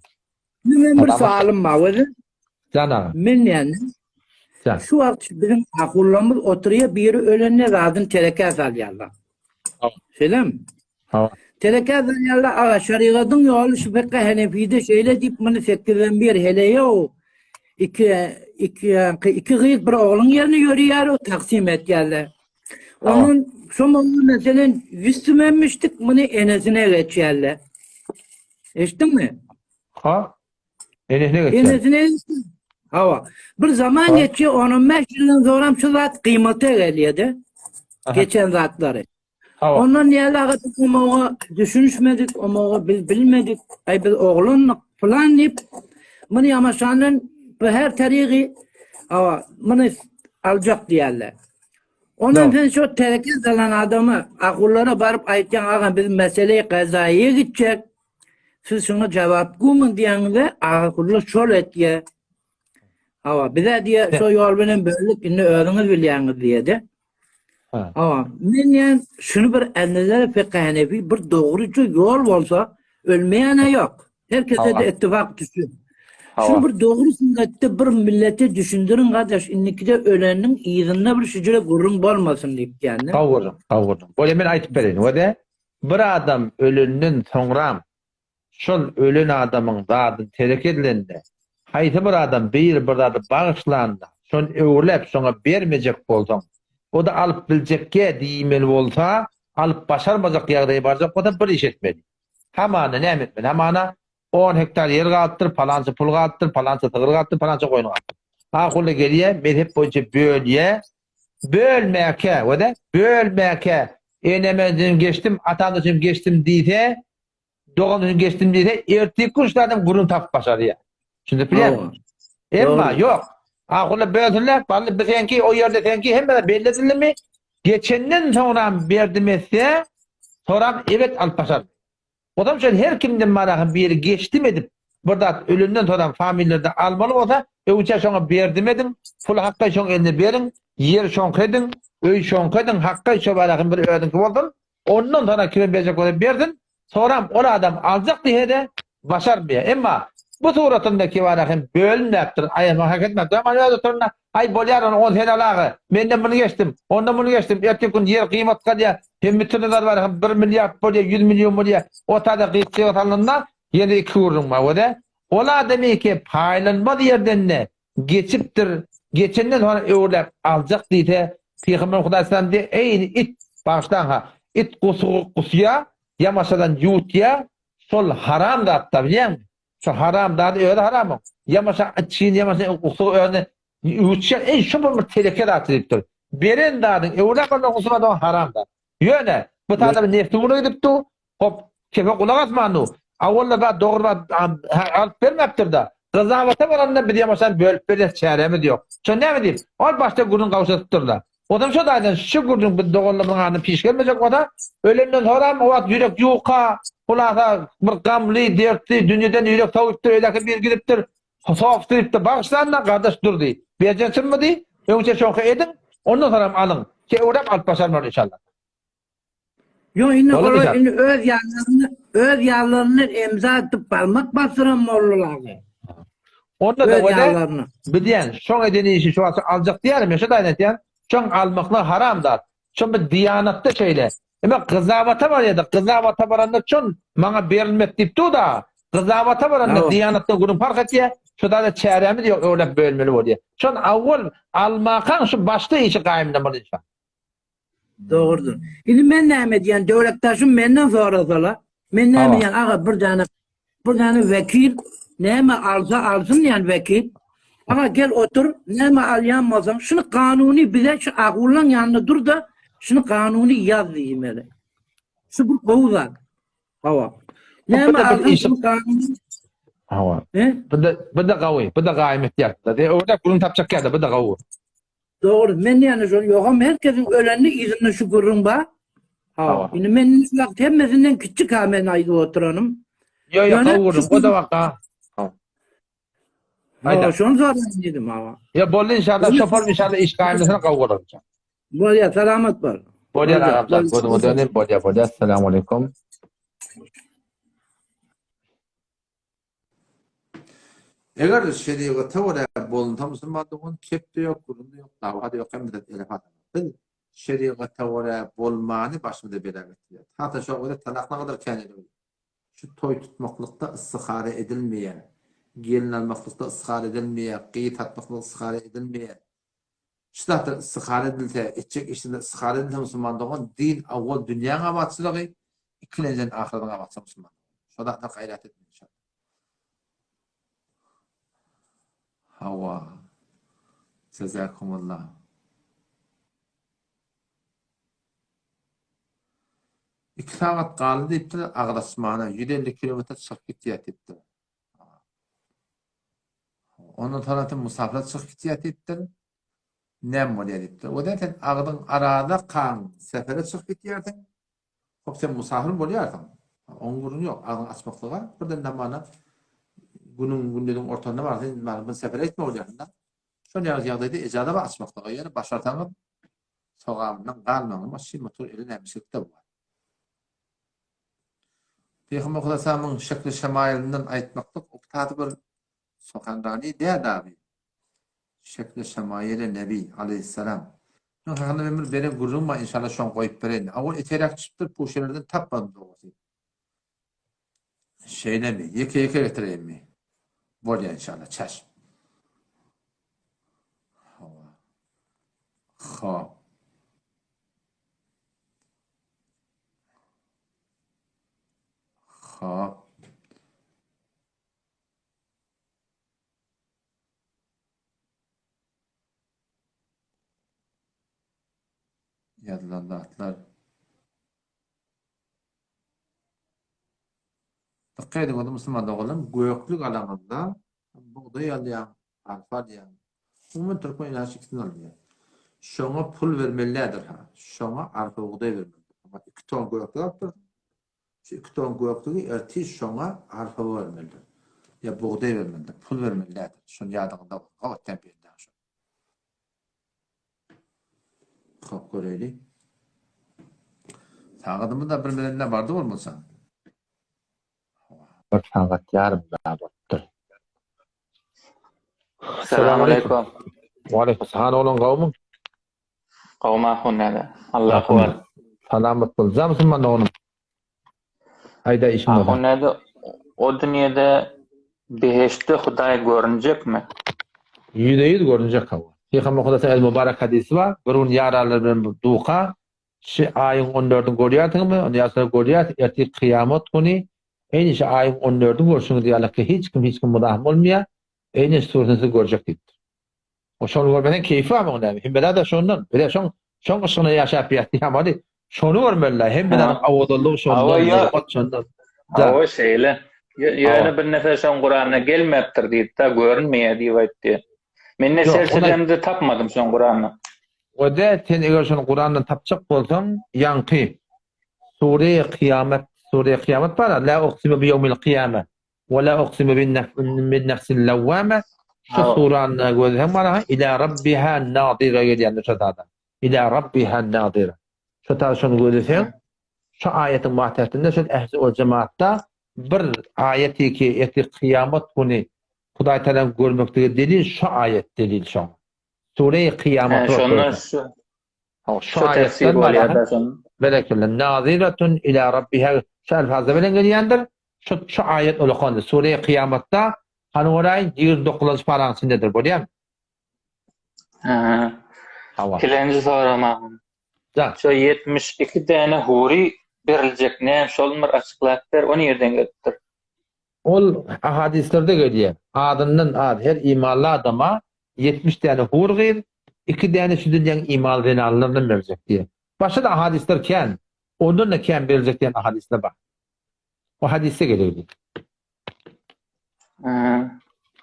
Meň bir sualym bar özi. Jan agam. Men diýende Jan. Şu wagt biziň ahullamyz oturýar biri ölende zadyny terekä salýarlar. Şeýlemi? Hawa. Terekä salýarlar aga şerigatyň ýoly şu fekge henefide şeýle diýip muny sekizden bir heleýow iki iki iki gyz bir ogluň ýerine ýörýär o taksim etýärler. Onun şu meselen 100 tümenmişdik muny enesine geçýärler. Eşitdiňmi? Ha. Enesine geçýär. Enesine Hawa. Bir zaman geçýär, 10-15 ýyldan soňram şu zat gyýmata gelýär-de. Geçen zatlary. Hawa. Ondan näle aga biz omaga düşünişmedik, omaga biz bilmedik, aý biz oglandyk pylan diýip, muny ýamaşandan bu her terygy hawa, muny aljak diýerler. Ondan sen şu tereke salan adama, ahullara baryp aýtýaň, aga biz mesele gazaýa gitjek, siz şuňa jogap gumuň diýeňizde, ahulla şol etýär. Hawa, bize diýe şo ýol bilen böldük, indi özüňiz bilýäňiz diýedi. Hawa, men diýen şuny bir ellere fiqh hanefi bir dogruja ýol bolsa, ölmeýäne ýok. Herkese de ittifak düşün. Şuny bir dogry suratda bir millete düşündiriň gardaş, indikide öleniniň yzynda bir şüjre gürrüň bolmasyn diýip diýende. Gowy gürrüň, gowy gürrüň. Bolýa men aýtyp bereýin. Wede bir adam ölenden soňram şol ölen adamyň zadyny terek edilende, haýsy bir adam biri bir zady bagyşlanda, şony öwürläp şoňa bermejek bolsaň, o-da alyp biljekge diýmeli bolsa, alyp başarmajak ýagdaýa barjak bolsa bir iş etmeli. Hamana näme etmeli? Hamana on hektar ýer galypdyr, palança pul galypdyr, palança sygyr galypdyr, palança goýun galypdyr. Ahulla gelýär, mezhep boýunça bölýär. Bölmäkä, we-de, bölmäkä, eneme üçin geçdim, atam üçin geçdim diýse, dogan üçin geçdim diýse, ertirki gün şu adam gürrüň tapyp başarýar. Düşündirip bilýärmi? Emma ýok. Ahulla bölsünler, bally bu seňki, o ýerde seňki, hemme zat belli edildimi? Geçenden soňram berdim etse, soram ebet alyp başardy. Ozam şol her kimden marahym biri geçdim edip bir zat ölenden soram familiýada almaly bolsa, öňçä şoňa berdim ediň, puly hakgaý şoň eline beriň, ýer şoňky ediň, öý şoňky ediň, hakgaý şo marahym bir özüňki bolsun, ondan soňra kime berjek bolsa bersin, soram ol adam aljak diýse-de başarmaýar. Emma bu suratynda Kibarahym bölünmäpdir, aýyrmak hak etmäpdir. Emma öz oturanda, Aý, bolýar ony, ony sen al aga. Menden muny geçdim, ondan muny geçdim. Erteki gün ýer gyýmat galýar. Hem bütün Nazarbarahym bir milliard bolýar, ýüz million bolýar. O taýda gyýyk-çyga salnanda ýene iki gürrüň bar. Wede, ol adamyňky paýlanmaz ýerden-de geçipdir, geçenden soňra öwürläp aljak diýse, Pygamber Hudaýsalam diýýär, Eý, it, bagyşlaň-ha, it gusugy gusýar, ýamaşadan ýuwutýar, Şol haram zat da bilýäňmi? Şo haram zady özi haram oň. Ýamaşa içgin ýamaşa usugy özüne ýuwutýar. Eý şo bir teleke zat diýip dur. Beren zadyň öwrä barmak usugy da haram zat. Ýöne bu sada bir nefsi ugruna gidip dur. Hop kefe gulak asman dur. Awalda zat dogry zat alyp bermäpdir da. Gyzabata baranda biz ýamaşany bölüp berýäs çärämiz ýok. Şo näme diýip? Ol başda gürrüň gawşadypdyr-da. Ozam şo taýdan şu gürrüň biz doganlarymyzyň arasynda piş gelmejek bolsa, ölenden soram o wagt ýürek ýuka, hulasa bir gamly, dertli, dünýeden ýürek sowypdyr, öýdäki bir gidipdir, sowupdyr diýipdir, bagyşlan-da, gardaş Durdy, berjek çynmy diý, öňçe şoňky ediň, ondan soram alyň, öwräp alyp başarmaryn inşallah. Ýok indi Bolar olar inşallah. indi öz ýanlaryny öz ýanlaryndan emza atyp barmak basdyran boldular. Onda da Öz wede ýanlaryna. bilýän, şoň eden işi şu wagt aljak diýýärin men şu taýdan aýtýan, şoň almaklygy haram zat. Şo bir diýanatda şeýle. Eme gyzabata barýardy. Gyzabata baranda çon maňa berilmek diýip dur-da. Gyzabata baranda diýanatdan gürrüň parh etýär. Şo zada çärämiz ýok, öwlap bölmeli bolýar. Şon awwal almakaň şu başda işi gaýymlamaly inşallah. Dogrudyr. Indi men näme edýän, döwletdaşym menden sorasala, men näme edýän, aga bir däne bir däne wekil näme alsa alsyn diýen wekil. Aga gel otur, näme alýan bolsaň, şuny kanuny bize şu agullaň ýanynda dur-da, şuny kanuny ýaz diýmeli. Şu bir gowy zat. Hawa. Näme alsaň şuny kanuny Hawa. Bu da bu da gawy, bu da gaýym etýär. Öwrek gürrüň tapjak ýerde bu da gawy. Dogry, men ýani şol ýogam her kesiň ölenini yzynda şu gürrüň bar. Ha, indi men şu wagt hemmesinden kiçjik ha men aýdyp oturanym. Ýo ýo, gowy gürrüň, o da wagt ha. Aýda. Şony soraýyn diýdim ha. Ýa boldy inşallah, şopar inşallah iş gaýymlasyna gowy bolar inşallah. Bolýar, salamat bol. Bolýar agam, gözüňe döneýin, bolýar, bolýar. Assalamu aleýkum. Eger şerigata görä bolunsa musulman dogan kep-de ýok, gürrüň-de ýok, dawa-da ýok, hemme zat ele hasaba. Biz şerigata görä bolmany başymyza bela getirýäris. Hata şo göre talak nagadyr kän ele Şu toý tutmaklykda ystyhara edilmeýär. Gelin almaklykda ystyhara edilmeýär, gyz satmaklykda ystyhara edilmeýär. Şu zatlar ystyhara edilse, etjek işinde ystyhara edilse musulman dogan din awwal dünýäň abatçylygy, ikilenjiden ahyretiň abatçylygy musulman dogan. Şo zatlar gaýrat etmeli inşallah. Hawa. Jazakumullah. Iki sagat galdy diýipdir, agyz açmana 150 kilometr çykyp gitýär diýipdir. Ondan soň sen musafira çykyp gitýär diýipdir. Näme bolýar diýipdir. O sen agzyň arada kan sefere çykyp gitýärsiň. Hop sen musafir bolýarsyň. Oň gürrüňi ýok. Agzyňy açmaklyga birden damana günüň gündiziň ortasynda bar sen mana bir sefere gitme bolýarsyň da. Şol ýaly ýagdaýda ejaza bar açmaklyga. Ýöne başarsaňyz sogabyndan galmaň. Maşyn motor eli nämişlikde bar. Pygamber Hudaýsamyň şekli şemaýylyndan aýtmaklyk okdady bir sohanrani däl abi. Şekli şemaýyly Nebi aleýhissalam. Şunuň hakynda men bir beren gürrüňim bar inşallah şoň goýup bereýin. Awal eteräk düşüpdir puşelerden tapmadym dogrusy. Şeýlemi? Ýeke ýeke getireýinmi? Bolýa inşallah çaş. Hawa. Hop. Hop. Ýazylan zatlar. Dykgat ediň, onda musulman doganlarym, göklük alaňyzda bugdaý alýaň, arpa alýaň. Umuman türkmen ilaty ikisini alýar. Şoňa pul bermeli däldir ha. Şoňa arpa bugdaý bermelidir. 2 ton göklük alypdyr. Şu 2 ton göklügi ertir şoňa arpa bermelidir. Ýa bugdaý bermelidir. Pul bermeli däldir. Şony ýadyňyzda bolsun. Gabat belläň şony. Hop göreýli. Sagadymyz da bir bilenine bardy bolmasa. Bir sagat ýarym da bolupdyr. Salam aleýkum. Wa aleýkum salam oglan gowmy? Gowmy ahun näde? Allah kuwwat. Salamat bol. Jam musulman doganym. Aýda işiň bolsa. Ahun näde o dünýede behiştde Hudaý görünjekmi? 100% görünjek hawa. Pygamber Hudaý el mübarek hadisi bar. Bir gün ýaralar bilen duka şu aýyň 14-ni görýärsiňmi? Ony ýa görýär, ertir kyýamat güni eýni şu aýyň 14-ni görşüňiz ýaly ki hiç kim hiç kim muzahym bolmaýar. Eýni şu siz görjek diýipdir. O şony görmeseň keýfi bar muň näme? Hemme zat şondan. Bize şoň şoň yşgyna ýaşap ýatdy ýamaly. Şony görmeli hemme zadyň owadanlygy şondan, nurbat şondan. Hawa şeýle. Ýöne bir nefer şoň Kuranyna gelmepdir diýip-de görünmeýär diýip aýtdy. Men ne serçedemde tapmadym şoň Kuranyny. O däl, sen eger şony Kurandan tapjak bolsaň, ýaňky Sure Kyýamet, Sure Kyýamet bar-a, La uksimu bi ýewmil kyýame. Wa la uksimu bin nefsil lewwame şu surany gözleseň bar ila rabbiha nadira gelýändir şo zada. Ila rabbiha nadira. Şo ta şony gözleseň şu aýatyň matätinde şol ähli ol jemaatda bir aýaty ki ertir kyýamat güni Hudaý Tagalaň görmeklige delil şu aýat delil şoň. Sure-i Kyýamat. Şonda şu. Hawa, şu Şo tefsir aýatdan bolýar bar. da şonuň. Berekella. Naziratun ila rabbiha şu alfazda bilen gelýändir. Şu şu aýat ulakandyr. Sure-i Kyýamatda hany göräýiň 29-njy paraň içindedir. Bolýarmy? Ha. Hawa. Ikilenji soragym. Da. Şo 72 däne huri beriljek näme şol bir açyklap ber, o nirden gelipdir? Ol ahadislerde gelýär. Azyndan az her imanly adama 70 däne hur gyz, 2 däne şu dünýäň imanly zenanlaryndan berjek diýýär. Başga-da ahadisler kän. Ondan-da kän berjek diýen ahadisler bar. O hadisde gelýär.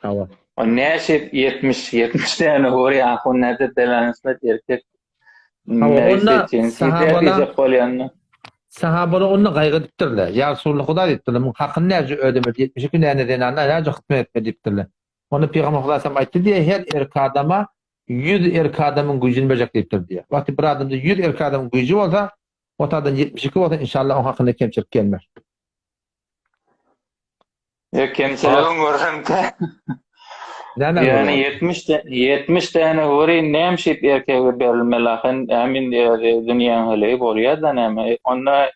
Hawa. O näçe 70 70 däne huri ahun näde belansmet erkek. Hawa, onda sahabalar bolýanda. Sahabalar onda gaýgy edipdirler. Ýa Resulullah Hudaý diýipdirler, muň hakyny näce ödemeli? 72 däne zenana näce hyzmat etmeli diýipdirler. Onda Pygamber Hudaý sallam aýtdy diýe, her erkek adama 100 erkek adamyň güýjüni berjek diýipdir diýe. Wagty bir adamda 100 erkek adamyň güýji bolsa, o taýdan 72 bolsa inşallah oň hakynda kemçilik gelmez. Ýa kemçiligiň göremde. Näme Ýöne 70 70 däne huri näme şeýip erkege berilmeli ahyn, ämin dünýäň heleýi bolýar-da näme. Onda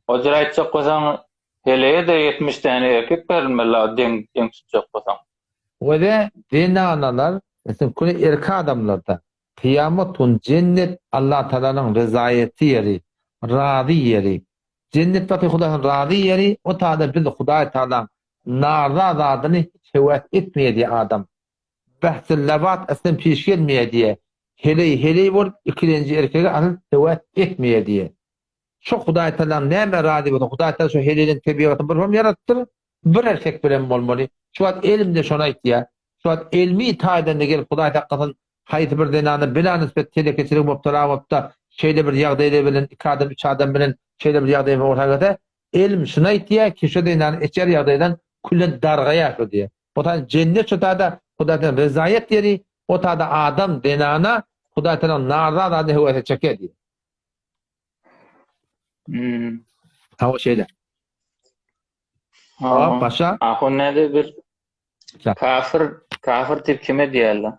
o jür aýtjak bolsaň, heleýe-de 70 däne erkek berilmeli deň deň tutjak bolsaň. Wede zenanalar, meselem, köne erkek adamlarda kyýamat gün jennet Allah Tagalanyň rezaýetli ýeri, razy ýeri. Jennet baky Hudaýyň razy ýeri, o taýda biz Hudaý Tagalaň narza zadyny hiç höwes etmeýär diýýär adam. Behti lebat aslyn piş gelmeýär diýýär. Heleý heleý bolup ikilenji erkege asyl höwes etmeýär diýýär. Şo Hudaý Tagalaň nämä razy bolsa Hudaý Tagala şo heleýleň tebigatyny bir hem ýaradypdyr, bir erkek bilen bolmaly. Şu wagt elimde şony aýtýar. Şu wagt elmi taýdan-da gelip Hudaý saklasyn haýsy bir zenana bela nisbet telekeçilige mubtala bolupda şeýle bir ýagdaýlar bilen iki adam üç adam bilen şeýle bir ýagdaý bilen orta gelse elm şuny aýtýar ki şu zenany içer ýagdaýdan küllen dargaýar şu diýýär. O taýdan jennet şu taýda Hudaýdan rezaýet ýeri o taýda adam zenana Hudaý tagalaň narza zadyny höwese çeker diýýär. Hmm. Hawa şeýle. Hawa başa. Ahun näde bir Kafir, kafir diýip kime diýerler?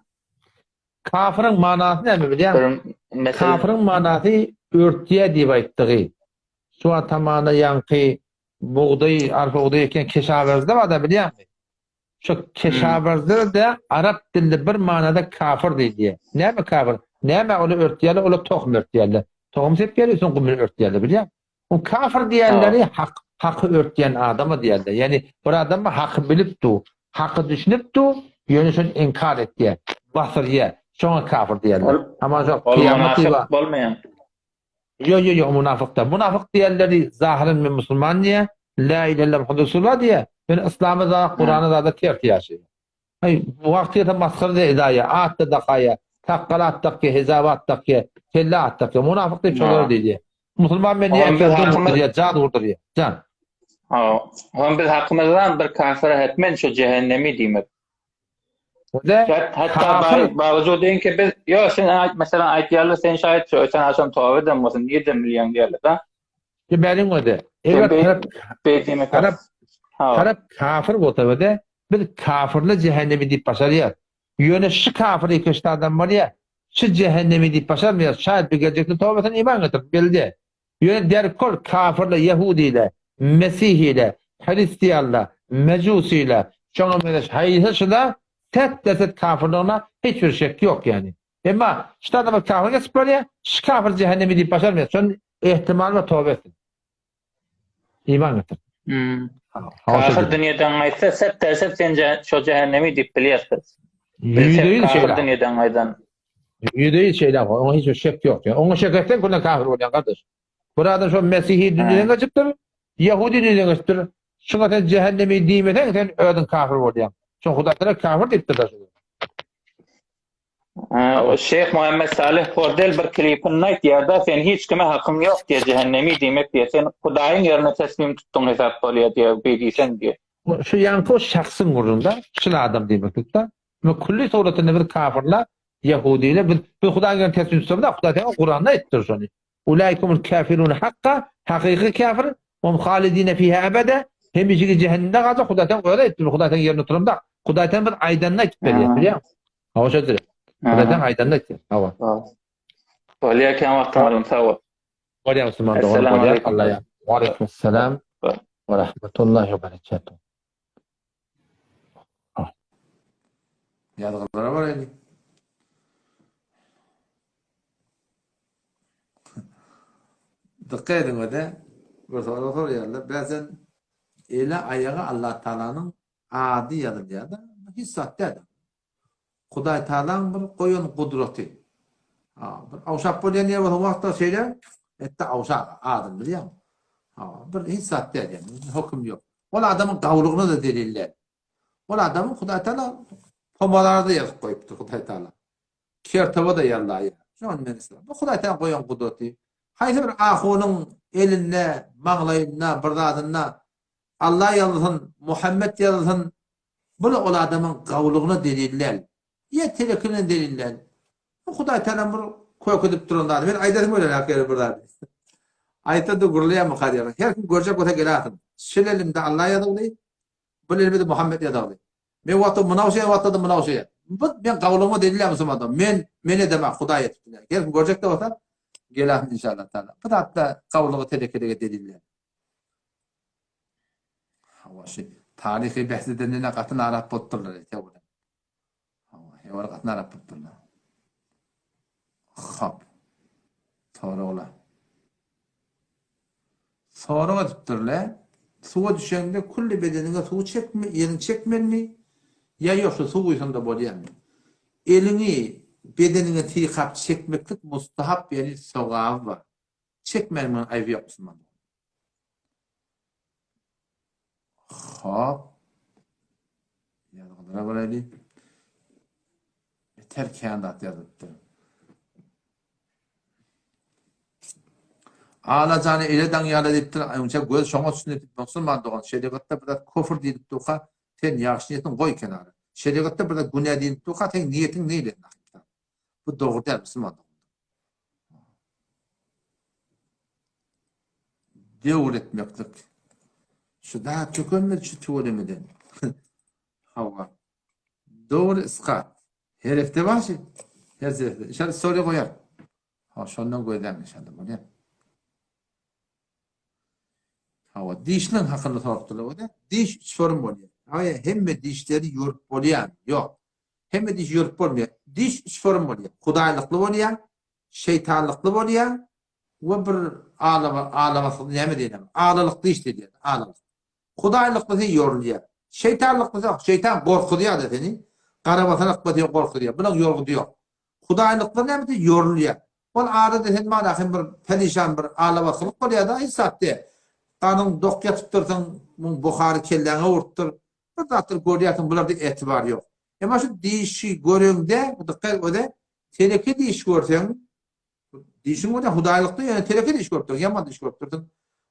Kafiriň manasy näme bilýäňmi? Kafiriň manasy örtýär diýip aýtdygy. Şu wagt hamana ýaňky bugdaý, arpa bugdaý ekýän keşawerzde bar-da bilýäňmi? Şo keşawerzde-de arap dilinde bir manada kafir diýilýär. Näme kafir? Näme olar örtýärler? Olar tohum örtýärler. Tohum sepýärler, üstüne gum bilen örtýärler bilýäňmi? Bu kafir diýenleri hak, haky örtýän adama diýerler. Ýagny bir adam haky bilip dur, haky düşünip dur, ýöne şony inkar etýär, basyrýar. Şoňa kafir diýerler. Amma şo kyýamat diýip bolmaýar. Ýok, ýok, ýok, munafyk däl. Munafyk diýenleri zahyran men musulman diýýär, la ilahe illallah Muhammed Resulullah diýýär. Ýöne yslama zat, Kurana zada ters ýaşaýar. Aý, wagty gelse masgara-da edaýýar, at-da dakaýýar, sakgal at dakýar, hijap at dakýar, kelle at dakýar. Munafyk diýip şolara diýilýär. Musulman men diýýär, Oňam biz dum hakymyz gurdurýar, jad gurdurýar. Jan. Hawa. Oňam biz hakymyzdan bir kafire hetmen şu jehennemi diýmek. Wede Hatda kafir bagyjy diýinki biz, ýok sen aýt, meselem aýtýarlar, sen şaýat şu öten agşam toba eden bolsun, nirden bilýäň diýerler, da. Bäriň wede. Eger tarap tarap tarap kafir bolsa wede Biz kafirler jähennemi diýip başarýas. Ýöne şy kafir ýeke adam bolýa, şy jähennemi diýip başarmaýas, şaýat bir geljekde toba etsin iman getirip geldi. Ýöne derkol kafirler ýehudiler, mesihiler, hristianlar, mejusiler, şoňa meňzeş haýsy şyda set deset kafirligine hiç bir şek ýok ýani. Emma şy adamlar kafir geçip barýa, şy kafir jähennemi diýip başarmaýas, şon ehtimal bar toba etsin. Iman getir. Hmm. Kafir dünýeden gaýtsa, sep dersek sen şo jähennemi diýip bilýäs biz. %100 şeýle. Kafir dünýeden gaýdan. %100 şeýle. Oňa hiç bir şek ýok. Yani oňa şek etseň künden kafir bolýan kardeş. Bir adam şo mesihi dünýeden gaçypdyr, ýehudi dünýeden gaçypdyr. Şuňa sen jähennemi diýmeseň sen özüň kafir bolýaň. Şo Hudaý Tagala kafir diýipdir da şuňa. Şeýh Muhammed Salih Fordel bir klipinde aýtýar-da, sen hiç kime hakyň ýok diýýär, jähennemi diýmek diýýär. Sen Hudaýyň ýerine teslim tutduň hesap bolýar diýýär, beý diýseň diýýär. Şu ýaňky o şahsyň gürrüňde, şul adam diýmeklikde. Muny külli suratynda biz kafirler, ýehudiler, biz biz Hudaýyň ýerine teslim tutamyzok, Hudaý saňa Kuranda aýtdyr şony. Ulaikumul kafirun hakka, hakyky kafir, hum halidine fiha ebede, hemişeki jähennemde galjak, Hudaý taň özi aýtdy, Hudaý taň ýerinde oturamzak. Hudaý taň biz aýdanyny aýtyp berýär, bilýäňmi? Hawa şeýle. Hudaý taň aýdanyny aýtýar. Hawa. Bolýar kän wagtyňy aldym sag bol. Bolýar musulman dogan bolýar. Allah ýar. Waleýkim salam. We rahmetullahi we berekatuh. Ýazgylara baraýly. Dykgat ediň öde. Bir sorag soraýarlar. Bäzen ele aýaga Allah Taalanyň ady ýazylýar-da. Hiç zat däl. Hudaý Tagalaň bir goýan gudraty. Ha, bir awşap bolýan ýer bolsa wagtda şeýle etde awşap adyny bilýäň. Ha, bir hiç zat däl ýa, höküm ýok. Ol adamyň gawlygyna-da delil däl. Ol adamyň Hudaý Tagala pomalarda ýazyp goýupdyr Hudaý Tagala. Kertowa-da ýazlaýar. Şonuň men isle. Bu Hudaý Tagala goýan gudraty. Haýsy bir ahunyň elinde, maňlaýynda, bir zadynda Allah ýazylsyn, Muhammet ýazylsyn, Bul ol adamyň gawulygyna delil däl. Ýa telekine delil däl. Bu Hudaý Tagalam bir kök edip duran zady. Men aýdasym gelýär hak ýere bir zady. Aýtsa-da gürleýärmi Kadyr? Her kim görjek bolsa geläsin. Şil elimde Allah ýazygly, bul elimde Muhammet ýazygly. Men wagtda munaw şeýe wagtda-da munaw şeýe. Bu men gawulygyma delil däl musulman dogan. Men men edemok Hudaý edip biler. Her kim görjek-de bolsa geläsin inşallah taala. Bu zatda gawulyga telekelige delil däl. Hawa, şu taryhy bähs edende gaty narat bolupdyrlar ete bilen. Hawa, hewar gaty narat bolupdyrlar. Hop. Soraglar. Sorag edipdirler. Suwa düşeňde külli bedeniňe suw çekme, ýeriň çekmelimi? Ýa ýok, şu suw guýsaň-da bolýarmy? Eliňi bedeniňe syýkap çekmeklik mustahap, ýagny sogaby bar. Çekmäniň munuň aýby ýok musulman dogan. Hop. Ýazgylara baraýly. Beter kän zat ýazylypdyr. Alajany ele daňýarlar diýipdir. Öňçe göz şoňa düşsün diýip musulman dogan. Şerigatda bir zat kofr diýlip durka, sen ýagşy niýetiňi goý kenara. Şerigatda bir zat günä diýlip durka, seň niýetiň neýle? Bu dogry däl musulman dogan. Döwür etmeklik. Şu daha tükenmedi şu tüwelemeden. Hawa. Dogry iskat. Her hepde bar şu. Her hepde. Inşallah story goýar. Ha, şondan gözläň inşallah bolýar. Hawa, dişleň hakynda sorupdyrlar o-da. Diş üç form bolýar. Hawa, hemme dişleri ýorup bolýar. Ýok. Hemme diş ýorup bolmaýar. Diş üç form bolýar. Hudaýlykly bolýar, şeýtanlykly bolýar we bir alama alamasy näme diýilýär? Alalyk diş diýilýär. Alalyk. Hudaýlyklysy ýorulýar. Şeýtanlyklysy şeýtan gorkuzýar-da seni. Garabasanak bolsa gorkuzýar. Bunuň ýorgudy ýok. Hudaýlyklar näme diýip ýorulýar. Ol arada sen mana hem bir perişan bir alabasgylyk bolýar-da, hiç zat däl. Ganyň dok ýatypdyrsyň, muň buhary kelläňe urupdyr. Bir zatlar görýärsiň, bularda etibar ýok. Emma şu dişi göreňde, dykgat öde, teleke diş görseň, dişiň bolýar hudaýlykda ýöne teleke diş görüpdir, ýaman diş görüpdirsiň.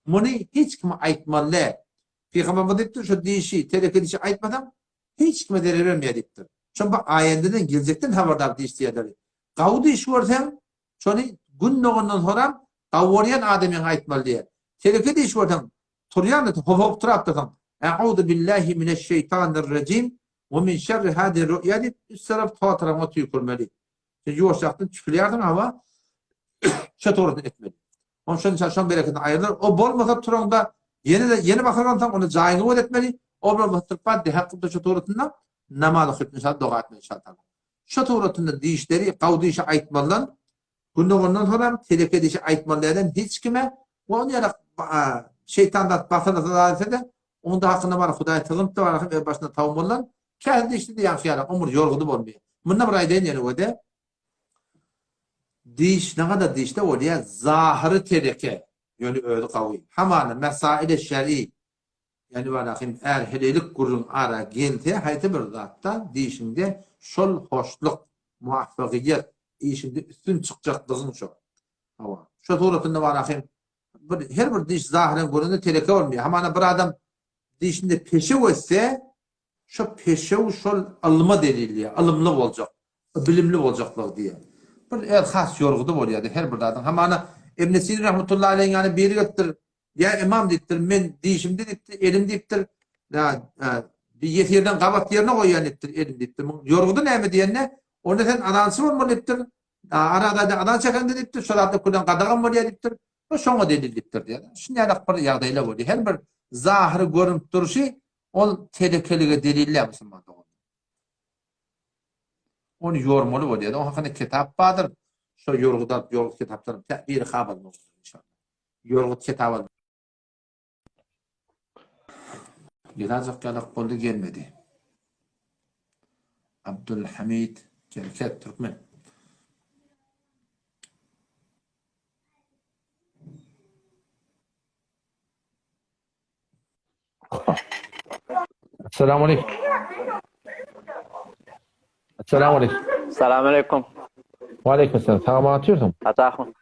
Muny hiç kime aýtmaly däl. Pygamberimiz diýipdir, şu dişi, teleke dişi aýtmasaň, hiç kime zerer bermeýär diýipdir. Şo bu aýendeden, geljekden habardar diş diýerler. Gawy diş görseň, şony gün dogandan soram, gawy görýän adamyňa aýtmaly diýýär. Teleke diş görseň, turýan hopugyp turapdyrsyň. A'uzu billahi mineşşeýtanirrejim we min şerri hadihi ru'ya diýip, üç tarap sol tarabyňa tüýkürmeli. Sen ýuwaşjakdan tüpülýärsiň hawa, şo torasyny etmeli. Onuň şonça şoň bereketini aýyrlar. O bolmasa turaňda ýene-de ýene basyrgansoň ony jaýyňa göz etmeli. O bolmasa turup bar dehek kylyp şo toratynda namaz okyp inşallah doga etmeli inşallah. Şo toratynda dişleri gaw dişi aýtmalydan Gün dogandan soňam teleke dişi aýtmaly dälem hiç kime we ony ýaly şeýtan zat basyrlasa zat etse-de onda hakynda bar Hudaý sygynyp-da bar hem öz başyna tawun bolan käsi dişli-de ýagşy ýaly ömür ýorgudy bolmaýar. Munda bir aýdaýyn ýene we-de diş nagadar dişde bolýar zahyry teleke ýöne özi gawy. Hamana mesaili şer'i Ýani barahym är heleýlik gürrüň ara gelse haýsy bir zatda dişiňde şol hoşluk, muwaffagyýet, işiňde üstün çykjakdygyň şo. Hawa. Şo suratynda barahym bir her bir diş zahyren görende teleke bolmaýar. Hamana bir adam dişinde peşew etse şo peşew şol ylma delil diýýär. Ylymly boljak, bilimli boljaklygy diýýär. Bir öz has ýorgudy bolýar-da her bir zadyň. Hamana Ibn Sirin rahmetullahi aleýhiň ýanyna biri gelipdir. Ýa ymam diýipdir, men dişimde diýipdir, elim diýipdir, bir ýesirden gabat ýerine goýýan diýipdir, elim diýipdir. Muň ýorgudy näme diýende, onda sen azançy bolmaly diýipdir. Araz aýda azan çekende diýipdir, şol zatlar küllen gadagan bolýar diýipdir. Bu şoňa delil diýipdir diýýär. Şunýalak bir ýagdaýlar bolýar. Her bir zahyry görünip durşy ol telekelige delil däl musulman doganlar. Ony ýormaly bolýar. Oň hakynda kitap bardyr. Şo ýorguda ýorgut kitaplaryň biri habar bolsun inşallah. Ýorgut kitaby Gelajak ýalak boldy gelmedi. Abdulhamid Çerkez Türkmen. Assalamu aleykum. Assalamu aleykum. Salam aleykum. Wa aleykum selam. Salam atýarsyň. Atahun.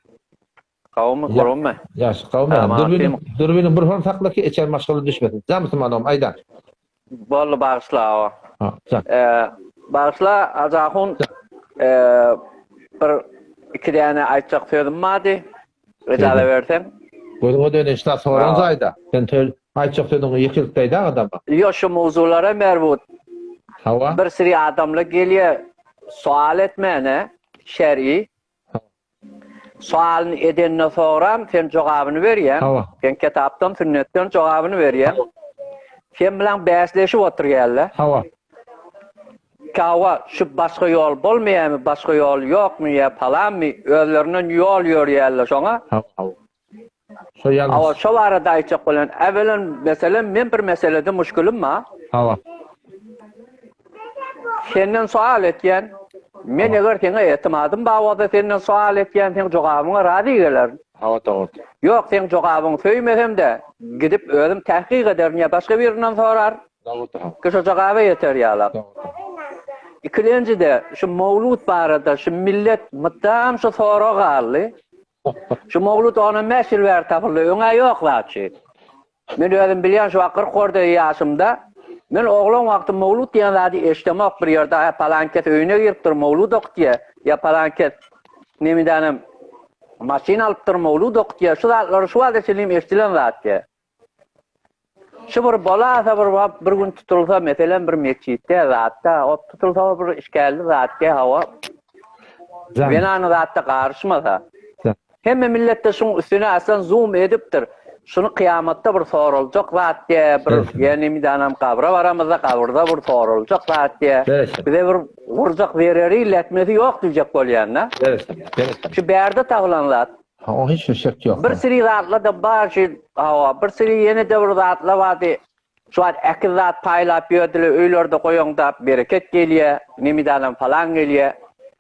Gowumy, gurgunmy? Ýagşy, gowumy? Dürbiniň, dürbiniň bir hon sakla ki, içer maşgala düşmesin. Jan musulman dogum, aýdan. Boldy, bagyşla, awa. Ha, jan. Eee, bagyşla, Hajy ahun. Eee, bir iki däne aýtjak sözüm bardy. Yjaza berseň. Gözüňe döneýin, şta soran jaýda. Sen töl, aýtjak sözüňi ýekilip aýda adama. Ýo, şu mowzulara merbut. Hawa. Bir siri adamlar gelýär, sual etmäne, şer'i. Sualyny edende sogram sen jogabyny berýäň. Hawa. Sen kitapdan, sünnetden jogabyny berýäň. Sen bilen bäsleşip oturýarlar. Hawa. Kawa, şu başga ýol bolmaýarmy, başga ýol ýokmy ýa palanmy, özlerinden ýol ýörýärler şoňa. Hawa, hawa. Şo ýalňyş. Hawa, şo barada aýtjak bolýan. Äwelen, meselem, men bir meselede muşkilym bar. Hawa. Senden sual etýän. Men eger seňe etimadym bar bolsa senden sual etýän, seň jogabyňa razy gelerin. Hawa, dogry. Ýok, seň jogabyňy söýmesem-de, gidip özüm tahkyk ederin ýa başga birinden soraryn. Dogry, hawa. Ki şo jogaba ýeter ýalak. Dogry. Ikilenji-de, şu mowlud barada şu millet mydam şu sorag galdy. Şu mowlud ondan bäş ýyl bäri tapyldy, öň-ä ýok zat şu. Men özüm bilýän şu wagt 40 orda ýaşymda, men oglan wagtym mowlud diýen zady eşdemok bir ýerde, hä palankes öýüne giripdir mowlud okutýa, ýa palankes nemidanem maşyn alypdyr mowlud okutýa, şu zatlary şu wagta çenli eşdilen zat ýa. Şu bir bolasa bir wagt bir gün tutulsa meselem bir metjitde zatda ot tutulsa bir işgärli zatda hawa. Zenany zatda garyşmasa. Hemme milletde şuň üstüne aslan zoom edipdir. Şuny kyýamatda bir soraljak zat diýe bir ýa nemidanam gabra baramyzda gabyrda bir soraljak zat diýe. Bize bir gurjak zereri letmesi ýok diýjek bolýan-da. Şu bärde tapylan zat. Ha o hiç bir şek ýok. Bir siri zatla-da bar şu hawa bir siri ýene-de bir zatla bardy. Şu wagt ekiz zat paýlap ýördüler öýlerde goýaňda bereket gelýä, nemidanam falan gelýä.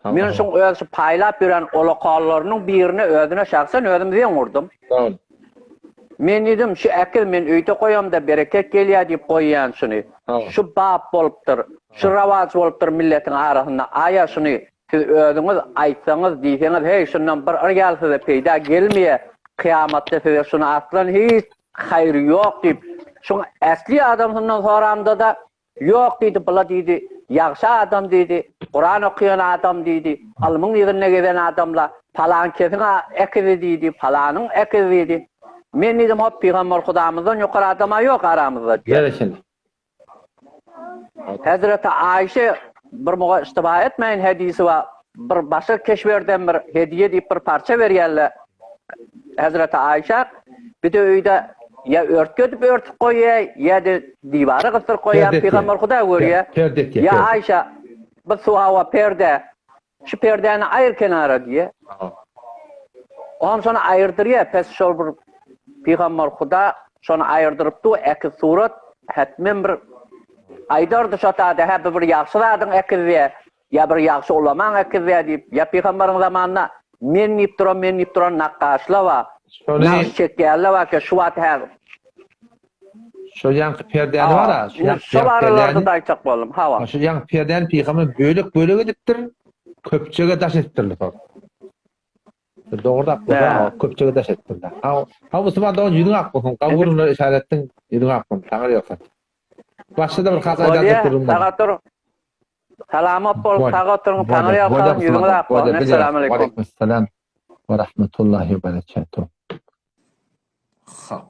Men şuň öz şu paýlap ýören olakallarynyň birine özüne şahsen özüm zeň urdum. Men diýdim şu ekiz men öýde goýamda bereket gelýä diýip goýýan şuny. Şu bap bolupdyr, şu rowaç bolupdyr milletiň arasynda aýa şuny Siz özüňiz aýtsaňyz, diýseňiz, heý, şundan bir yrýal size peýda gelmeýär, kyýamatda size şuny aslan hiç haýry ýok diýip, şuň äsli adamsyndan soramda-da, ýok diýdi, bula diýdi, ýagşy adam diýdi, Kuran okaýan adam diýdi, ylmyň yzynda gezen adam-la, palankesiň äkizi diýdi, palanyň äkizi diýdi. Men diýdim, hop, pygamber Hudamyzdan ýokary adam-a ýok aramyzda diýýär. Berekella. Hezreti Aýşe bir muga iştiba etmäýin hedisi bar. Bir başga keşwerden bir hediýe diýip bir parça berýärler. Hezreti Aýşa bir de öýde ýa örtgi edip örtüp goýýar, ýa-da diwara gysdyryp goýýar, Pygamber Hudaý görýär. Ýa Aýşa, bu suhawa perde, Şu perdäni aýyr kenara diýýär. Oňam şony aýyrdyrýar, pes şol bir pygamber Huda şony aýyrdyryp dur, ekiz surat hetmen bir aýdardy şo tada, hä bu bir ýagşy zadyň ekizi ýa bir ýagşy ulamaň ekizi diýip, ýa pygamberiň zamanynda men diýip duran, men diýip duran nakgaşlar bar, nagyş çekýänler bar ki, şu wagt hä Şol ýaňky perdäni bar-a, şu ýaňky Şo baralarda-da aýtjak boldum, hawa. Şu ýaňky perdäni pygamber bölek-bölek edipdir, köpçege daş edipdirler soň. Dogry zat bolsa, köpçege daş edipdirler. Ha, ha musulman dogan ýüzüň ak bolsun, gawurynlar işaret etdiň, ýüzüň ak bolsun, taňry ýalkasyn. Başda-da bir has aýdarjak gürrüň bar. Bolýa, sag otur. Salamat bol, sag oturyň, taňry ýalkasyn, ýüzüňiz ak bolsun. Essalamu aleýkum. Waleýkim salam we rahmetullahi we berekatuh. Hop.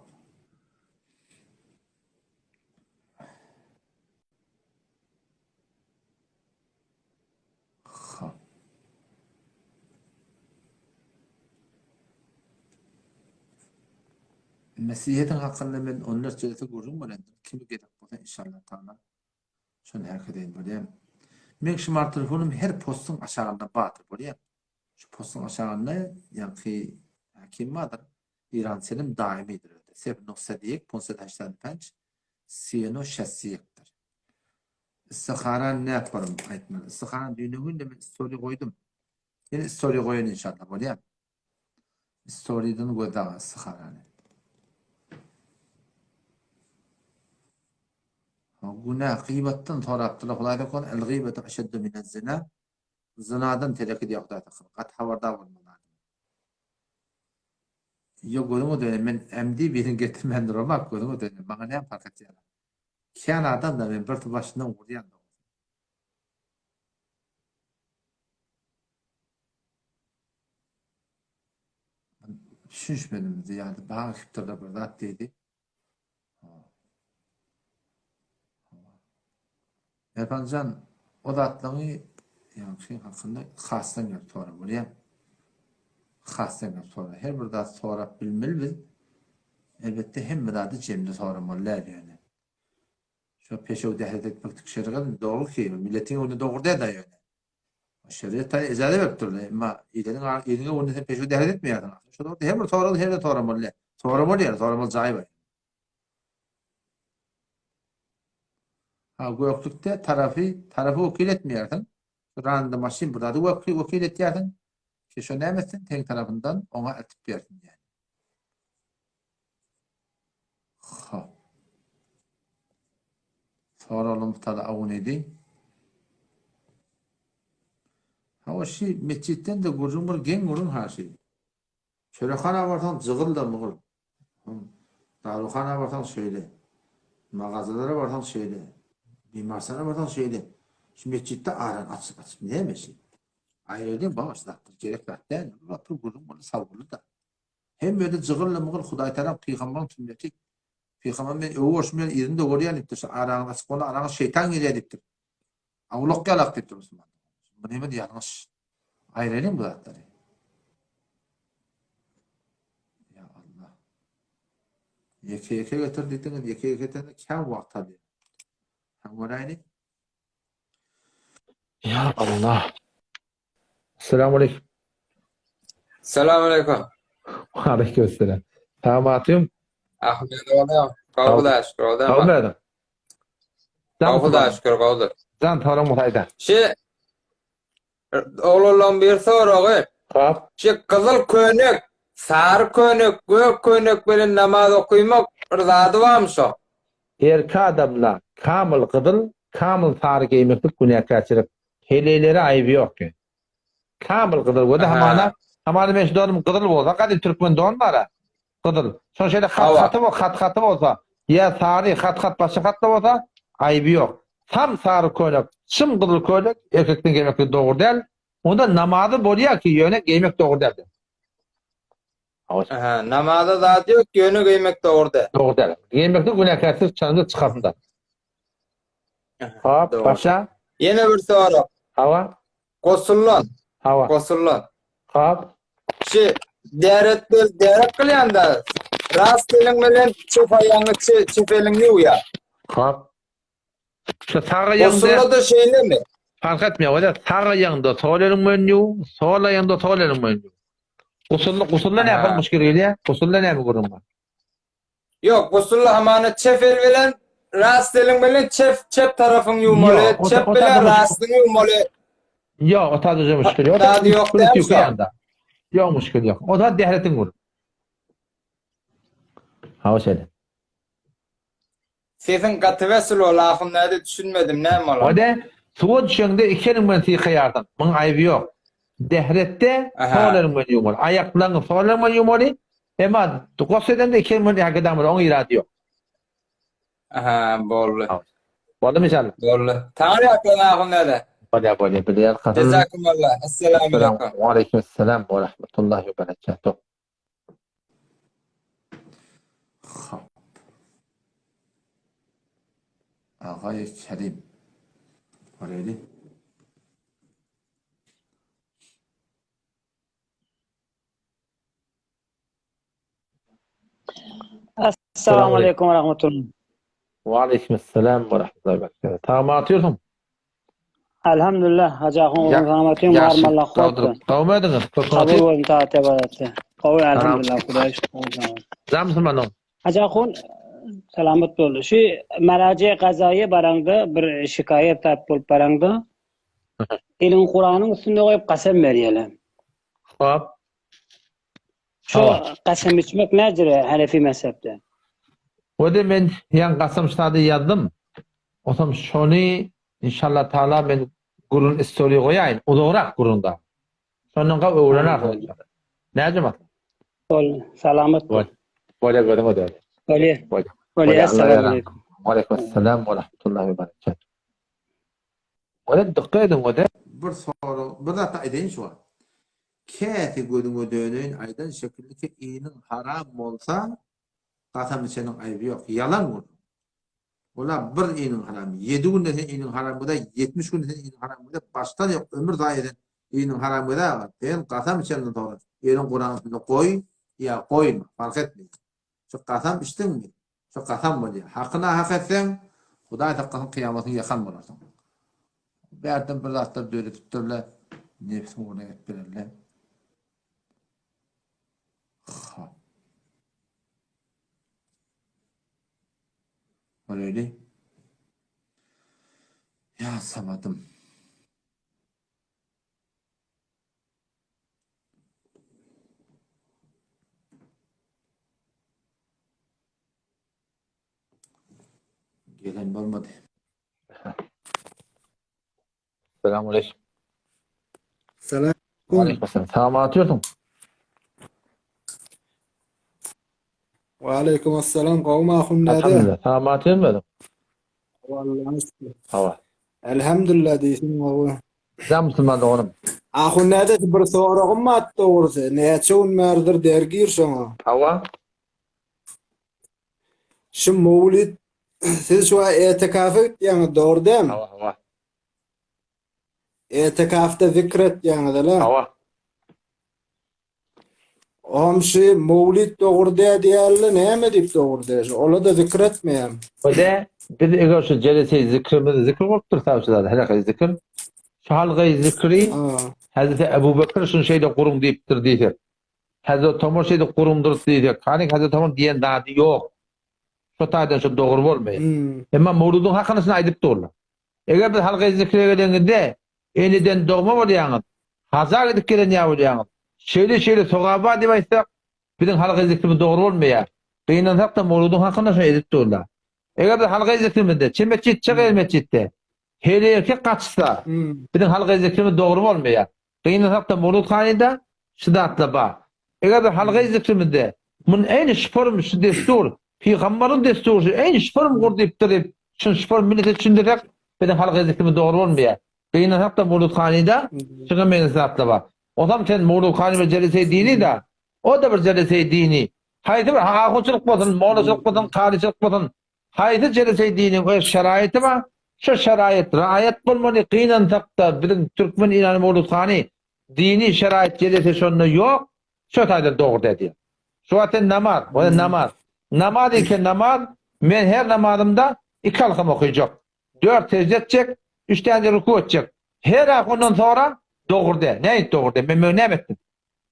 Hop. Mesihiýetiň hakynda men onlarça ýerde gürrüň berendim. Kime gerek bolsa inşallah taala şony herkedeýin bolýar. Meň şu martelfonym her postuň aşagynda bardyr bolýar. Şu postuň aşagynda ýaňky kim bardyr? Iran Selim daýymydyr öde. Sefr noksa diýek, ponset haştan penç, sino şässiýekdir. Istiharany nätbarym aýtmaly. Istiharany düýn öňünde men story goýdum. Ýene story goýan inşallah bolýar. Storydan gözle istiharany. Günä gyýbatdan sorapdylar Hudaý saklasyn el gyýbatu eşeddu minez zina zynadan teleki diýýär Hudaý saklasyn gaty habardar bolmaly adam. Ýok gözüňe döneýin men MD birini getirmän duramak gözüňe döneýin maňa näme parh etýär. Kän adam da men bir başyndan urýan dogrusy. Düşünişmedim zyýady bag ekipdirler bir zat diýdi. Erkanjan o zatlaryňy ýaňky hakynda hasdan gelip sora bolýa. Hasdan gelip sora. Her bir zat sorap bilmeli biz. Elbetde hemme zady jemli soramaly däl ýöne. Şo peşew dählet etmeklik şerigat dogry ki milletiň öňünde dogry däl da ýöne. Şeriat taýy ejaza berip durdy. Emma ileriň iliň öňünde sen peşew dählet etmeýärsiň. Şo dogry her bir soragy her bir soramaly. Soramaly ýa soramaly jaýy bar. Ha göklükde tarapy tarapy wekil etmeýärsiň. Randa maşyn bir zady wekil wekil etýärsiň. Ki şo näme etsin? Teň tarapyndan oňa eltip bersin ýani. Hop. Soralym tada awun edi. Hawa şi metjitden de gürrüň bir geň gürrüň ha şi. Çörekhana barsaň jygyl-da mygyl. Daruhana barsaň şeýle. Magazalara barsaň şeýle. Bimarsana barsaň şeýle. Şu metjitde arany açyp açyp näme şi? Aýraýlyň baba şu zatlar gerek zat däl. Bu zatlar gürrüň boldy sawgully-da. Hemme ýerde jygyl-da mygyl Hudaýtagalaň pygambaryň sünneti. Pygamber men öwgi bolşum ýaly yzyny-da görýän diýipdir. Şu araňyz açyk bolanda araňyza şeýtan girýär diýipdir. Awlak ýalak diýipdir musulman. Bu näme ýalňyş. Aýraýlyň bu zatlary. Ýa Allah. Ýeke ýeke getir diýdiňiz, ýeke ýeke getirende kän wagt alýar. Hem göräýli. Ýa Allah. Assalamu aleýkum. Salam aleýkum. Aleýkum assalam. Salam Ahmet oğlum. Gowy Hudaýa şükür, o da. Gowy Gowy Hudaýa şükür, gowudyr. Jan soraň bolsa Şi oglanlaryň bir soragy. Hop. Şi gyzyl köýnek, sary köýnek, gök köýnek bilen namaz okymak bir zady barmy şo? Erki adamla kamyl gyzyl, kamyl sary geýmeklik günäkärçilik. Heleýlere aýyby ýok. Kamyl gyzyl göze hamana, hamana men şu donum gyzyl bolsa, gadym türkmen don bar-a. Gyzyl. Şoň şeýle hat haty bo, hat haty bolsa, ýa sary hat hat başga hatly bolsa, aýyby ýok. Tam sary köýnek, çym gyzyl köýnek erkekden geýmeklik dogry däl. Onda namazy bolýar ki, ýöne geýmek dogry däl. Aha, namaza zat ýok, ýöne geýmek dogry däl. Dogry däl. Geýmekde günäkärsiz çanyňda çykarsyn-da. Hop, başa. Ýene bir sorag. Hawa. Gosullan. Hawa. Gosullan. Hop. Şu deret bel deret kylýanda rast eliň bilen çep aýagyňy çep eliňi ýuwýar. Hop. Şu sag aýagyňda Gosulda-da şeýlemi? Fark etmeýär. Olar sag aýagyňda sol eliň bilen ýuw, sol aýagyňda sol eliň bilen ýuw. Gusulda gusulda näme bir muşkil gelýär? Gusulda näme gürrüň bar? Ýok, gusulda hamana çep el bilen rast eliň bilen çep çep tarapyň ýuwmaly, çep bilen rastyňy ýuwmaly. Ýok, o taýda muşkil ýok. Zady ýok däl şo. Ýok muşkil ýok. O zat dähretiň gürrüň. Hawa şeýle. Sesiň gaty wesil ol ahun näde düşünmedim näme bolan. Ode suwa düşeňde iki eliň bilen sykaýarsyň. Muň aýby ýok. Dähretde sol eliň bilen ýuwmaly. Aýaklaryňy sol eliň bilen ýuwmaly. Emma gosl edende iki eliň bilen ägedäň bilen oň irady ýok. Aha boldy. Boldumy inşallah? Boldy. Taňry ýalkasyn ahun däde. Bolýar bolýar bize ýalkasyn. Jezakumullah. Esselamu aleýkum. Waleýkim esselam we rahmetullahi we berekatuh. Hop. Agaý Kerim. Göreli. Assalamu aleykum we rahmetullah. Wa aleyküm assalam we rahmetullahi we berekatuh. Tagam atýorsyň? Elhamdülillah, Hajy ahun oglum salamat ýöň, Ýagşy, barym Allah gowdur. kuwwatly. Gowmy ediňiz? Köp Kabul atyp. bolsun taat ibadatly. Gowy elhamdülillah, Hudaýa şükür gowy salamat. Jan musulmanyň. Hajy ahun salamat boldy. Şu meraje gazaýa baraňda bir şikaýat zat bolup baraňda eliňi Kuranyň üstünde goýup kasam berýärler. Hop. Şu kasam içmek näjire Hanefi mezhepde? Wede men ýaň kasam ştady ýazdym. Osam şony inşallah taala men gürrüň istoriýa goýaýyn. Uzagrak gürrüň da. Şondan gaw öwrenersiň inşallah. Näce masla? Bol, salamat bol. Bolýa gözüňe döne. Bolýa. Bolýa. Bolýa, assalamu aleýkum. Waleýkum assalam we rahmetullahi we berekatuh. Wede dykgat ediň wede. Bir sorag, bir zat aýdaýyn şu wagt. Käsi gözüňe döneýin aýdan şekillike iniň haram bolsa gasam içeniň aýby ýok. Ýalan gürrüň. Ola bir iniň haram. Ýedi günde sen iniň haram göze, 70 günde sen iniň haram göze, başdan ýok ömür zaýa eden iniň haram göze aga. Sen gasam içenden soňra eliň Kuranyň üstünde goý ýa goýma fark etmeýär. Şu gasam içdiňmi? Şu kasam bolýar. Haky nahak etseň, Hudaý saklasyn kyýamatyň ýakan bolarsyň. Bärden bir zatlar döredipdirler, nebsiň ugruna edip bererler. Hop. Göreli. Ýa samadym. Gelen bolmady. Selamun aleyküm. Selam. Aleyküm selam. Salam atıyorsun. Ve aleyküm assalam. Gowmy ahun näde? Elhamdülillah. Salam atıyorsun benim. Vallahi şükür. Hava. Elhamdülillah diýsin gowy. Sen musulman doganym. Ahun näde bir soragym bar dogrusy. Näçe gün bäridir dergir şoňa. Hawa. Şu mowlid siz şu an etikafa gitýäňiz dogry dämi? Hawa, hawa. Etikafda zikr etýäňiz ala. Hawa. Omşy mowlid dogry dä diýýärler, näme diýip dogry dä? Ola-da zikr etmeýär. Bide biz eger şu jelese zikrimiz zikr bolup dursa şu zat halka zikr. Şu halka zikri Hazreti Ebu Bekir şunu şeýle guruň diýipdir diýsek. Hazreti Omar şeýle gurundyr diýsek. Hany Hazreti Omar diýen zady ýok. Şu taýdan şu dogry bolmaýar. Emma mowludyň hakyny şunu aýdyp durlar. Eger biz halka zikre geleninde eneden dogma bolýaňyz, haja gidip gelen ýa bolýaňyz, şeýle-şeýle sogap bar diýip aýtsak, biziň halka zikrimiz dogry bolmaýar. Gynansak-da mowludyň hakynda şony edip durlar. Eger biz halka zikrimizde, çe metjit, çe gaýry metjitde heleý erkek gaçyşsa, biziň halka zikrimiz dogry bolmaýar. Gynansak-da mowlud hanyda şu zatlar bar. Eger biz halka zikrimizde muny eýni şu form, şu dessur, Pygambaryň dessury şu, eýni şu form gur diýipdir diýip, şuny şu form millete düşündirsek, biziň halka zikrimiz dogry bolmaýar. Gynansak-da mowludhanyda şuňa meňzeş zatlar bar. Osam sen mowludhany bir jeleseý dini-da, o-da bir jeleseý dini. Haýsy bir ahunçylyk bolsun, mollaçylyk bolsun, karyçylyk bolsun, haýsy jeleseý diniň öz şeraýaty bar, şo şeraýat raýat bolmaly, gynansak-da biziň türkmen inany mowludhany dini şeraýat jelese şonda ýok, şo taýdan dogry däl diýýär. Şu wagt sen namaz, o namaz. Namaz eken namaz, men her namazymda iki halkam okyjak. Dört sejde etjek, üç täne ruku etjek. Her ahundan sora, dogry däl. Nähili dogry däl? Men näme etdim?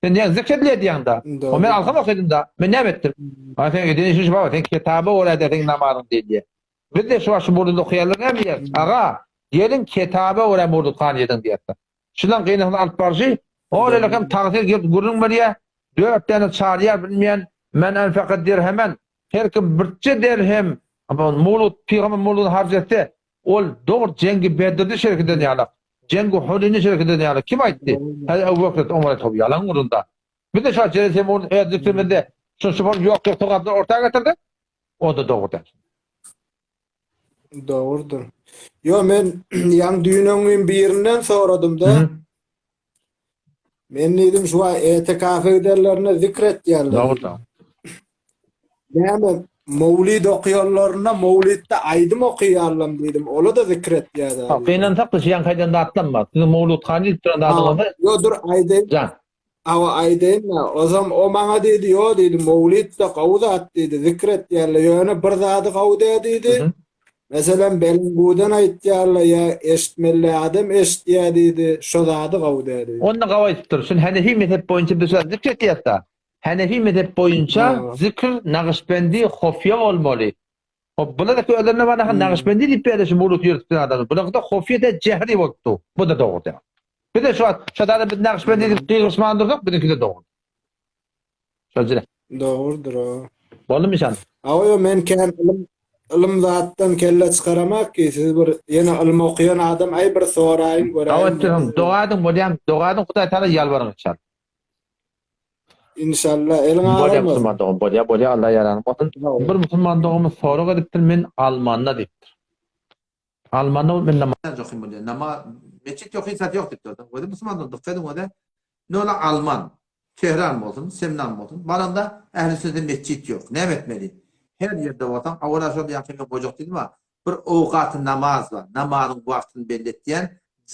Sen näme zikr edil edýäň da? O men alkam okydym da. Men näme etdim? Ha sen eden işin şu baba, sen kitaba görä edersiň namazyň diýdi. Biz de şu wagt şu murduny okaýarlar näme diýýäris? Aga, geliň kitaba görä murdu kan ediň diýýäris. Şundan gynasyny alyp barşy, ol elekem tagsyr gelip gürrüň berýär, dört däne çaryýar bilmeýän, men enfaka dirhemen, her kim birje derhem mulut, pygamber muludyny harç etse, ol dogry Jengi Bedrde şerik eden ýalak, Jengi Huneýnde şerik eden ýalak. Kim aýtdy? Häzir Ebu Bekr aýtdy, Omar aýtdy, hop, ýalan gürrüň-da. Biz-de şu wagt Jelese Murdy öz zikrimizde şu şubar ýok ýok sogaplary orta getirdik, o-da dogry däl. Dogrudyr. Ýo men ýaň düýn öňňin birinden soradym-da. Men diýdim şu aý etikafa giderlerinde zikr etýärler. Dogrudyr. Näme mowlid okaýanlarynda mowlidde aýdym okaýarlam diýdim. Ola-da zikr etýärler. Ha, gynansak-da şu ýaňky aýdan zatlam bar. Siziň mowludhany diýip duran zadyňyzy. Ýo dur aýdaýyn. Jan. Awa aýdaýyn-da, ozam o maňa diýdi, ýo diýdi, mowlid-de gowy zat diýdi, zikr etýärler, ýöne bir zady gowy dä diýdi. Meselem, belengudan aýtýarlar ýa eşitmeli adam eşitýär diýdi, şo zady gowy dä diýdi. Onda gowy aýdypdyr. Şun Hanefi mezhep boýunça biz şu zikr etýäs-da. Hanefi mezhep boýunça zikr Nagyşbendi hofýa bolmaly. Hop, bular da özlerine bana Nagyşbendi diýip berdi şu mowlud ýöritip duran adamlar. Bular da hofýa dä jehri bolupdy. Bu-da dogry däl. Biz de şu wagt şu adamlar biz Nagyşbendi diýip gygyryşman dursak, biziňki-de dogry. Şol jire. Dogrudyr o. Boldumy işan? Awa ýo men kän ylym ylym zatdan kelle çykaramak ki siz bir ýene ylym okaýan adam aý bir soraýyn Gawy göräýin. etdirsiň. Doga ediň bolýam. Doga ediň Hudaý Taala ýalbaryň inşallah. Inşallah eliň Bolýa agyrmasyn. musulman dogan bolýa bolýa Allah ýaranyň bolsun. Bir musulman doganymyz sorag edipdir men almanda diýipdir. Almanda bolup men namaz okyn bolýa. Namaz metjit ýok hiç zat ýok diýipdir. Özi musulman dogan dykgat ediň özi. Nola alman Tehran bolsun Semnan bolsun baranda ähli sünnetde metjit ýok. Näme etmeli? Her ýerde bolsaň awala şol ýaňky men goýjak diýdim a bir owgaty namaz bar. Namazyň wagtyny belli etýän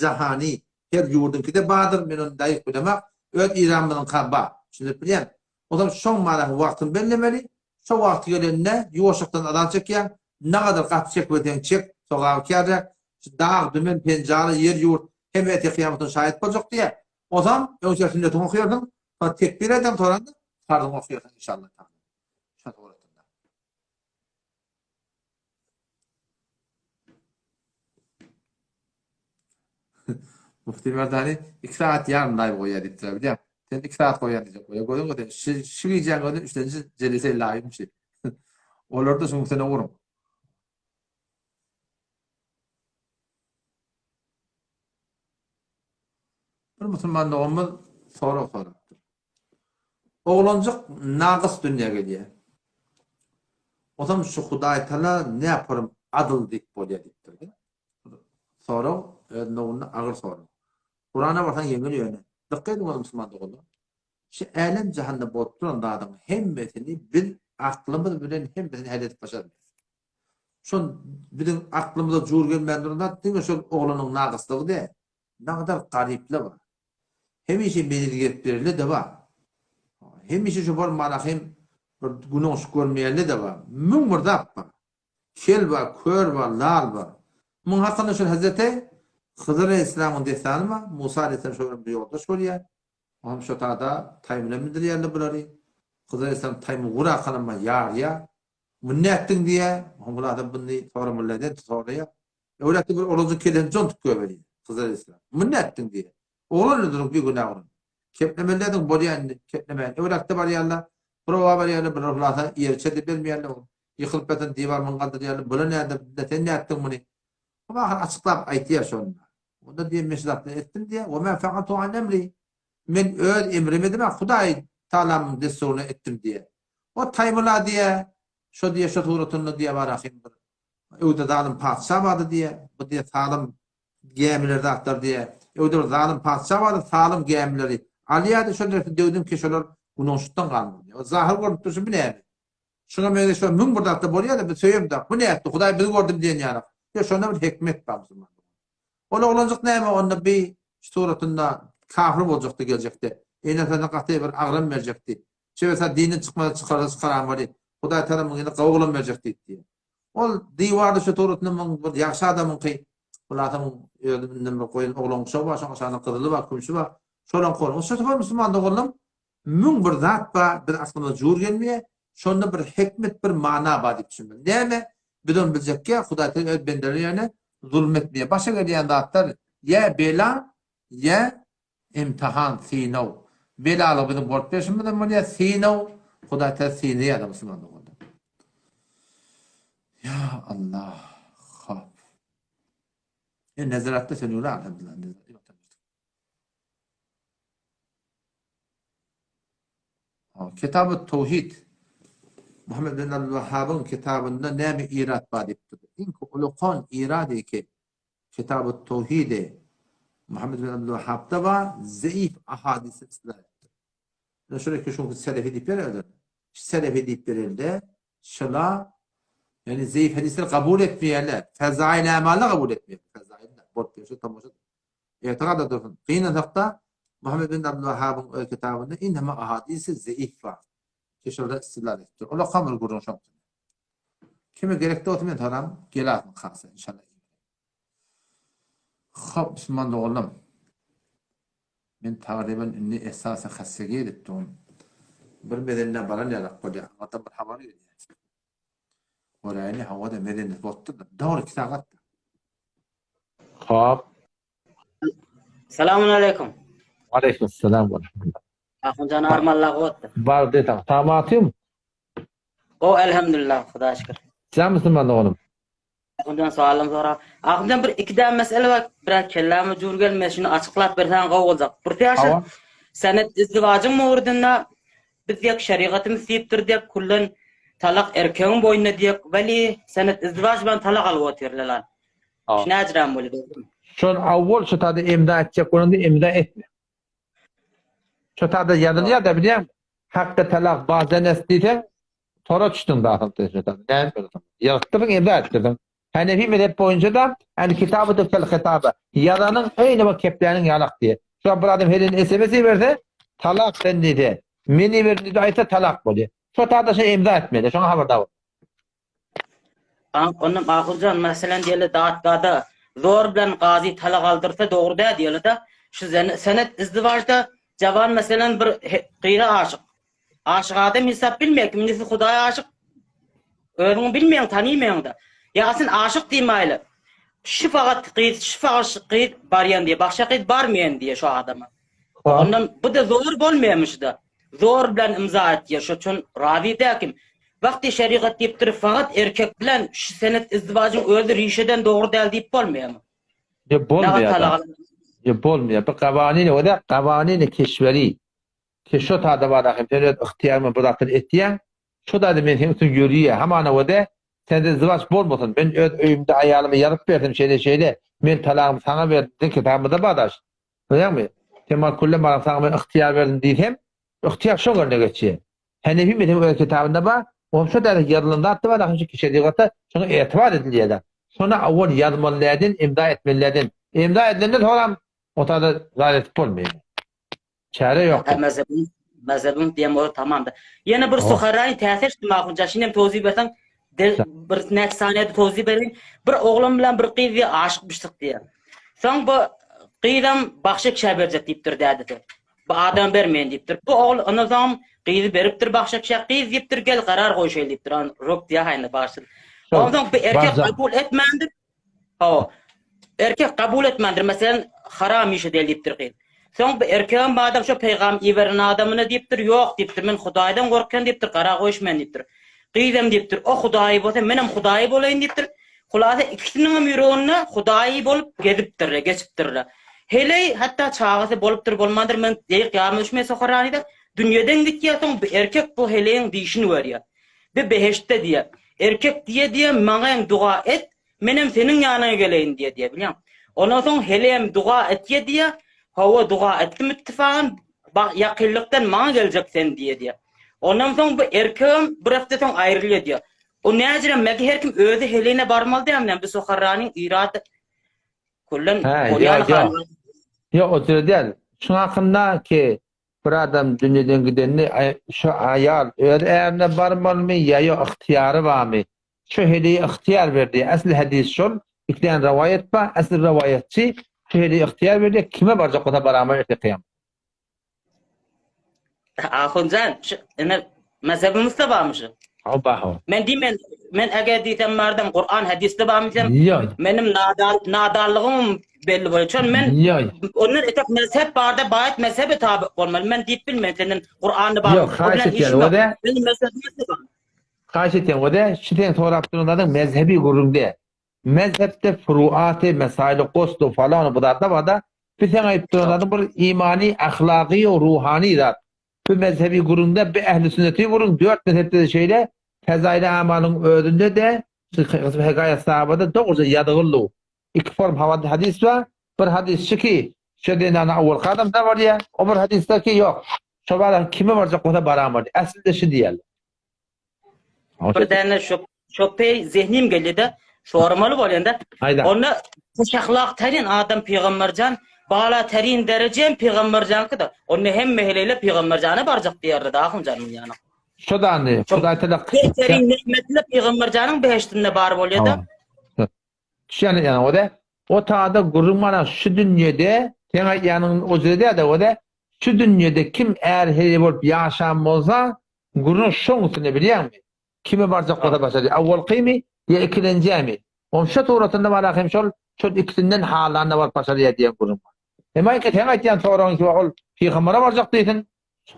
jahany Her ýurduňkide bardyr, men ony daýyk bilemak, öz Iranymyzyňkam bar. Düşündirip bilýän. Onsoň şoň manasyny wagtyny bellemeli, şo wagty gelende ýuwaşlykdan azan çekýäň, nagadar gaty çekiberseň çek, sogaby kärräk, şu dag, dümen, penjara, ýer, ýurt hemme ete kyýamatyna şaýat boljak diýýär. Onsoň öňçä sünnetiňi okaýarsyň, soň tekbir aýdaň soraňda farzyňy okaýarsyň inşallah taala. Şo suratynda. Mufti Merdani 2 sagat ýarym live goýýar diýipdir bilýän. Sen 2 sagat goýýan diýjek bolýar. Gözüň göze şu, şu gijäň özi üçlenji jelese live-miş. Olar da şuň üstüne uruň. Bir musulman doganymyz sorag sorapdyr. Oglanjyk nagys dünýä gelýär. Ozam şu Hudaýtala näporym adyl diýip bolýar diýipdir. Sorag öz nowunda agyr sorag. Kurana barsaň ýeňil ýöne. Dykgat ediň ony musulman doganlar. Şu älem jahanda bolup duran zadyň hemmesini biz aklymyz bilen hemmesini hal edip başarmaýarys. Şol biziň aklymyza jur gelmän duran zat diňe şol oglanyň nagyslygy däl. Nagadar garyplar bar. Hemişe mezil gelip bereli-de bar. Hemişe şu bolmana hem bir gün oňşuk görmeýänler-de bar. 1001 zat bar. Kel bar, kör bar, lal bar. Muň hakynda şol Hezreti Hydyr aleyhisselamyň dessany bar. Musa aleyhisselam şo bilen bir ýoldaş bolýar. Oňam şo tada taýmyna mindirýärler bulary. Hydyr aleyhisselam taýmy gurakanam ýarýar. Muny nätdiň diýýär. Oňam bul adam buny soramaly däl, soraýar. Öwretdi bir oglanjyk kellesini jontup göberýär. Hydyr aleyhisselam. Muny nätdiň diýýär. Oglan öldüriň bigünä oglan. Keplemeli bolýar indi, keplemäýin. Öwrekde barýarlar, bir oba barýarlar, bir yhlasa ýeri çedip bermeýärler. Ýykylyp ýatan diwar muny galdyrýarlar. Bula näde, sen nätdiň muny? Bu ahyr açyklap aýtýar şonda. Onda diýen men şu zatlary etdim diýýär. Wa ma fa'altu an emri. Men öz emrime edemän, Hudaý Taalamyň dessuryna etdim diýýär. O taýmyla diýýär, şo diýýär, şo suratynda diýýär bar ahym bir öwde zalym patyşa bardy diýýär. Bu diýýär salym gämileri zatlar diýýär. Öwde bir zalym patyşa bardy, salym gämileri alýardy, şol nerse döwdüm ki şolar günoşutdan galmaly diýýär. O zahyr görnüp durşy bu näme? Şuňa meňzeş şol 1001 zatda bolýar-da, biz söýemzok. Bu nätdi? Hudaý bizi gördüm diýen ýaly. Ýok, şonda bir hikmet bar musulman. Ol oglanjyk näme onda bi suratynda kafir boljakdy geljekde. Ene-atasyna gaty bir agram berjekdi. Şeýle dinden çykmasa çykarsa çykaran weli, Hudaý tagala muňa ýene gowy oglan berjek diýipdi. Ol diwarda şu suratynda muň bir ýagşy adamyňky, hulasa muň özünden bir goýun oglan guşagy bar, şoň aşagynda gyzyly bar, kümşi bar. Şolaň kolu. Şu sefer musulman doganlarym 1001 zat bar, biz aslymyza jur gelmeýär. Şonda bir hikmet, bir mana bar diýip düşünmeli. Näme? Biz ony biljekkä, Hudaý Tagala öz bendelerine ýöne zulum etmeýär. Başa gelýän zatlar ýa bela, ýa imtihan, synag. Belalyk biziň bolup berşimizden bolýar, synag Hudaý Tagala synaýar musulman doganlar. Ýa Allah. Hop. E nezaratda sönüwli alhamdulillah. Kitab-ı Tawhid Muhammed bin Abdülwahhabyň kitabynda näme irat bar diýipdir. Iň ulukan irady ki Kitab-ı Tawhidi Muhammed bin Abdülwahhabda bar, zeif ahadisi ıslah etdir. Ine şuraya ki şuňky selefi diýip bererler. Selefi diýip berelde şula yani zeif hadisleri kabul etmeýärler. Fezail amaly kabul etmeýärler. Fezail bolup geçse tomaşa Etikat dursun. Gynansak-da. Muhammed bin Abdülwahhabyň öz kitabynda inhema ahadisi zeif bar. Ki şolarda istidlal etipdir. Ol okam bir gürrüň şoň. Kime gerekli bolsa men soram gelasyn kasa inşallah. Hop musulman doganlarym. Men tagryban indi esasy hassege edip durun. Bir mezenine baran ýalak bolýar. Aňyrdan bir habar gelýär. Göräýeli hawa-da mezenesi bolupdyr-da. Dogry 2 sagat. Hop. Selamun aleyküm. Aleyküm selam we rahmetullah. Ahunjan armalla gowatdy. Bar desaň, tamatym. Gowy elhamdülillah, Hudaýa şükür. Sen musulman doganym. Ahunjan sowalym sora. Ahunjan bir iki däne mesele bar, biraz kelläme jür gelmeýär, şuny açyklap berseň gowy boljak. Bir täşe senet izdiwajyň mowrudynda biz diýek şerigatymyz diýipdir diýek kullan talak erkegiň boýnuna diýek weli senet izdiwaj bilen talak alyp otyrlar lan. Şu näjiräm bolýar dogrumy? Şol awwal şu tada imza etjek bolanda imza etme. Şu tada ýazylýar da bilýäňmi? Hakky talak bazenes diýseň, tora düşdüň zaten şu tada. Näme bolsun? Ýazdyryň imza etdirdiň. Hanefi mezhep boýunça da el kitabu kel hitaba. Ýazanyň eýni bir kepläniň ýalak diýe. Şu bir adam helin SMS iberse, talak sen diýse, men iberdim diýip aýtsa talak bolýar. Şu tada şu imza etmeli. Şoňa habardar bol. Ondan Ahurjan meselen diýeli datgada zor bilen gazy talak aldyrsa dogry däl diýeli-de şu senet izdiwajda jawan meselen bir gyza aşyk. Aşyk adam hesap bilmeýär kim indi siz Hudaýa aşyk özüňi bilmeýäň tanymaýaň-da. Ýa sen aşyk diýmäýli. Şu fakat gyz şu fakat gyz barýan diýe başga gyz barmaýan diýe şu adama. Ondan bu-da zor bolmaýarmy şu-da. Zor bilen imza etýär şo üçin razy däl kim. Wagty şerigat diýipdir fakat erkek bilen şu senet izdiwajyň özi rişeden dogry däl diýip bolmaýarmy? Ýok bolmaýar. Ýok bolmaýar. Bu gawanini o-da gawanini keşweri. Ki şo tada bar ahim sen öz ygtyýaryň bilen bu zatlary etýäň. Şo zady men seň üçin ýörüýä. Hamana o-da sende izdiwaç bolmasyn. Men öz öýümde aýalyma ýazyp berdim şeýle şeýle. Men talagymy saňa berdim diýen kitabymyzda bar daş. Görýäňmi? Sen maňa külle maňa saňa men ygtyýar berdim diýsem, ygtyýar şo görne geçýär. Henefi mezhebi öz kitabynda bar, onuň şo däli ýazylan zat-da bar, ahyry şu şerigata şoňa etibar edilýär-de. Şony awwal ýazmaly däden, imza etmeli däden. Imza edilenden soňram otada zat edip bolmaýar. Çäre ýokdur. Hä mezhebiň mezhebiň diýen bolsa tamamdyr. Ýene bir suharaýyn täsir etdim ahunja şinem towzi berseň de bir näçe saniýede towzi bereýin. Bir oglan bilen bir gyz diýe aşyk bişdik diýe. Soň bu gyzam bagşa kişä berjek diýipdir dädesi. Bu adam bermeýin diýipdir. Bu ogul ondan soň gyzy beripdir bagşa kişä. Gyz diýipdir gel garar goýşaýly diýipdir. An rok diýe haýynda bagşy. Ondan soň bu erkek kabul etmändir. Hawa. Erkek kabul etmändir. Meselem, haram iş edeli diýipdir gyz. Soň bu erkegem badam şo peýgam iberen adamyna diýipdir, ýok diýipdir, men Hudaýdan gorkýan diýipdir, gara goýuşmaýan diýipdir. Gyzam diýipdir, o Hudaýy bolsa menem Hudaýy bolaýyn diýipdir. Hulasa ikisiniňem ýüreginde Hudaýy bolup gezipdirler, geçipdirler. Heleý hatda çagasy bolupdyr bolmandyr men deýik ýadyma düşmeýär sokaranyda dünýeden gitýär soň bu erkek bu heleýiň dişini görýär. Bi behiştde diýýär. Erkek diýe diýe maňa hem duga et, menem seniň ýanyňa geleýin diýe diýe bilýäň. Ondan soň heleýem duga etýe diýe, hawa duga etdim ittifagan, bak ýakynlykdan maňa geljek sen diýe diýe. Ondan soň bu erkegem bir hepde soň aýrylýa diýe. O näjirem belki her kim özi heleýine barmaly dälmi näme bu soharranyň irady küllen bolýan hal. Ýok o jüre däl. Şuň hakynda ki Bir adam dünýeden gidende şu aýal öz ärine barmalymy ýa ýok ygtyýary barmy? Şu heleýe ygtyýar berdi. Esli hadys şol. Iki däne rowaýat bar. Esli rowaýatçy şu heleýe ygtyýar berdi. Kime barjak bolsa barama ertir kyýamat. Ahunjan şu ine mezhebimizde barmy şu? Hawa bar hawa. Men diýmen men eger diýsem bardam Kur'an hadysda barmy diýsem Ýok. menim nadan nadanlygym belli bolýar. Çün men Ýok. ondan etek mezhep barda baýat mezhebe tabi bolmaly. Men diýip bilmen senden Kur'anda barmy? Ýok, haýyş etýän o-da. Benim mezhebimde bar. Haýyş etýän o-da, şu sen sorap duran zadyň mezhebi gürrüň däl. Mezhepde furuaty, mesaili goslu falan bu zatlar barda, bu seň aýdyp duran zadyň bir imany, ahlagy, ruhany zat. Bu mezhebi gürrüňde, bu ehli sünneti gürrüň, dört mezhepde-de şeýle, fezaili amalyň özünde-de, şu hekaýat sahabada dogruja ýazygyldy. Iki form hadys bar. Bir hadys şu ki, şu zenana awwalky adamda barýar, o bir hadysda ki, ýok, şo bara kime barjak bolsa baramady. Äslinde şu diýýärler. Bir däne şu şopeý zehnim geldi-de, soramaly bolýan-da. Aýda. Onda hoş ahlak taýyn adam pygamberjan. Bala terin derejem pygamberjankyda. Onda hemme heleýler pygamberjana barjak diýerdi ahunjan muny ýanak. Şo dany, Hudaý tala Beterin nimetli pygamberjanyň behişdinde bar bolýada. Düşýän ýaňy o da. O tada gürrüň mana şu dünýede, seň aýdýanyň o jede-de o da, şu dünýede kim är heleý bolup ýaşan bolsa, gürrüň şoň üstünde bilýäňmi? Kime barjak bolsa başarýar. Awwalkymy ýa ikilenjämi? Oň şo suratynda bar hem şol, şol ikisinden halanda baryp başarýar diýen gürrüň bar. Emma ki seň aýtýan soragyň ki ol pygambere barjak diýsin,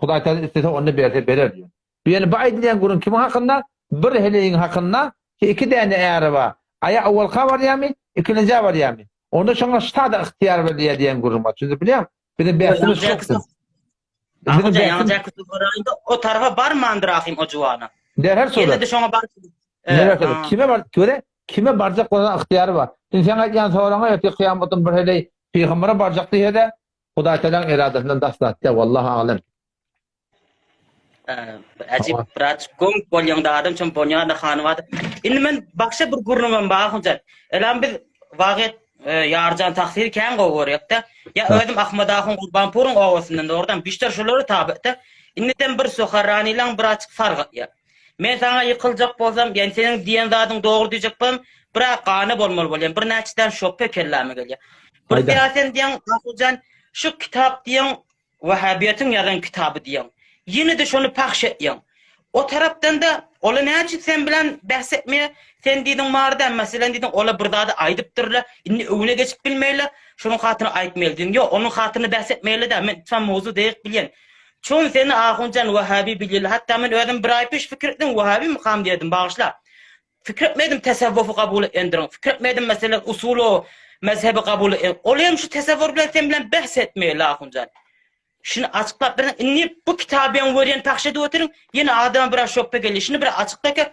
Hudaý Tagala islese onda berse berer diýen. Bu ýene bu aýdylýan gürrüň kimiň hakynda? Bir heleýiň hakynda ki iki däne äri bar. Aýa awwalka barýarmy, ikilenjä barýarmy? Onda şoňa ştada ygtyýar berilýär diýen gürrüň bar. Düşünip bilýäňmi? Biziň bäsimiz şokdur. Ahunja ýaňyja kütüp göräýinde o tarapa barmandyr ahym o juwana. Derhal sorar. Ýene-de şoňa baryp. Derhal Kime bar, göre, kime barjak bolsa ygtyýary bar. Indi seň aýdýan soraňa ertir kyýamatyň bir heleý pygambere barjak diýse-de, Hudaý Tagalaň eradasyndan daş zat däl, wallahu alem. Äjip biraz göňk bolýaňda adam çom bonýada hany bar. Indi men başga bir gürrüňim bar ahunjan. Elam biz wagyt Ýarjan Tahsyry kän gowy görýäkde. Ýa özüm Ahmad ahun Gurbanpuryň obasyndan dogrudan bişter şolara tabyda. Indi sen bir Soharranylaň bir açyk sargytýa. Men saňa ýykyljak bolsam, ýani seniň diýen zadyň dogry diýjek bolsam, biraz gana bolmaly bolýan. Bir näçeden şöbhe kelläme gelýär. Bir sen diýen Ahunjan şu kitap diýen Wahhabiýetiň ýazan kitaby diýýäň. Ýene-de şony pahş etýäň. O tarapdan-da, ola näçe sen bilen bäs etmeýär, sen diýdiň barda, meselem diýdiň, ola bir zady aýdypdyrlar, indi öňüne geçip bilmeýärler, şonuň hatyny aýtmaýaly diýdiň. Ýok, onuň hatyny bäs etmeýärler-dä, men tam mowzu deýik bilýän. Çün seni Ahunjan wahhabi bilýärler, hatda men özüm bir aý peş pikir etdim, wahhabimykam diýerdim, bagyşla. Pikir etmedim tesewwufy kabul edendirin. Pikir etmedim meselem usuly mezhebi kabul eden. Ol hem şu tesewwur bilen sen bilen bäs etmeli Ahunjan. Şuny açyklap berseň indi bu kitaby hem görýän pahş edip otyryň ýene adama biraz şöbhe gelýär. Şuny bir açykla ki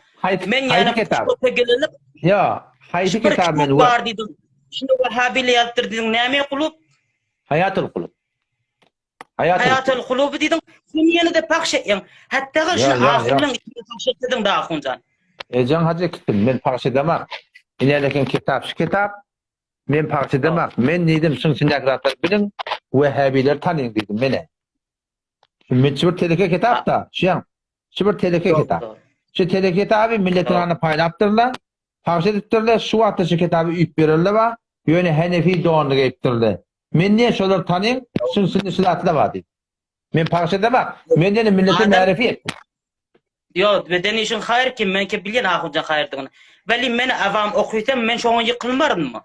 men ýene şöbhe geleli. Ýa haýsy kitap men bar diýdim. Şuny wahhabile ýazypdyr diýdiň näme kulup? Haýatul kulup. Haýatul kuluby diýdiň, sen ýene-de pahş etýäň. Hatda şuny ahunyň içinde pahş etdiň da ahunjan. Ejeň hajy ekipdim, men pahş edemak. Ineleken kitap şu kitap, men pahş edemak. Men diýdim, şuň içindäki zatlary biliň, wehhabileri tanyň diýdim mene. Şu bir teleke kitap da, şuýaň. Şu bir teleke kitap. Şu teleke kitaby milletiň arasynda paýlapdyrlar. Pahş edipdirler, şu wagtda şu kitaby üýüp ýörerler bar, ýöne Henefi donuny geýipdirler. Men diýen şolary tanyň, şuň içinde şu zatlar bar diýip. Men pahş edemak, men diýen millete märefi etdim. Ýok, beden işiň haýyr kim, men ki bilýän ahunjan haýyrdygyny. Weli men awam okysam, men şoňa ýykylmarynmy?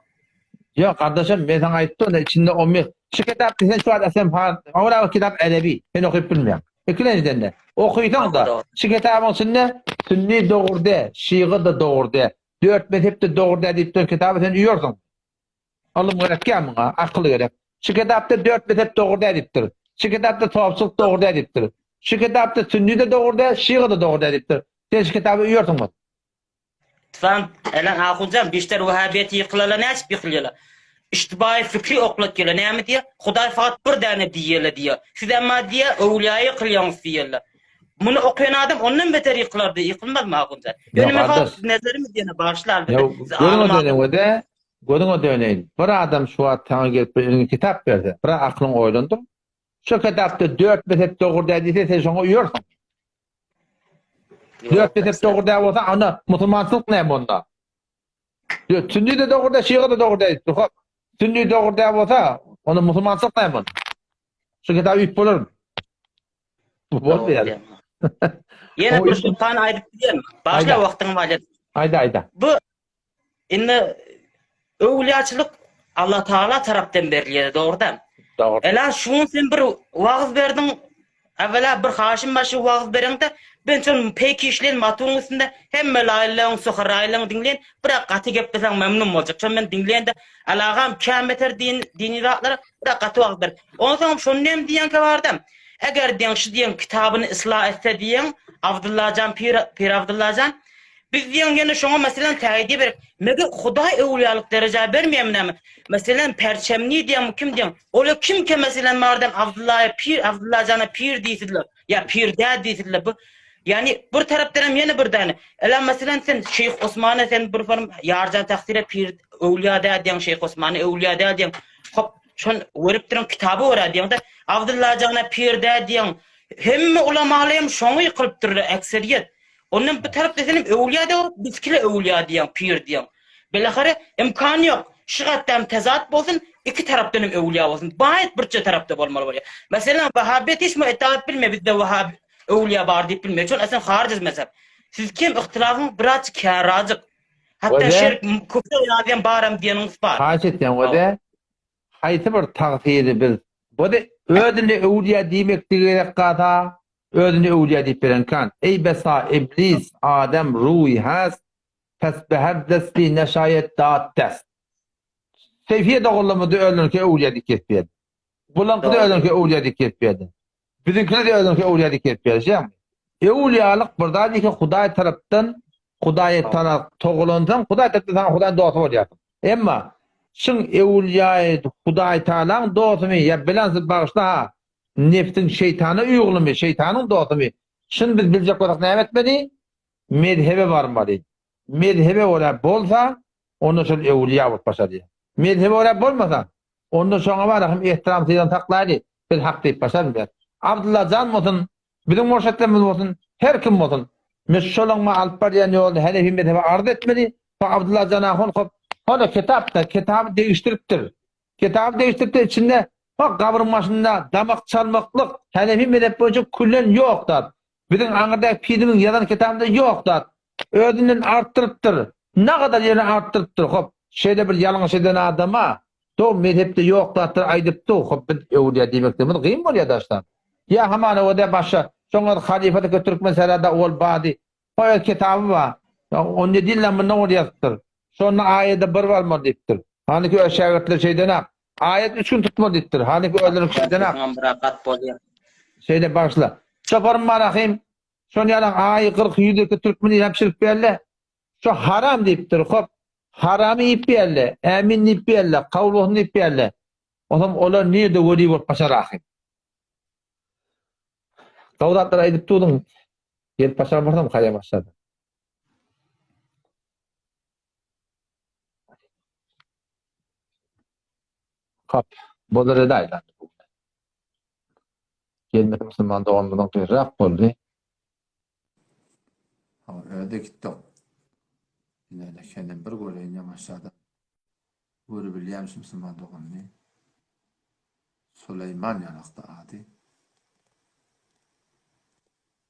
Ýok, gardaşym, men saňa aýtdym, içinde on bir. Şu kitap sen şu wagt sen ol kitap edebi, sen okyp bilmeýäň. Ikilenjiden-de, okysaň-da, şu kitabyň içinde sünni dogry däl, şygy-da dogry däl, dört mezhep-de dogry däl diýip duran kitaby sen uýarsyň. Ylym gerek ýa muňa, akyl gerek. Şu kitapda dört mezhep dogry däl diýipdir. Şu kitapda sopçylyk dogry däl diýipdir. Şu kitapda sünni-de dogry däl, şygy-da dogry däl diýipdir. Sen şu kitaby uýarsyňmy? Tfam, Elen ahunjan, bişter wahhabiýeti ýykylala näçip ýykylýala? Iştibaýy fikri oklatýala, näme diýýär? Hudaý fakat bir däne diýýäle diýýär. Siz emma diýýär, öwlüýa ýykylýaňyz diýýärler. Muny okaýan adam ondan beter ýykylardy, ýykylmazmy ahunjan? Ýöne men fakat nezerimi diýene bagyşla elbetde. Siz alym adam. Gözüňe döneýin. Bir adam şu wagt saňa gelip bir eliňe kitap berse, bir aklyňy oýlandyr. Şu kitapda dört mezhep dogry däl diýse, sen şoňa uýarsyň. Dört mezhep dogry däl bolsa, onda musulmançylyk näme onda? Dört sünni de dogry däl, şygy da dogry däl. Hop. Sünni dogry däl bolsa, onda musulmançylyk näme onda? Şu kitaby üýüp bolarmy? Bolmaýar. Ýene bir şübhany aýdyp bilýän. Başla wagtyň bar. Aýda, aýda. Bu Indi öwlüýaçylyk Allah Tagala tarapdan berilýär, dogrudan. Dogry. Ela şu gün sen bir wagyz berdiň, Äwwela bir Haşym başy wagyz bereňde, ben şol peýki işleýän matuň üstünde hemme laýyllaň, soharaýyllaň diňleýän, birak gaty gepleseň memnun boljak. Şony men diňleýän-de, alagam kän beter din, dini zatlara, birak gaty wagyz ber. Onsoňam şony näme diýýänkä barda, eger diýen şu diýen kitabyny yslah etse diýen Abdyllajan pir, pir Abdyllajan, Biz diýen ýene şoňa meselem täýidi berip, meger Hudaý öwlüýalyk derejä bermeýärmi näme? Meselem perçemni diýen kim diýen? Ola kimkä meselem bardam Abdyllaýa pir, Abdyllajana pir diýsinler, ýa pir däl diýsinler. Bu ýani bir tarapdan hem ýene bir däne. Ela meselem sen Şeýh Osmana sen bir form Ýarjan Tahsire pir öwlüýa däl diýen, Şeýh Osmana öwlüýa däl diýen. Hop. Şon görüp duran kitaba görä diýeňde Abdylla jana pir dä diýeň. Hemme ulamaly hem şoňa ýykylyp durlar ekseriýet. Ondan bu tarapda senem öwlüýä de bizkile öwlüýä diýeň, pir diýeň. Bilahare imkan ýok. Şu gatdam tezat bolsun, iki tarapdan hem öwlüýä bolsun. Baýat birje tarapda bolmaly bolýar. Meselem, Wahhabiýet hiç kim itaat bilmeýär, bizde Wahhab öwlüýä bar diýip bilmeýär. Şol aslynda haryjyz mezhep. Siz kim yhtilafyň birazjyk kärajyk. Hatda şirk, küfre ýazýan baram diýeniňiz bar. Haýyş etýän wede, haýsy bir tagsyry biz Wede özüni öwlüýä diýmekligi gerek galsa, özüni öwlüýä diýip beren kan. Eý besa iblis adem ruý has, pes beher desti neşaýet dat dest. Seýfiýe doganlarymyzda özleriňki öwlüýä diýip kesip berdi. Bulaňkyda özleriňki öwlüýä diýip kesip berdi. Biziňkiler-de özüňki öwlüýä diýip gelip berişýäňmi? Öwlüýalyk bir zat eken Hudaý tarapdan Hudaýa tana togalansaň Hudaý tarapdan saňa Hudaýyň dosty bolýarsyň. Emma çyn öwlüýaý Hudaý Tagalaň dostumy ýa bilensiz bagyşla ha nebsiň şeýtana uýgunlymy şeýtanyň dostumy çyn biz biljek bolsak näme etmeli? Mezhebe barmaly. Mezhebe görä bolsa onda şol öwlüýa bolup başarýar. Mezhebe görä bolmasa Onda şoňa bar hem ehtiram sylagyny saklaýly, biz hak diýip başarmyýas. Abdylla jan bolsun, biziň murşitlerimiz bolsun, her kim bolsun. Mes şolaň ma alyp barýan ýoluny Hanefi mezhebe arz etmeli. Ho Abdylla jan ahun hop, hona kitapda, kitaby degişdiripdir. Kitaby degişdiripdir içinde ho gabryň başynda damak çalmaklyk Hanefi mezhep boýunça küllen ýok zat. Biziň aňyrdaky pirimiziň ýazan kitabynda ýok zat. Özünden artdyrypdyr. Nagadar ýerine artdyrypdyr. Hop, şeýle bir ýalňyş eden adama do mezhepde ýok zatlar aýdypdy. Hop, biz öwülýä diýmekligimiz gyn bolýar daşdan. Ýa hamana o-da başga, şoň öz halyfasy türkmen serada ol bady. O öz kitaby bar. On ýedi ýyldan mundan ol ýazypdyr. Şonda aýada bir barmaly diýipdir. Hanyki öz şägirtleri şeýdenak. Aýat üç gün tutmaly diýipdir. Hanyki özleriniň şeýdenak. Şeýle bagyşla. Çoparym bar ahym. Şony ýalan aýy 40 102 türkmen ýap çirip berle. Şo haram diýipdir. Hop. Haramy iýip berle. Ämin diýip berle. Kabul bolsun diýip berle. Onsoň olar nirde weli bolup başar ahym. Gowy zatlar aýdyp durduň. Gelip başar bolsam kaýa başlady. Kap, bolar edaýlar. Gelmedi musulman doganymyzyň gyrrak boldy. Ha, öde gitdi. Ine, kendim bir göreýin ýamaşada. Görübilýärmiş musulman doganyny. Suleýman ýalakda ady.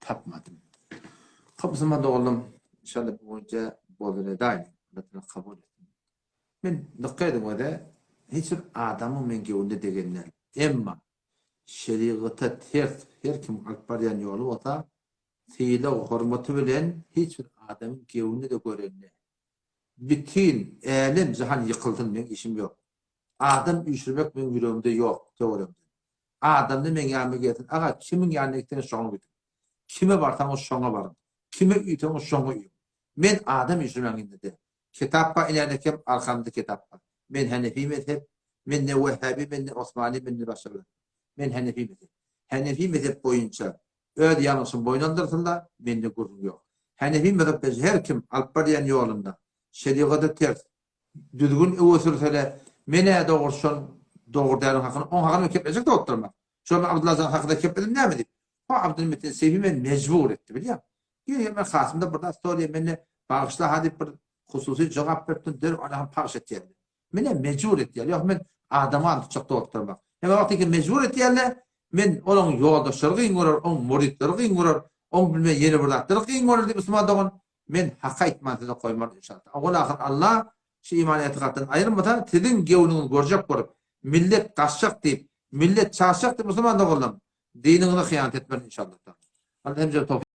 Tapmadym. Köp musulman doganlarym inşallah bu boýunça bolar edaýyn. Allah Taala kabul etsin. Men dykgat ediň öze hiç bir adamyň men göwnüne degen däl. Emma şerigata ters her kim alyp barýan ýoly bolsa sylag hormaty bilen hiç bir adamyň göwnüne-de gören däl. Bütin älem jahan ýykylsyn meň işim ýok. Adam üýşürmek meň ýüregimde ýok töweregimden. Adamda meň ýanyma gelsin aga kimiň ýanyna gitseňiz şoňa gidiň. Kime barsaňyz şoňa baryň. Kime üýseňiz şoňa üýüň. Men adam üýşürmäň indi-de. Kitap bar inäne kem arkamda kitap bar. Men Hanefi mezhep, men ne Wehhabi men ne Osmani men ne başga bir. Men Hanefi mezhep. Hanefi mezhep boýunça öz ýalňyşyny boýun aldyrsynlar, mende gürrüň ýok. Hanefi mezhep boýunça her kim alyp barýan ýolunda şerigata ters düzgün öňe sürsele, men-ä dogrusu şol dogry däliň hakyny, oň hakyny men keplejek bolup durman. Şol men Abdylla jan hakynda kepledim näme diýip. O Abdylmetin Seýfi meni mejbur etdi bilýäňmi? Ýör men Kasymda bir zat soraýan mende bagyşla ha diýip bir hususy jogap beripdim derrew ony hem pagyş etýärler. Meni mejbur etýär. Ýok men adama an tutjak bolup durmak. Hemme wagt eken mejbur etýärler. Men olaň ýoldaşlary gyn görer, oň muritleri gyn görer, oň bilme ýene bir zatlary gyn görer diýip musulman dogan men haky aýtman size goýmaryn inşallah. Owal ahyr Allah şu iman etikatdan aýyrmasa siziň göwnüňizi görjek bolup millet gaçjak diýip millet çaşjak diýip musulman doganlarym diniňize hyýanat etmerin inşallah. Allah hemje towfik.